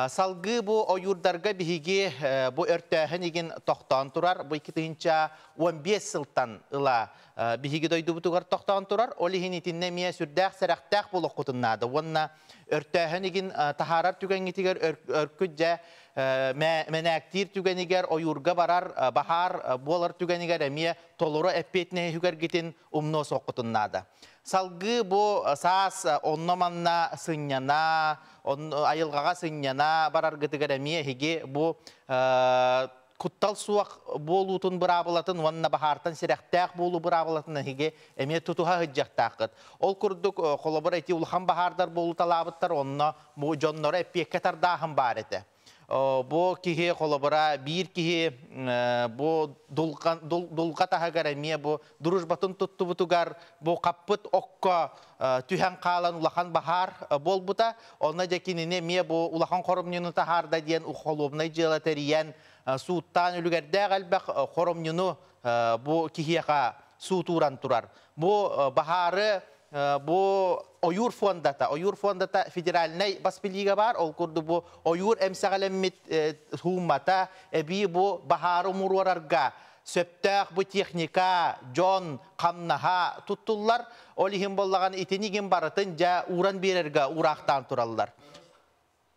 Салгыы бу ойуурдарга биһиги бу өртөөһүн игин тохтоон турар. Бу 2015 сылтан ыла биһиги дойдубутугар тохтоон турар. Ол иһин итиннэ эмиэ сүрдээх сэрэхтээх буолуоххутун наада. Уонна өртөөһүн игин таһаарар түгэҥҥитигэр өркүт дьэ мэнээктиир түгэнигэр ойуурга барар баһаар буолар түгэнигэр эмиэ толору эппиэтинэһи сүгэргитин умнуо суоххутун наада. Салгыы бу саас онно-манна сынньана, айылҕаҕа сынньана бараргытыгар эмиэ эһиги бу куттал суох буолуутун быраабылатын уонна баһаартан сирэхтээх буолуу быраабылатын эһиги эмиэ тутуһа сылдьыахтааххыт. Ол курдук, холобур, эти улахан баһаардар буолуталаабыттар, онно бу дьонноро эппиэккэ тардааһын баар этэ. Бу киһи холобура биир киһи бу дулҕа таһыгар эмиэ бу дружбатын туттубутугар бу хаппыт окко түһэн хаалан улахан баһаар буолбута. Онно дьэ кинини эмиэ бу улахан хоромньуну таһаарда диэн холуобунай дьыала тэрийэн сууттаан үлүгэрдээх элбэх хоромньуну бу киһиэхэ суутууран турар. Бу баһаары бу ойуур фондата, ойуур фондата федеральнай бас билиигэ баар, ол курдук бу ойуур эмсэҕэлэммит сууммата эбии бу баһаары умуруорарга сөптөөх бу техника, дьон, хамнаһа туттуллар. Ол иһин буоллаҕына итинигин барытын дьэ ууран биэрэргэ уураахтаан тураллар.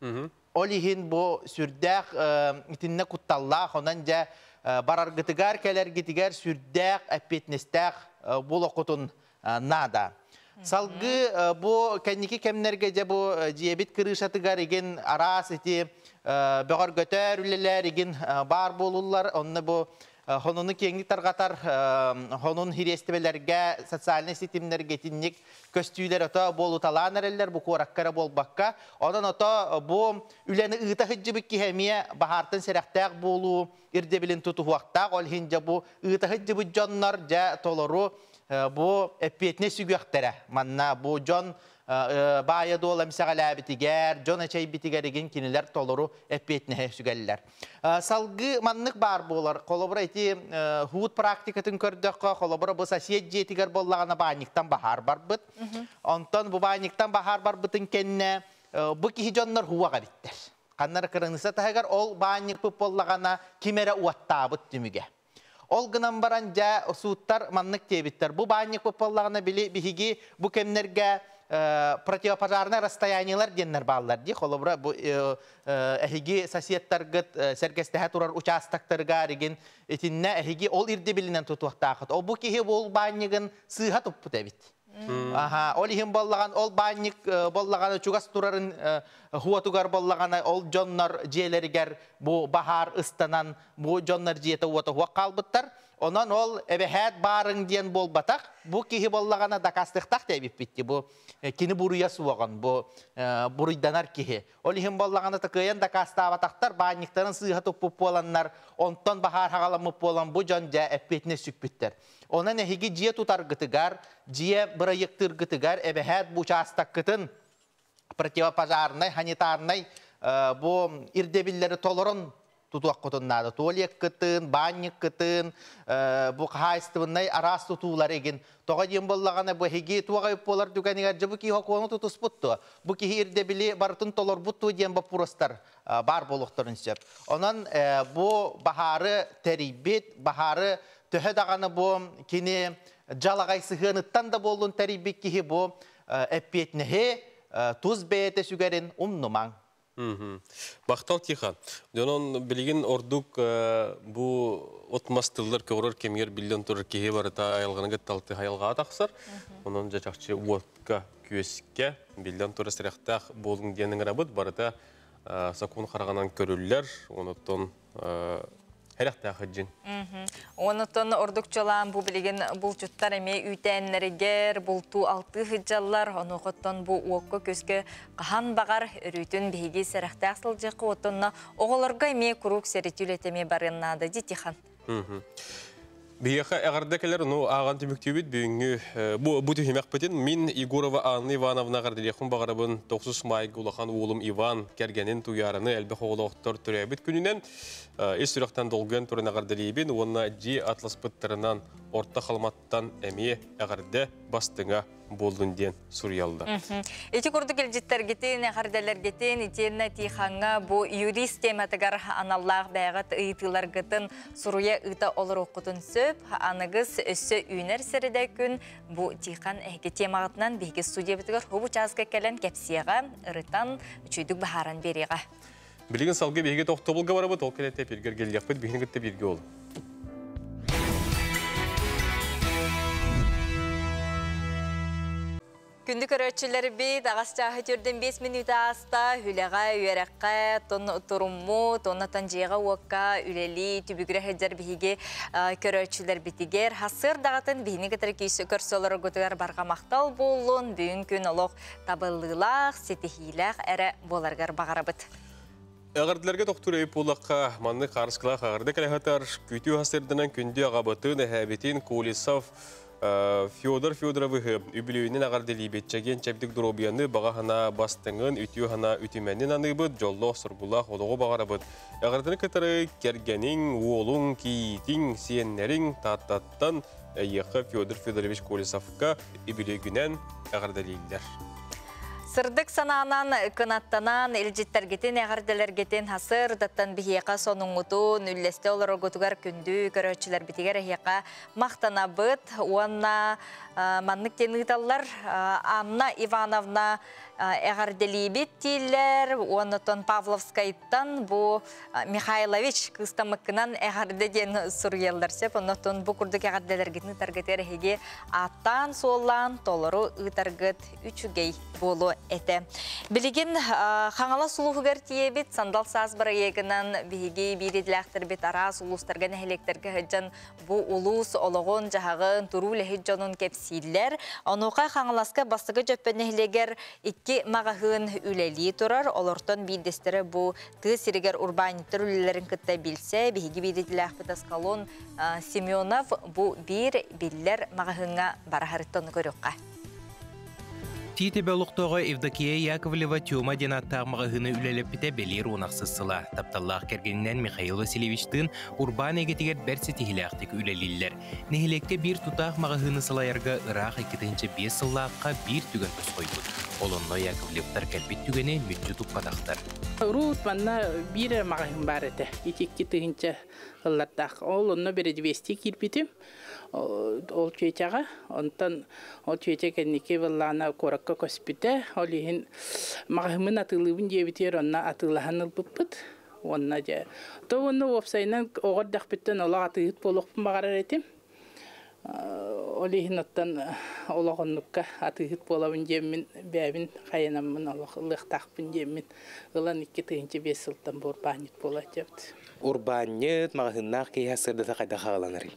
Ол иһин бу сүрдээх итиннэ кутталлаах, онон дьэ бараргытыгар, кэлэргитигэр сүрдээх эппиэтинэстээх буолуоххутун наада. Салгыы бу кэнники кэмнэргэ дьэ бу дьиэбит крышатыгар игин араас ити бөҕөргөтөр үлэлэр игин баар буолуллар. Онно бу Хонуну киэҥник тарҕатар хонун хириэстибэлэргэ, социальнай ситимнэргэ итинник көстүүлэр ото буолуталаан эрэллэр бу куоракка эрэ буолбакка. Онон ото бу үлэни ыыта сылдьыбыт киһи эмиэ баһаартан сэрэхтээх буолуу ирдэбилин тутуһуохтаах. Ол иһин дьэ бу ыыта сылдьыбыт дьоннор дьэ толору бу эппиэтинэс сүгүөхтэрэ. Манна бу дьон баайа-дуола эмсэҕэлээбитигэр, дьон эчэйбитигэр игин кинилэр толору эппиэтинэһи сүгэллэр. Салгыы маннык баар буолар. Холобура ити хуут практикатын көрдөххө, холобура бу сосед дьиэтигэр буоллаҕына баанньыктан баһаар барбыт. Онтон бу баанньыктан баһаар барбытын кэннэ бу киһи дьоннор хуаҕа эбиттэр. Ханнара кыраныысса таһыгар ол баанньыкпыт буоллаҕына ким эрэ уоттаабыт түмүгэ. Ол гынан баран дьэ сууттар маннык диэбиттэр. Бу баанньыкпыт буоллаҕына били биһиги бу кэмнэргэ противопожарнай расстояниелар диэннэр бааллар дии. Холобура бу эһиги соседтаргыт сэргэстэһэ турар участоктарыгар игин итиннэ эһиги ол ирдэбилинэн тутуохтаахыт. Ол бу киһи ол баанньыгын сыыһа туппут эбит. Аха, ол иһин боллаҕан, ол баанньык боллаҕана чугас турарын хуотугар боллаҕана ол дьоннор дьиэлэригэр бу баһаар ыстанан бу дьоннор дьиэтэ уота хуох хаалбыттар. Онон ол эбэһээт баарыҥ диэн буолбатах. Бу киһи боллаҕана дакаастыахтаах диэбиппит бу кини буруйа суоҕун бу буруйданар киһи. Ол иһин буоллаҕына кыайан дакаастаабатахтар, баанньыктарын сыыһа туппут буоланнар, онтон баһаар хаҕаламмыт буолан бу дьон дьэ эппиэтинэс сүкпүттэр. Онон эһиги дьиэ тутаргытыгар, дьиэ бырайыактыыргытыгар эбэһээт бу учаастаккытын противопожарнай, санитарнай бу ирдэбиллэри толорон тутуоххутун наада. Туалеккытын, баанньыккытын, бу хаһаайыстыбыннай араас тутуулар игин. Тоҕо диэн буоллаҕына, бу эһиги туох эбит буолар түгэнигэр дьэ бу киһи окуону тутуспут дуо? Бу киһи ирдэбили барытын толорбут дуо диэн боппуруостар баар буолуохтарын сөп. Онон бу баһаары тэрийбит, баһаары төһө даҕаны бу кини дьалаҕай сыһыаныттан да буоллун тэрийбит киһи бу эппиэтинэһи тус бэйэтэ сүгэрин умнумаҥ. Махтал Тиха. Дьонон билигин ордук бу от-мас тыллар көҕөрөр кэмигэр биллэн турар киһи барыта айылҕаны кытта айылҕаҕа тахсар. Онон дьэ чахчы уотка, күөскэ биллэн турар сэрэхтээх буолуҥ диэн ыҥырабыт. Барыта сокуон хараҕынан көрүллэр. Онуттан Хәрәхтә хыджин. Онотон ордук чолаан бу билигин булчуттар эме үтәннәригер булту алты хыджаллар, онуқоттон бу уокко көскө кахан багар өрүтүн биһиги сәрәхтәх сылжыкы отонна оҕолорго эме курук серитүлетеме барыннады дитихан. Биһиэхэ эҕэрдэ кэлэр, ну ааҕан түмүктүүбүт бүгүҥҥү бу бу түһүмэхпитин. Мин Егорова Анна Ивановна эҕэрдэлиэхпин баҕарабын 9 майга улахан уолум Иван кэргэнин Туйаараны элбэх оҕолоохтор төрөөбүт күнүнэн ис сүрэхтэн долгуйан туран эҕэрдэлиибин уонна дьиэ атыыласпыттарынан Орто Халыматтан эмиэ эҕэрдэ бастыҥа буоллун диэн суруйаллар. Ити курдук илдьиттэргитин, эҕэрдэлэргитин, итиэннэ Тихаҥҥа бу юрист тематыгар аналлаах бэйэҕит ыйытыыларгытын суруйа ыыта олоруоххутун сөп. Аныгыс өссө үүнэр сэрэдэ күн бу Тихан эһиги темаҕытынан биһиги студиябытыгар хубу чааска кэлэн кэпсиэҕэ, ырытан, үчүгүйдүк баһааран биэриэҕэ. Билигин салгыы биһиги тохтобулга барабыт, ол кэлэтэ пиргер келиэхпит, биһини кытта бирге ол. Күндү көрөөччүлэрбит, аҕас чааһы түрден 5 минут ааста, хүлэҕэ, үөрэххэ, тон турумму, тоннатан жиэҕэ уокка, үлэли, түбүгүрэ сылдьар биһиги көрөөччүлэрбитигэр, хассыр даҕатын биһини кытары көрсөлөргүтүгэр барҕа махтал буоллун, бүгүн күн олох табыллыылаах, ситиһиилээх эрэ буоларгар баҕарабыт. Эҕэрдэлэргэ тохтуур өй буоллахха, маннык хаарыскалаах эҕэрдэ кэлэһэтэр күтүү хасырданан күндү аҕабытын, эһээбитин Колесов Федор Федоровыһы үбүлүөйүнэн эҕэрдэлиибит, чэгиэн чэбдик доруобуйаны, баҕа санаа бастыҥын, үтүө санаа үтүмэнин аныыбыт, дьоллоох соргулаах олоҕу баҕарабыт. Эҕэрдэни кытары кэргэниҥ, уолуҥ, кийиитиҥ, сиэннэриҥ Тааттаттан эйиэхэ Федор Федорович Колесовка үбүлүөйгүнэн эҕэрдэлииллэр. Сырдык санаанан кынаттанан илдьиттэргитин, эҕэрдэлэргитин хасыр даттан биһиэхэ сонуҥҥутун үллэстэ олороргутугар күндү көрөөччүлэрбитигэр эһиэхэ махтанабыт уонна маннык диэн ыыталлар. Анна Ивановна эҕэрдэлиибит дииллэр, уоннатон Павловскайтан бу Михайлович кыыстамыккынан эҕэрдэ диэн суруйаллар сөп. Оннотон бу курдук эҕэрдэлэргитин ыытаргытыгар эһиги ааттаан суоллаан толору ыытаргыт үчүгэй буолуо этэ. Билигин Хаҥалас улууһугар тиийэбит. Сандал саас бырайыагынан биһиги биир идэлээхтэрбит араас улуустарга, нэһилиэктэргэ сылдьан бу улуус олоҕун, дьаһаҕын, туруу үлэһит дьонун кэпсииллэр. Онуоха Хаҥаласка Бастакы Дьөппөн нэһилиэгэр икки маҕаһыын үлэлии турар. Олортон биирдэстэрэ бу тыа сиригэр урбаанньыттар үлэлэрин кытта билсэ, биһиги биир идэлээхпит Аскалон Семенов бу биир биллэр маҕаһыыҥҥа бара көрүөххэ. Тиити олохтооҕо Евдокия Яковлева Тёма диэн ааттаах маҕаһыыны үлэлэппитэ бэлиэр уонахсыс сыла. Тапталлаах кэргэнинэн Михаил Васильевичтыын урбаан эйгэтигэр бэрт ситиһиилээхтик үлэлииллэр. Нэһилиэккэ биир тутаах маҕаһыыны салайарга ыраах 2005 сыллаахха биир түгэн тосхойбут. Ол онно Яковлевтар кэлбит түгэни мүччү туппатахтар. Урут манна биир маҕаһыын баар этэ. Ити 2 тыһыынча ыллардаах. Ол онно бередибиэстии киирбитим. Ол чүөчэҕэ. Онтон ол чүөчэ кэнники быллаана куоракка көспүтэ. Ол иһин маҕаһыыммын атыылыыбын диэбитигэр онно атыылаһан ылбыппыт. Уонна дьэ. То уонна уопсайынан оҕо эрдэхпиттэн олох атыыһыт буолуохпун баҕарар этим. Ол иһин оттон олох оннукка атыыһыт буолабын диэммин бэйэбин хайанаммын олох ылыахтаахпын диэммин ылан 2005 сылтан бу урбаанньыт буолааччыбыт. Урбаанньыт, маҕаһыыннаах киһи сырдата хайдах хааланарый?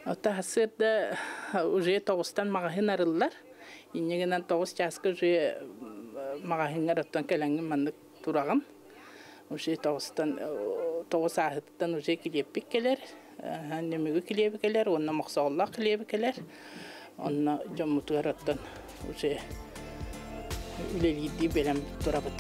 Ота сырда уже 9-тан маҕаһыын арыллар. Иннигинэн 9 чааска уже маҕаһыыҥҥар оттон кэлэҥҥин маннык тураҕын. Уже 9-тан 9 ааһыттан уже килиэппит кэлэр. Нөмүгү килиэби кэлэр, уонна мохсоҕоллоох килиэби кэлэр. Онно дьоммутугар оттон уже үлэлиирдии бэлэм турабыт.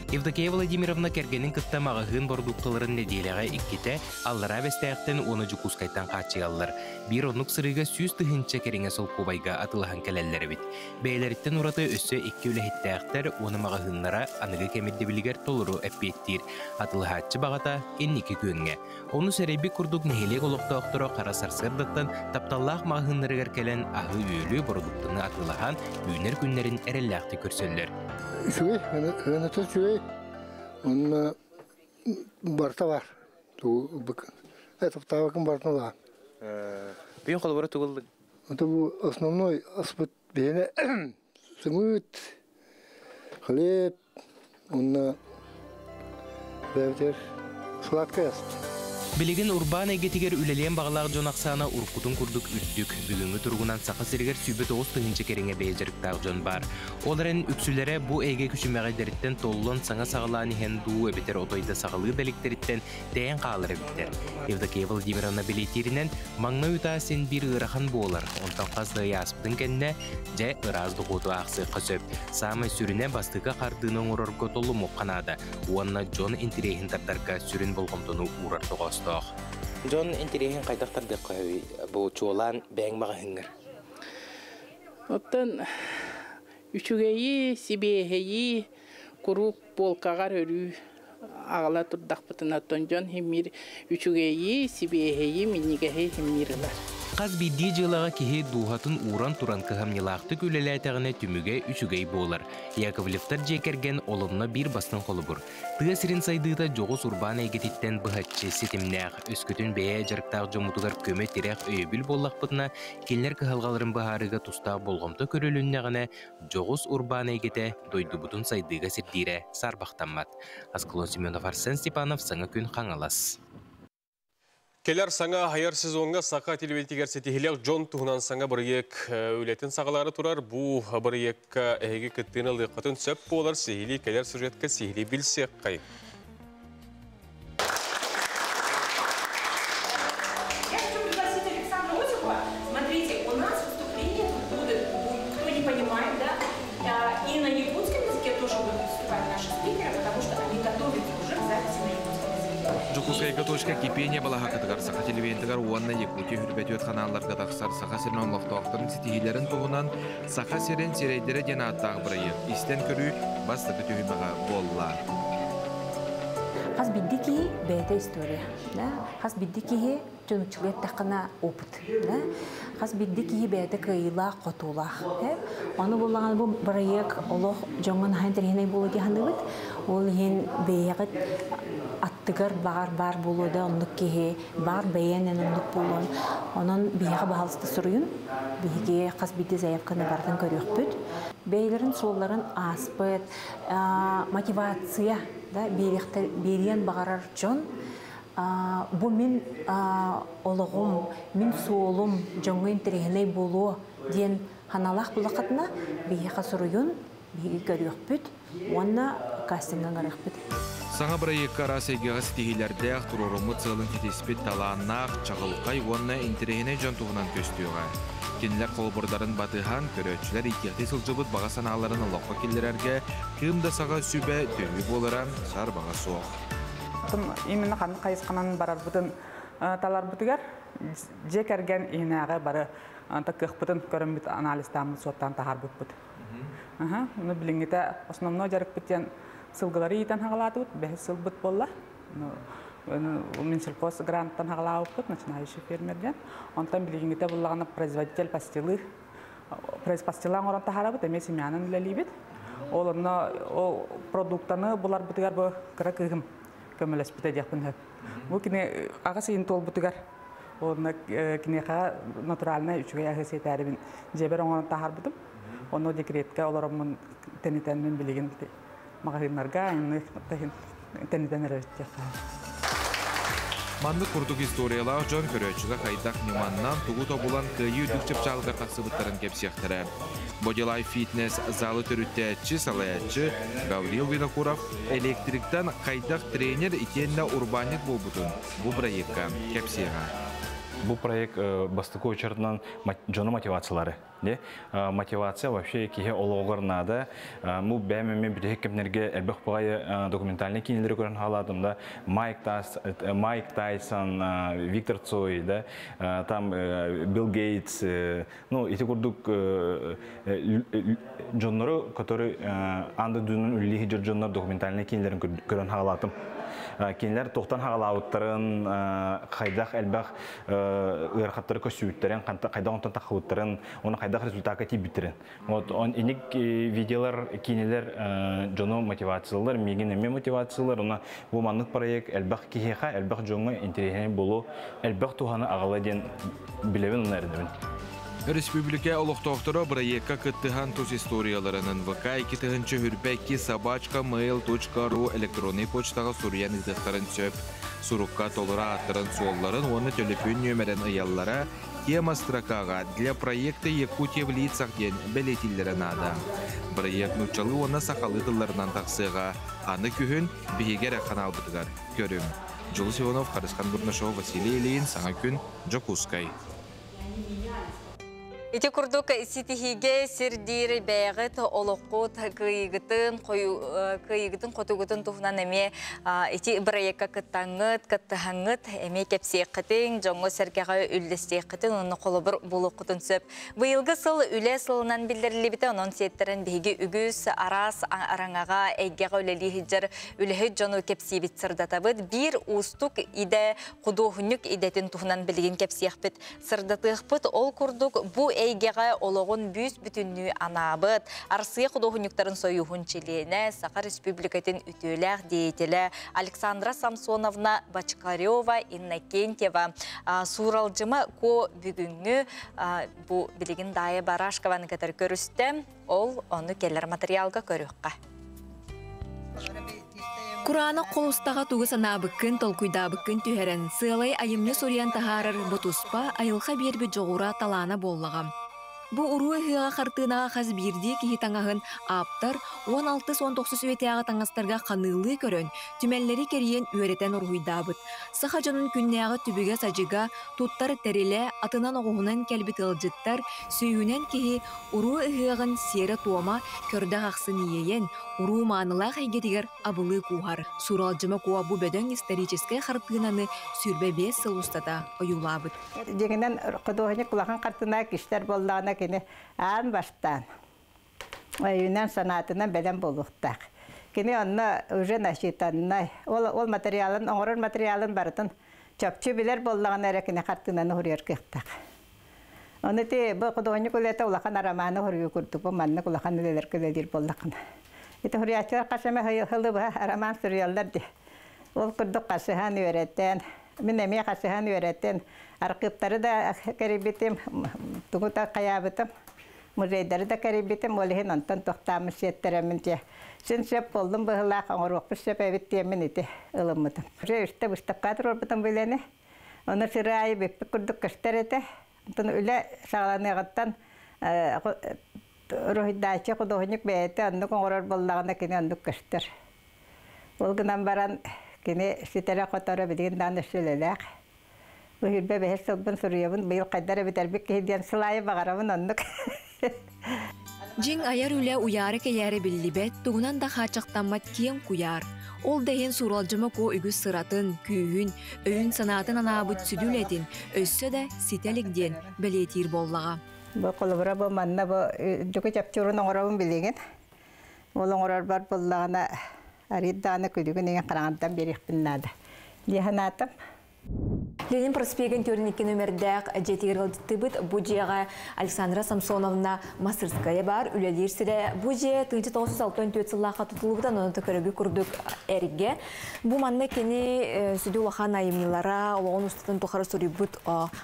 Евдокия Владимировна кэргэнин кытта маҕаһыын бородуукталарын нэдиэлэҕэ иккитэ Аллараа Бэстээхтэн уонна Дьокуускайтан хааччыйаллар. Биир оннук сырыыга 100 000 кэриҥэ солкуобайга атыылаһан кэлэллэр эбит. Бэйэлэриттэн ураты өссө икки үлэһиттээхтэр уонна маҕаһыыннара аныгы кэм ирдэбилигэр толору эппиэттиир. Атыылаһааччы баҕата инники күөҥҥэ. Ону сэрэйбит курдук нэһилиэк олохтоохторо хара сарсыардаттан тапталлаах маҕаһыыннарыгар кэлэн аһы-үөлү бородууктаны атыылаһан үүнэр күннэрин эрэллээхтик көрсөллөр. Үчүгэй, сыаната үчүгэй. Онно барыта баар. Таптаабакын барытын ылаҕын. Бүгүн холобура тугу ыллыҥ? Это бу основной аспыт биһиэнэ сымыыт, хлеб, онно бэбитер сладкое ас. Билигин урбаан эйгэтигэр үлэлиэн баҕалаах дьон ахсаана уруккутун курдук үрдүк. Бүгүҥҥү туругунан Саха сиригэр 29 000 кэриҥэ бэйэ дьарыктаах дьон баар. Ол эрэн үксүлэрэ бу эйгэ күчүмэҕэйдэриттэн толлон саҥа саҕалаан иһэн дуу эбэтэр отой да саҕалыы да иликтэриттэн тэйэн хаалар эбиттэр. Евдокия Владимировна бэлиэтииринэн, маҥнай утаа син биир ыарахан буолар, онтон хас да ый ааспытын кэннэ, дьэ, ыраас дохуоту аахсыахха сөп. Саамай сүрүнэ бастакы хардыыны оҥорорго толлумуохха наада. Уонна дьон интэриэһин тардарга сүрүн болҕомтону уурар тоҕоостоох. Дьон интэриэһин хайдах тардыахха сөбүй? Бу чуолаан бэйэҥ маҕаһыыҥҥар. Оттон үчүгэйи, сибиэһэйи куруук полкаҕар өрүү аҕала турдахпытына, оттон дьон химмиир үчүгэйи, сибиэһэйи, минньигэһи химмиир ылар. Хас биирдии дьыалаҕа киһи дууһатын ууран туран кыһамньылаахтык үлэлээтэҕинэ түмүгэ үчүгэй буолар. Яковлевтар дьиэ кэргэн оломно биир бастыҥ холобур. Тыа сирин сайдыыта дьоҕус урбаан эйгэтиттэн быһаччы ситимнээх, өскөтүн бэйэ дьарыктаах дьоммутугар көмө-тирэх өйөбүл буоллахпытына, кинилэр кыһалҕаларын быһаарыыга тустаах болҕомто көрүлүннэҕинэ, дьоҕус урбаан эйгэтэ дойдубутун сайдыыга сирдиирэ саарбахтаммат. Аскалон Семенов, Арсен Степанов, Саҥа күн Хаҥалас. Кэлэр саҥа айар сезоҥҥа саха телевидениетигэр ситиһилэх дьон туһунан саҥа бырайыак үлэтин саҕалаары турар. Бу бырайыакка эһиги кыттыыны ылыаххытын сөп буолар сиһилии кэлэр сюжетка сиһилии билсиэххэй. Я хочу пригласить Александра Осипова. Смотрите, у нас выступления тут будут, кто не понимает, да, и на якутском языке тоже будут выступать наши спикеры, потому что они готовятся уже к записи на якутском языке. Дьокуускайга точка кипения балаһакытыгар Саха телевидениетыгар уонна Якутия 24 ханаалларга тахсар Саха сирин олохтоохторун ситиһиилэрин туһунан Саха сирин сирэйдэрэ диэн ааттаах бырайыак истэн көрүү бастакы түһүмэҕэ буолла. Хас биирдии киһи бэйэтэ история. Да? Хас биирдии киһи чонуччулуу эттэххинэ опыт. Да? Хас биирдии киһи бэйэтэ кыайыылаах, хотуулаах. Ону буллаҕына бу бырайыак олох дьоҥҥо наһаа интэриэһинэй буолуо дии саныыбыт. Ол иһин бэйэҕит аттыгар баҕар баар буолуо да оннук киһи, баар бэйэнэн оннук буолуон. Онон биһиэхэ баһаалыста суруйун. Биһиги хас биирдии заявканы барытын көрүөхпүт. Бэйэлэрин суолларын ааспыт мотивация да биэриэн баҕарар дьон бу мин олоҕум, мин суолум дьоҥҥо интэриэһинэй буолуо диэн ханалаах булахатына биһиэхэ суруйун, биһиги көрүөхпүт уонна кастиҥҥа ыҥырыахпыт. Саҥа бырайыакка араас эйгэҕэ ситиһиилэрдээх, туруоруммут сыалын ситиспит талааннаах, чаҕылхай уонна интэриэһинэй дьон туһунан көстүөҕэ. Кинилэр холобурдарын батыһан, көрөөччүлэр иитиэхтии сылдьыбыт баҕа санааларын олоххо киллэрэргэ кыым да саҕа сүбэ төһүү буолара саарбаҕа суох. Именно ханнык хайысханан барарбытын таларбытыгар дьиэ кэргэн иһинээҕи бары кыахпытын көрөммүт анализтааммыт суоттаан таһаарбыппыт. Ну билиҥҥитэ основной дьарыкпыт диэн сылгылары иитэн хаҕалаатыбыт, бэһис сылбыт буолла. Минсельхоз гранттан хаҕалаабыппыт, начинающий фермер диэн. Онтон билиҥҥитэ буллаҕына производитель пастилы пастила оҥорон таһаарабыт, эмиэ семянан үлэлиибит. Ол онно ол продуктаны буларбытыгар бу кыра кыыһым көмөлөспүтэ диэхпин сөп. Бу кини аҕыс ыйын туолбутугар онно киниэхэ натуральнай үчүгэй аһы сиэтээрибин дьиэбэр оҥорон таһаарбытым. Онно декретке олороммун тэнитэммин билигин маҕаһыыннарга тэнитэн эрэбит диэххэ. Маннык курдук историялаах дьон көрөөччүгэ хайдах ньыманнан тугу тобулан кыайыы үрдүк чыпчаалыгар тахсыбыттарын кэпсиэхтэрэ. Бодилай фитнес залы төрүттээччи, салайааччы Гаврил Винокуров электриктан хайдах тренер итиэннэ урбаанньыт буолбутун бу бырайыакка кэпсиэҕэ. Бу проект бастакы очередынан дьону мотивациялары. Мотивация вообще киһи олоҕор наада. Бу бэйэм эмиэ бүтэһик кэмнэргэ элбэх баҕайы документальный киинэлэри көрөн хаалаатым да Майк Тайсон, Виктор Цой, да, там Билл Гейтс, ну ити курдук дьоннору, которые аан дойдунун үлэлии сылдьар дьоннор документальный киинэлэрин көрөн хаалаатым. Кинилэр туохтан хаалаабыттарын, хайдах элбэх ыарахаттары көссүүттэрин, хайдах онтон таххыбыттарын, оны хайдах результакка тиийбиттэрин. Вот он иник видеолар, кинилер дьону мотивациялар, миигин эмиэ мотивациялар, уна бу маннык проект элбэх киһиэхэ, элбэх дьоҥҥо интэриэһинэй буолуо, элбэх туһаны аҕала диэн билэбин уна эрэнэбин. Республика олохтоохторо бырайыакка кыттыһан тус историяларынан ВК 2022 собачка mail.ru электроннай почтаҕа суруйан ыытыахтарын сөп. Сурукка толору ааттарын суолларын уонна төлөпүөн нүөмэрин ыйаллара, тема строкаҕа «Для проекта Якутия в лицах» диэн бэлиэтииллэрэ наада. Бырайыак нууччалыы уонна сахалыы тылларынан тахсыаҕа. Аны күһүн биһиги эрэ ханаалбытыгар көрүҥ. Дьулус Иванов, Харысхан Бурнашов, Василий Ильин, Саҥа күн, Дьокуускай. Ити курдук ситиһиигэ сирдиир бэйэҕит олоххут кыайыгытын, кыайыгытын хотугутун туһунан эмиэ ити бырайыакка кыттаҥҥыт, кыттыһаҥҥыт эмиэ кэпсиэххитин, дьоҥҥо-сэргэҕэ үллэстиэххитин уонна холобур булуоххутун сөп. Быйылгы сыл үлэ сылынан биллэриллибитэ, онон сиэттэрэн биһиги үгүс араас араҥаҕа, эйгэҕэ үлэлии сылдьар үлэһит дьону кэпсиибит, сырдатабыт. Биир уустук идэ худуоһунньук идэтин туһунан билигин кэпсиэхпит. Сырдатыахпыт ол курдук бу эйгэҕэ олоҕун бүүс-бүтүннүү анаабыт Арсыйа худуоһунньуктарын сойууһун чилиэнэ, Саха Республикатын үтүөлээх деятелэ Александра Самсоновна Бочкарева Иннокентьева Сууралдьыма Ко бүгүҥҥү бу билигин Даайа Барашкованы кытары көрүстэ. Ол ону кэлэр материалга көрүөххэ. Кураанах холустаҕа тугу санаабыккын, толкуйдаабыккын түһэрэн, сыалай айымньы суруйан таһаарар бу туспа айылҕа биэрбит дьоҕура талаана буоллаҕа. Бу уруу ыһыаҕа хартыынаҕа хас биирдии киһи таҥаһын ааптар 16-19 үйэтээҕи таҥастарга ханыылыы көрөн, түмэллэри кэрийэн үөрэтэн уруһуйдаабыт. Саха дьонун күннээҕи түбүгэ-садьыга, туттар тэрилэ, атынан-оҕуһунан кэлбит ыалдьыттар, сүүһүнэн киһи уруу ыһыаҕын сиэрэ-туома көрдөх ахсын иэйэн, уруу маанылаах эйгэтигэр абылыы кууһар. Сууралдьыма Куо бу бөдөҥ историческай хартыынаны 25 сыл устата ойуулаабыт. Дьиҥинэн, худуоһунньук улахан хартыына кистэр буоллаҕына кини аан бастаан өйүнэн санаатынан бэлэм буолуохтаах. Кини онно уже насчитаннай. Ол, ол материалын, оҥорор материалын барытын чопчу билэр буоллаҕына эрэ кини хартыынаны суруйар кыахтаах. Ону ити бу худуоһунньук үлэтэ улахан арамааны суруйуу курдук бу маннык улахан үлэлэргэ үлэлиир буоллаххына. Ити суруйааччылар хас эмэ сылы быһа арамаан суруйаллар дии. Ол курдук хасыһан үөрэтэн, мин эмиэ хасыһан үөрэтэн, архыыптары да кэрийбитим, тугу да хайаабытым, музейдары да кэрийбитим, ол иһин онтон тохтооммут сиэттэрэммин дьэ син сөп буоллум быһыылаах, оҥоруохпут сөп эбит диэммин ити ылыммытым. Уже үстэ выставкаҕа туруорбутум бу үлэни. Ону сыры аайы бүппүт курдук көстөр этэ. Онтон үлэ саҕаланыаҕыттан уруһуйдааччы худуоһунньук бэйэтэ оннук оҥорор буоллаҕына кини оннук көстөр. Ол гынан баран кини ситэрэ-хоторо билигин даҕаны өссө үлэлээх. Бу сүүрбэ бэһис сылбын суруйабын, быйыл хайда эрэ бүтэрбит киһи диэн сыл аайы баҕарабын оннук. Дьиҥ айар үлэ уйаара-кэйээрэ биллибэт, тугунан да хааччахтаммат киэҥ куйаар. Ол да иһин Сууралдьыма Куо үгүс сыратын, күүһүн, өйүн-санаатын анаабыт сүдү үлэтин өссө да ситэ илик диэн бэлиэтиир буоллаҕа. Бу холобура бу манна бу дьуку чапчуурун оҥоробун билигин. Ол оҥорорбор буллаҕына арыйд даҕаны күлүгүн иҥин хараҥардан биэриэхпин наада. Дии санаатым. Ленин проспегын 42 нүмердээх дьиэтигэр ыалдьыттыыбыт. Бу дьиэҕэ Александра Самсоновна Мастерская баар, үлэлиир сирэ. Бу дьиэ 1964 сыллаахха тутуллубута, онон көрөгү курдук эргэ. Бу манна кини сүдү улахан айымньылара, олоҕун устатын тухары суруйбут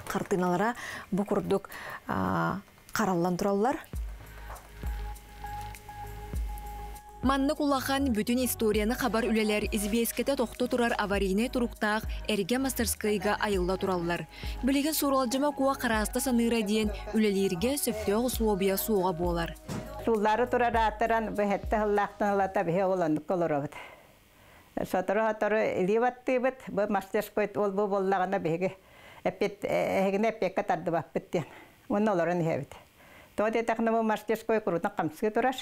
хартыыналара бу курдук хараллан тураллар. Маннык улахан бүтүн историяны хабар үлэлэр избиэскэтэ тохто турар аварийнай туруктаах эргэ мастерскайга айылла тураллар. Билигин Сууралдьыма Куо харааста саныыра диэн үлэлииргэ сөптөөх усулуобуйа суоҕа буолар. Сууллары турар аатыран бу сэттэ сыллаахтан ылата биһи ол оннукка олоробут. Сотору-сотору илии баттыыбыт, бу мастерской ол бу буоллаҕына биһиги эппиэт эһигини эппиэккэ тардыбаппыт диэн. Уонна олорон иһэбит. Тоҕо диэтэххинэ бу мастерской курутун хамсыы турар.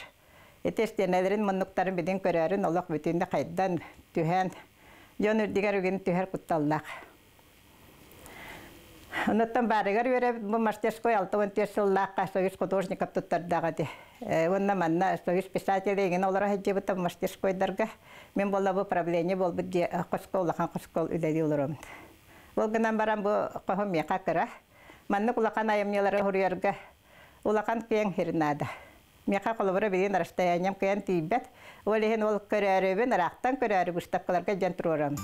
Ити истиэнэлэрин муннуктарын билин көрөөрүн олох бүтүннүү хайдан түһэн дьон үрдүгэр үгүн түһэр кутталлаах. Онуттан баарыгар үөрэбит бу мастерской 64 сыллаахха Союз художников туттардаҕа ди. Уонна манна Союз писателей игин олоро сылдьыбыта мастерскойдарга. Мин буолла бу правление буолбут дьиэ хоско улахан хоско үлэлии олоробун. Ол гынан баран бу хоһум миэхэ кыра. Маннык улахан айымньылары суруйарга улахан киэҥ сир наада. Миэхэ холобура билигин расстоянием кыайан тиийбэт. Ол иһин ол көрөөрүбүн ыраахтан көрөөрү выставкаларга дьэн туруорам.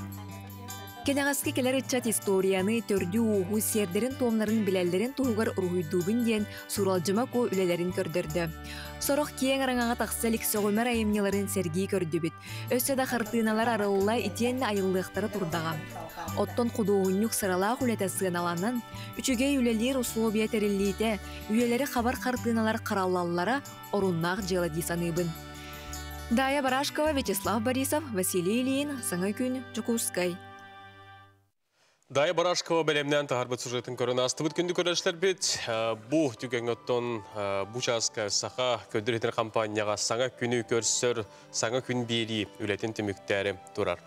Кэнэҕэски кэлэр ыччат историяны, төрдү-ууһу, сиэрдэрин-туомнарын билэллэрин туһугар уруһуйдуубун диэн Суралдьыма Куо үлэлэрин көрдөрдө. Сорох киэҥ араҥаҕа тахса илик сөҕүмэр айымньыларын сэргии көрдүбүт. Өссө да хартыыналар арылла итиэннэ айыллыахтара турдаҕа. Оттон худуоһунньук сыралаах үлэтэ сыаналанан, үчүгэй үлэлиир условия тэриллиитэ, үйэлэри хабар хартыыналар хараллаллара оруннаах дьыала дии саныыбын. Дая Барашкова, Вячеслав Борисов, Василий Ильин, Саҥа күн, Дьокуускай. Дая Барашкова бэлэмнээн таһарбыт сюжетын көрөн астыбыт күндү көрөөччүлэрбит. Бу түгэҥҥэ оттон бу чааска Саха көрдөр компанияҕа саҥа күнү көрсөр, саҥа күн биэрии үлэтин түмүктээри турар.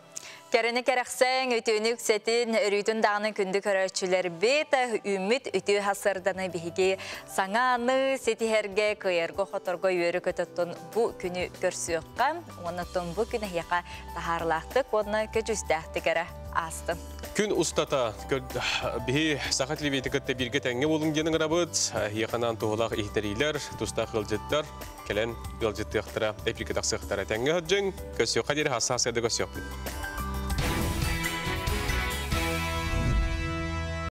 Кэрэни кэрэхсээн, үтүөнү үксэтин, өрүүтүн даҕаны күндү көрөөччүлэрбит, үүммүт үтүө сарсыарданы биһиги саҥаны ситиһэргэ, кыайарга хоторго үөрэ көтөттөн бу күнү көрсүөххэ, оннуттан бу күн эһиэхэ таһаарылаахтык уонна көдьүүстээхтик эрэ аастын. Күн устата биһи Саха телевидениети кытта бииргэ тэҥҥэ буолуҥ диэн ыҥырабыт. Эһиэхэ туһалаах иһиттэриилэр, тустаах ыалдьыттар кэлэн ыалдьыттыахтара, эпииргэ тахсыахтара. Тэҥҥэ сылдьыҥ, көрсүөххэ диэри хас саас көрсүөхпүт.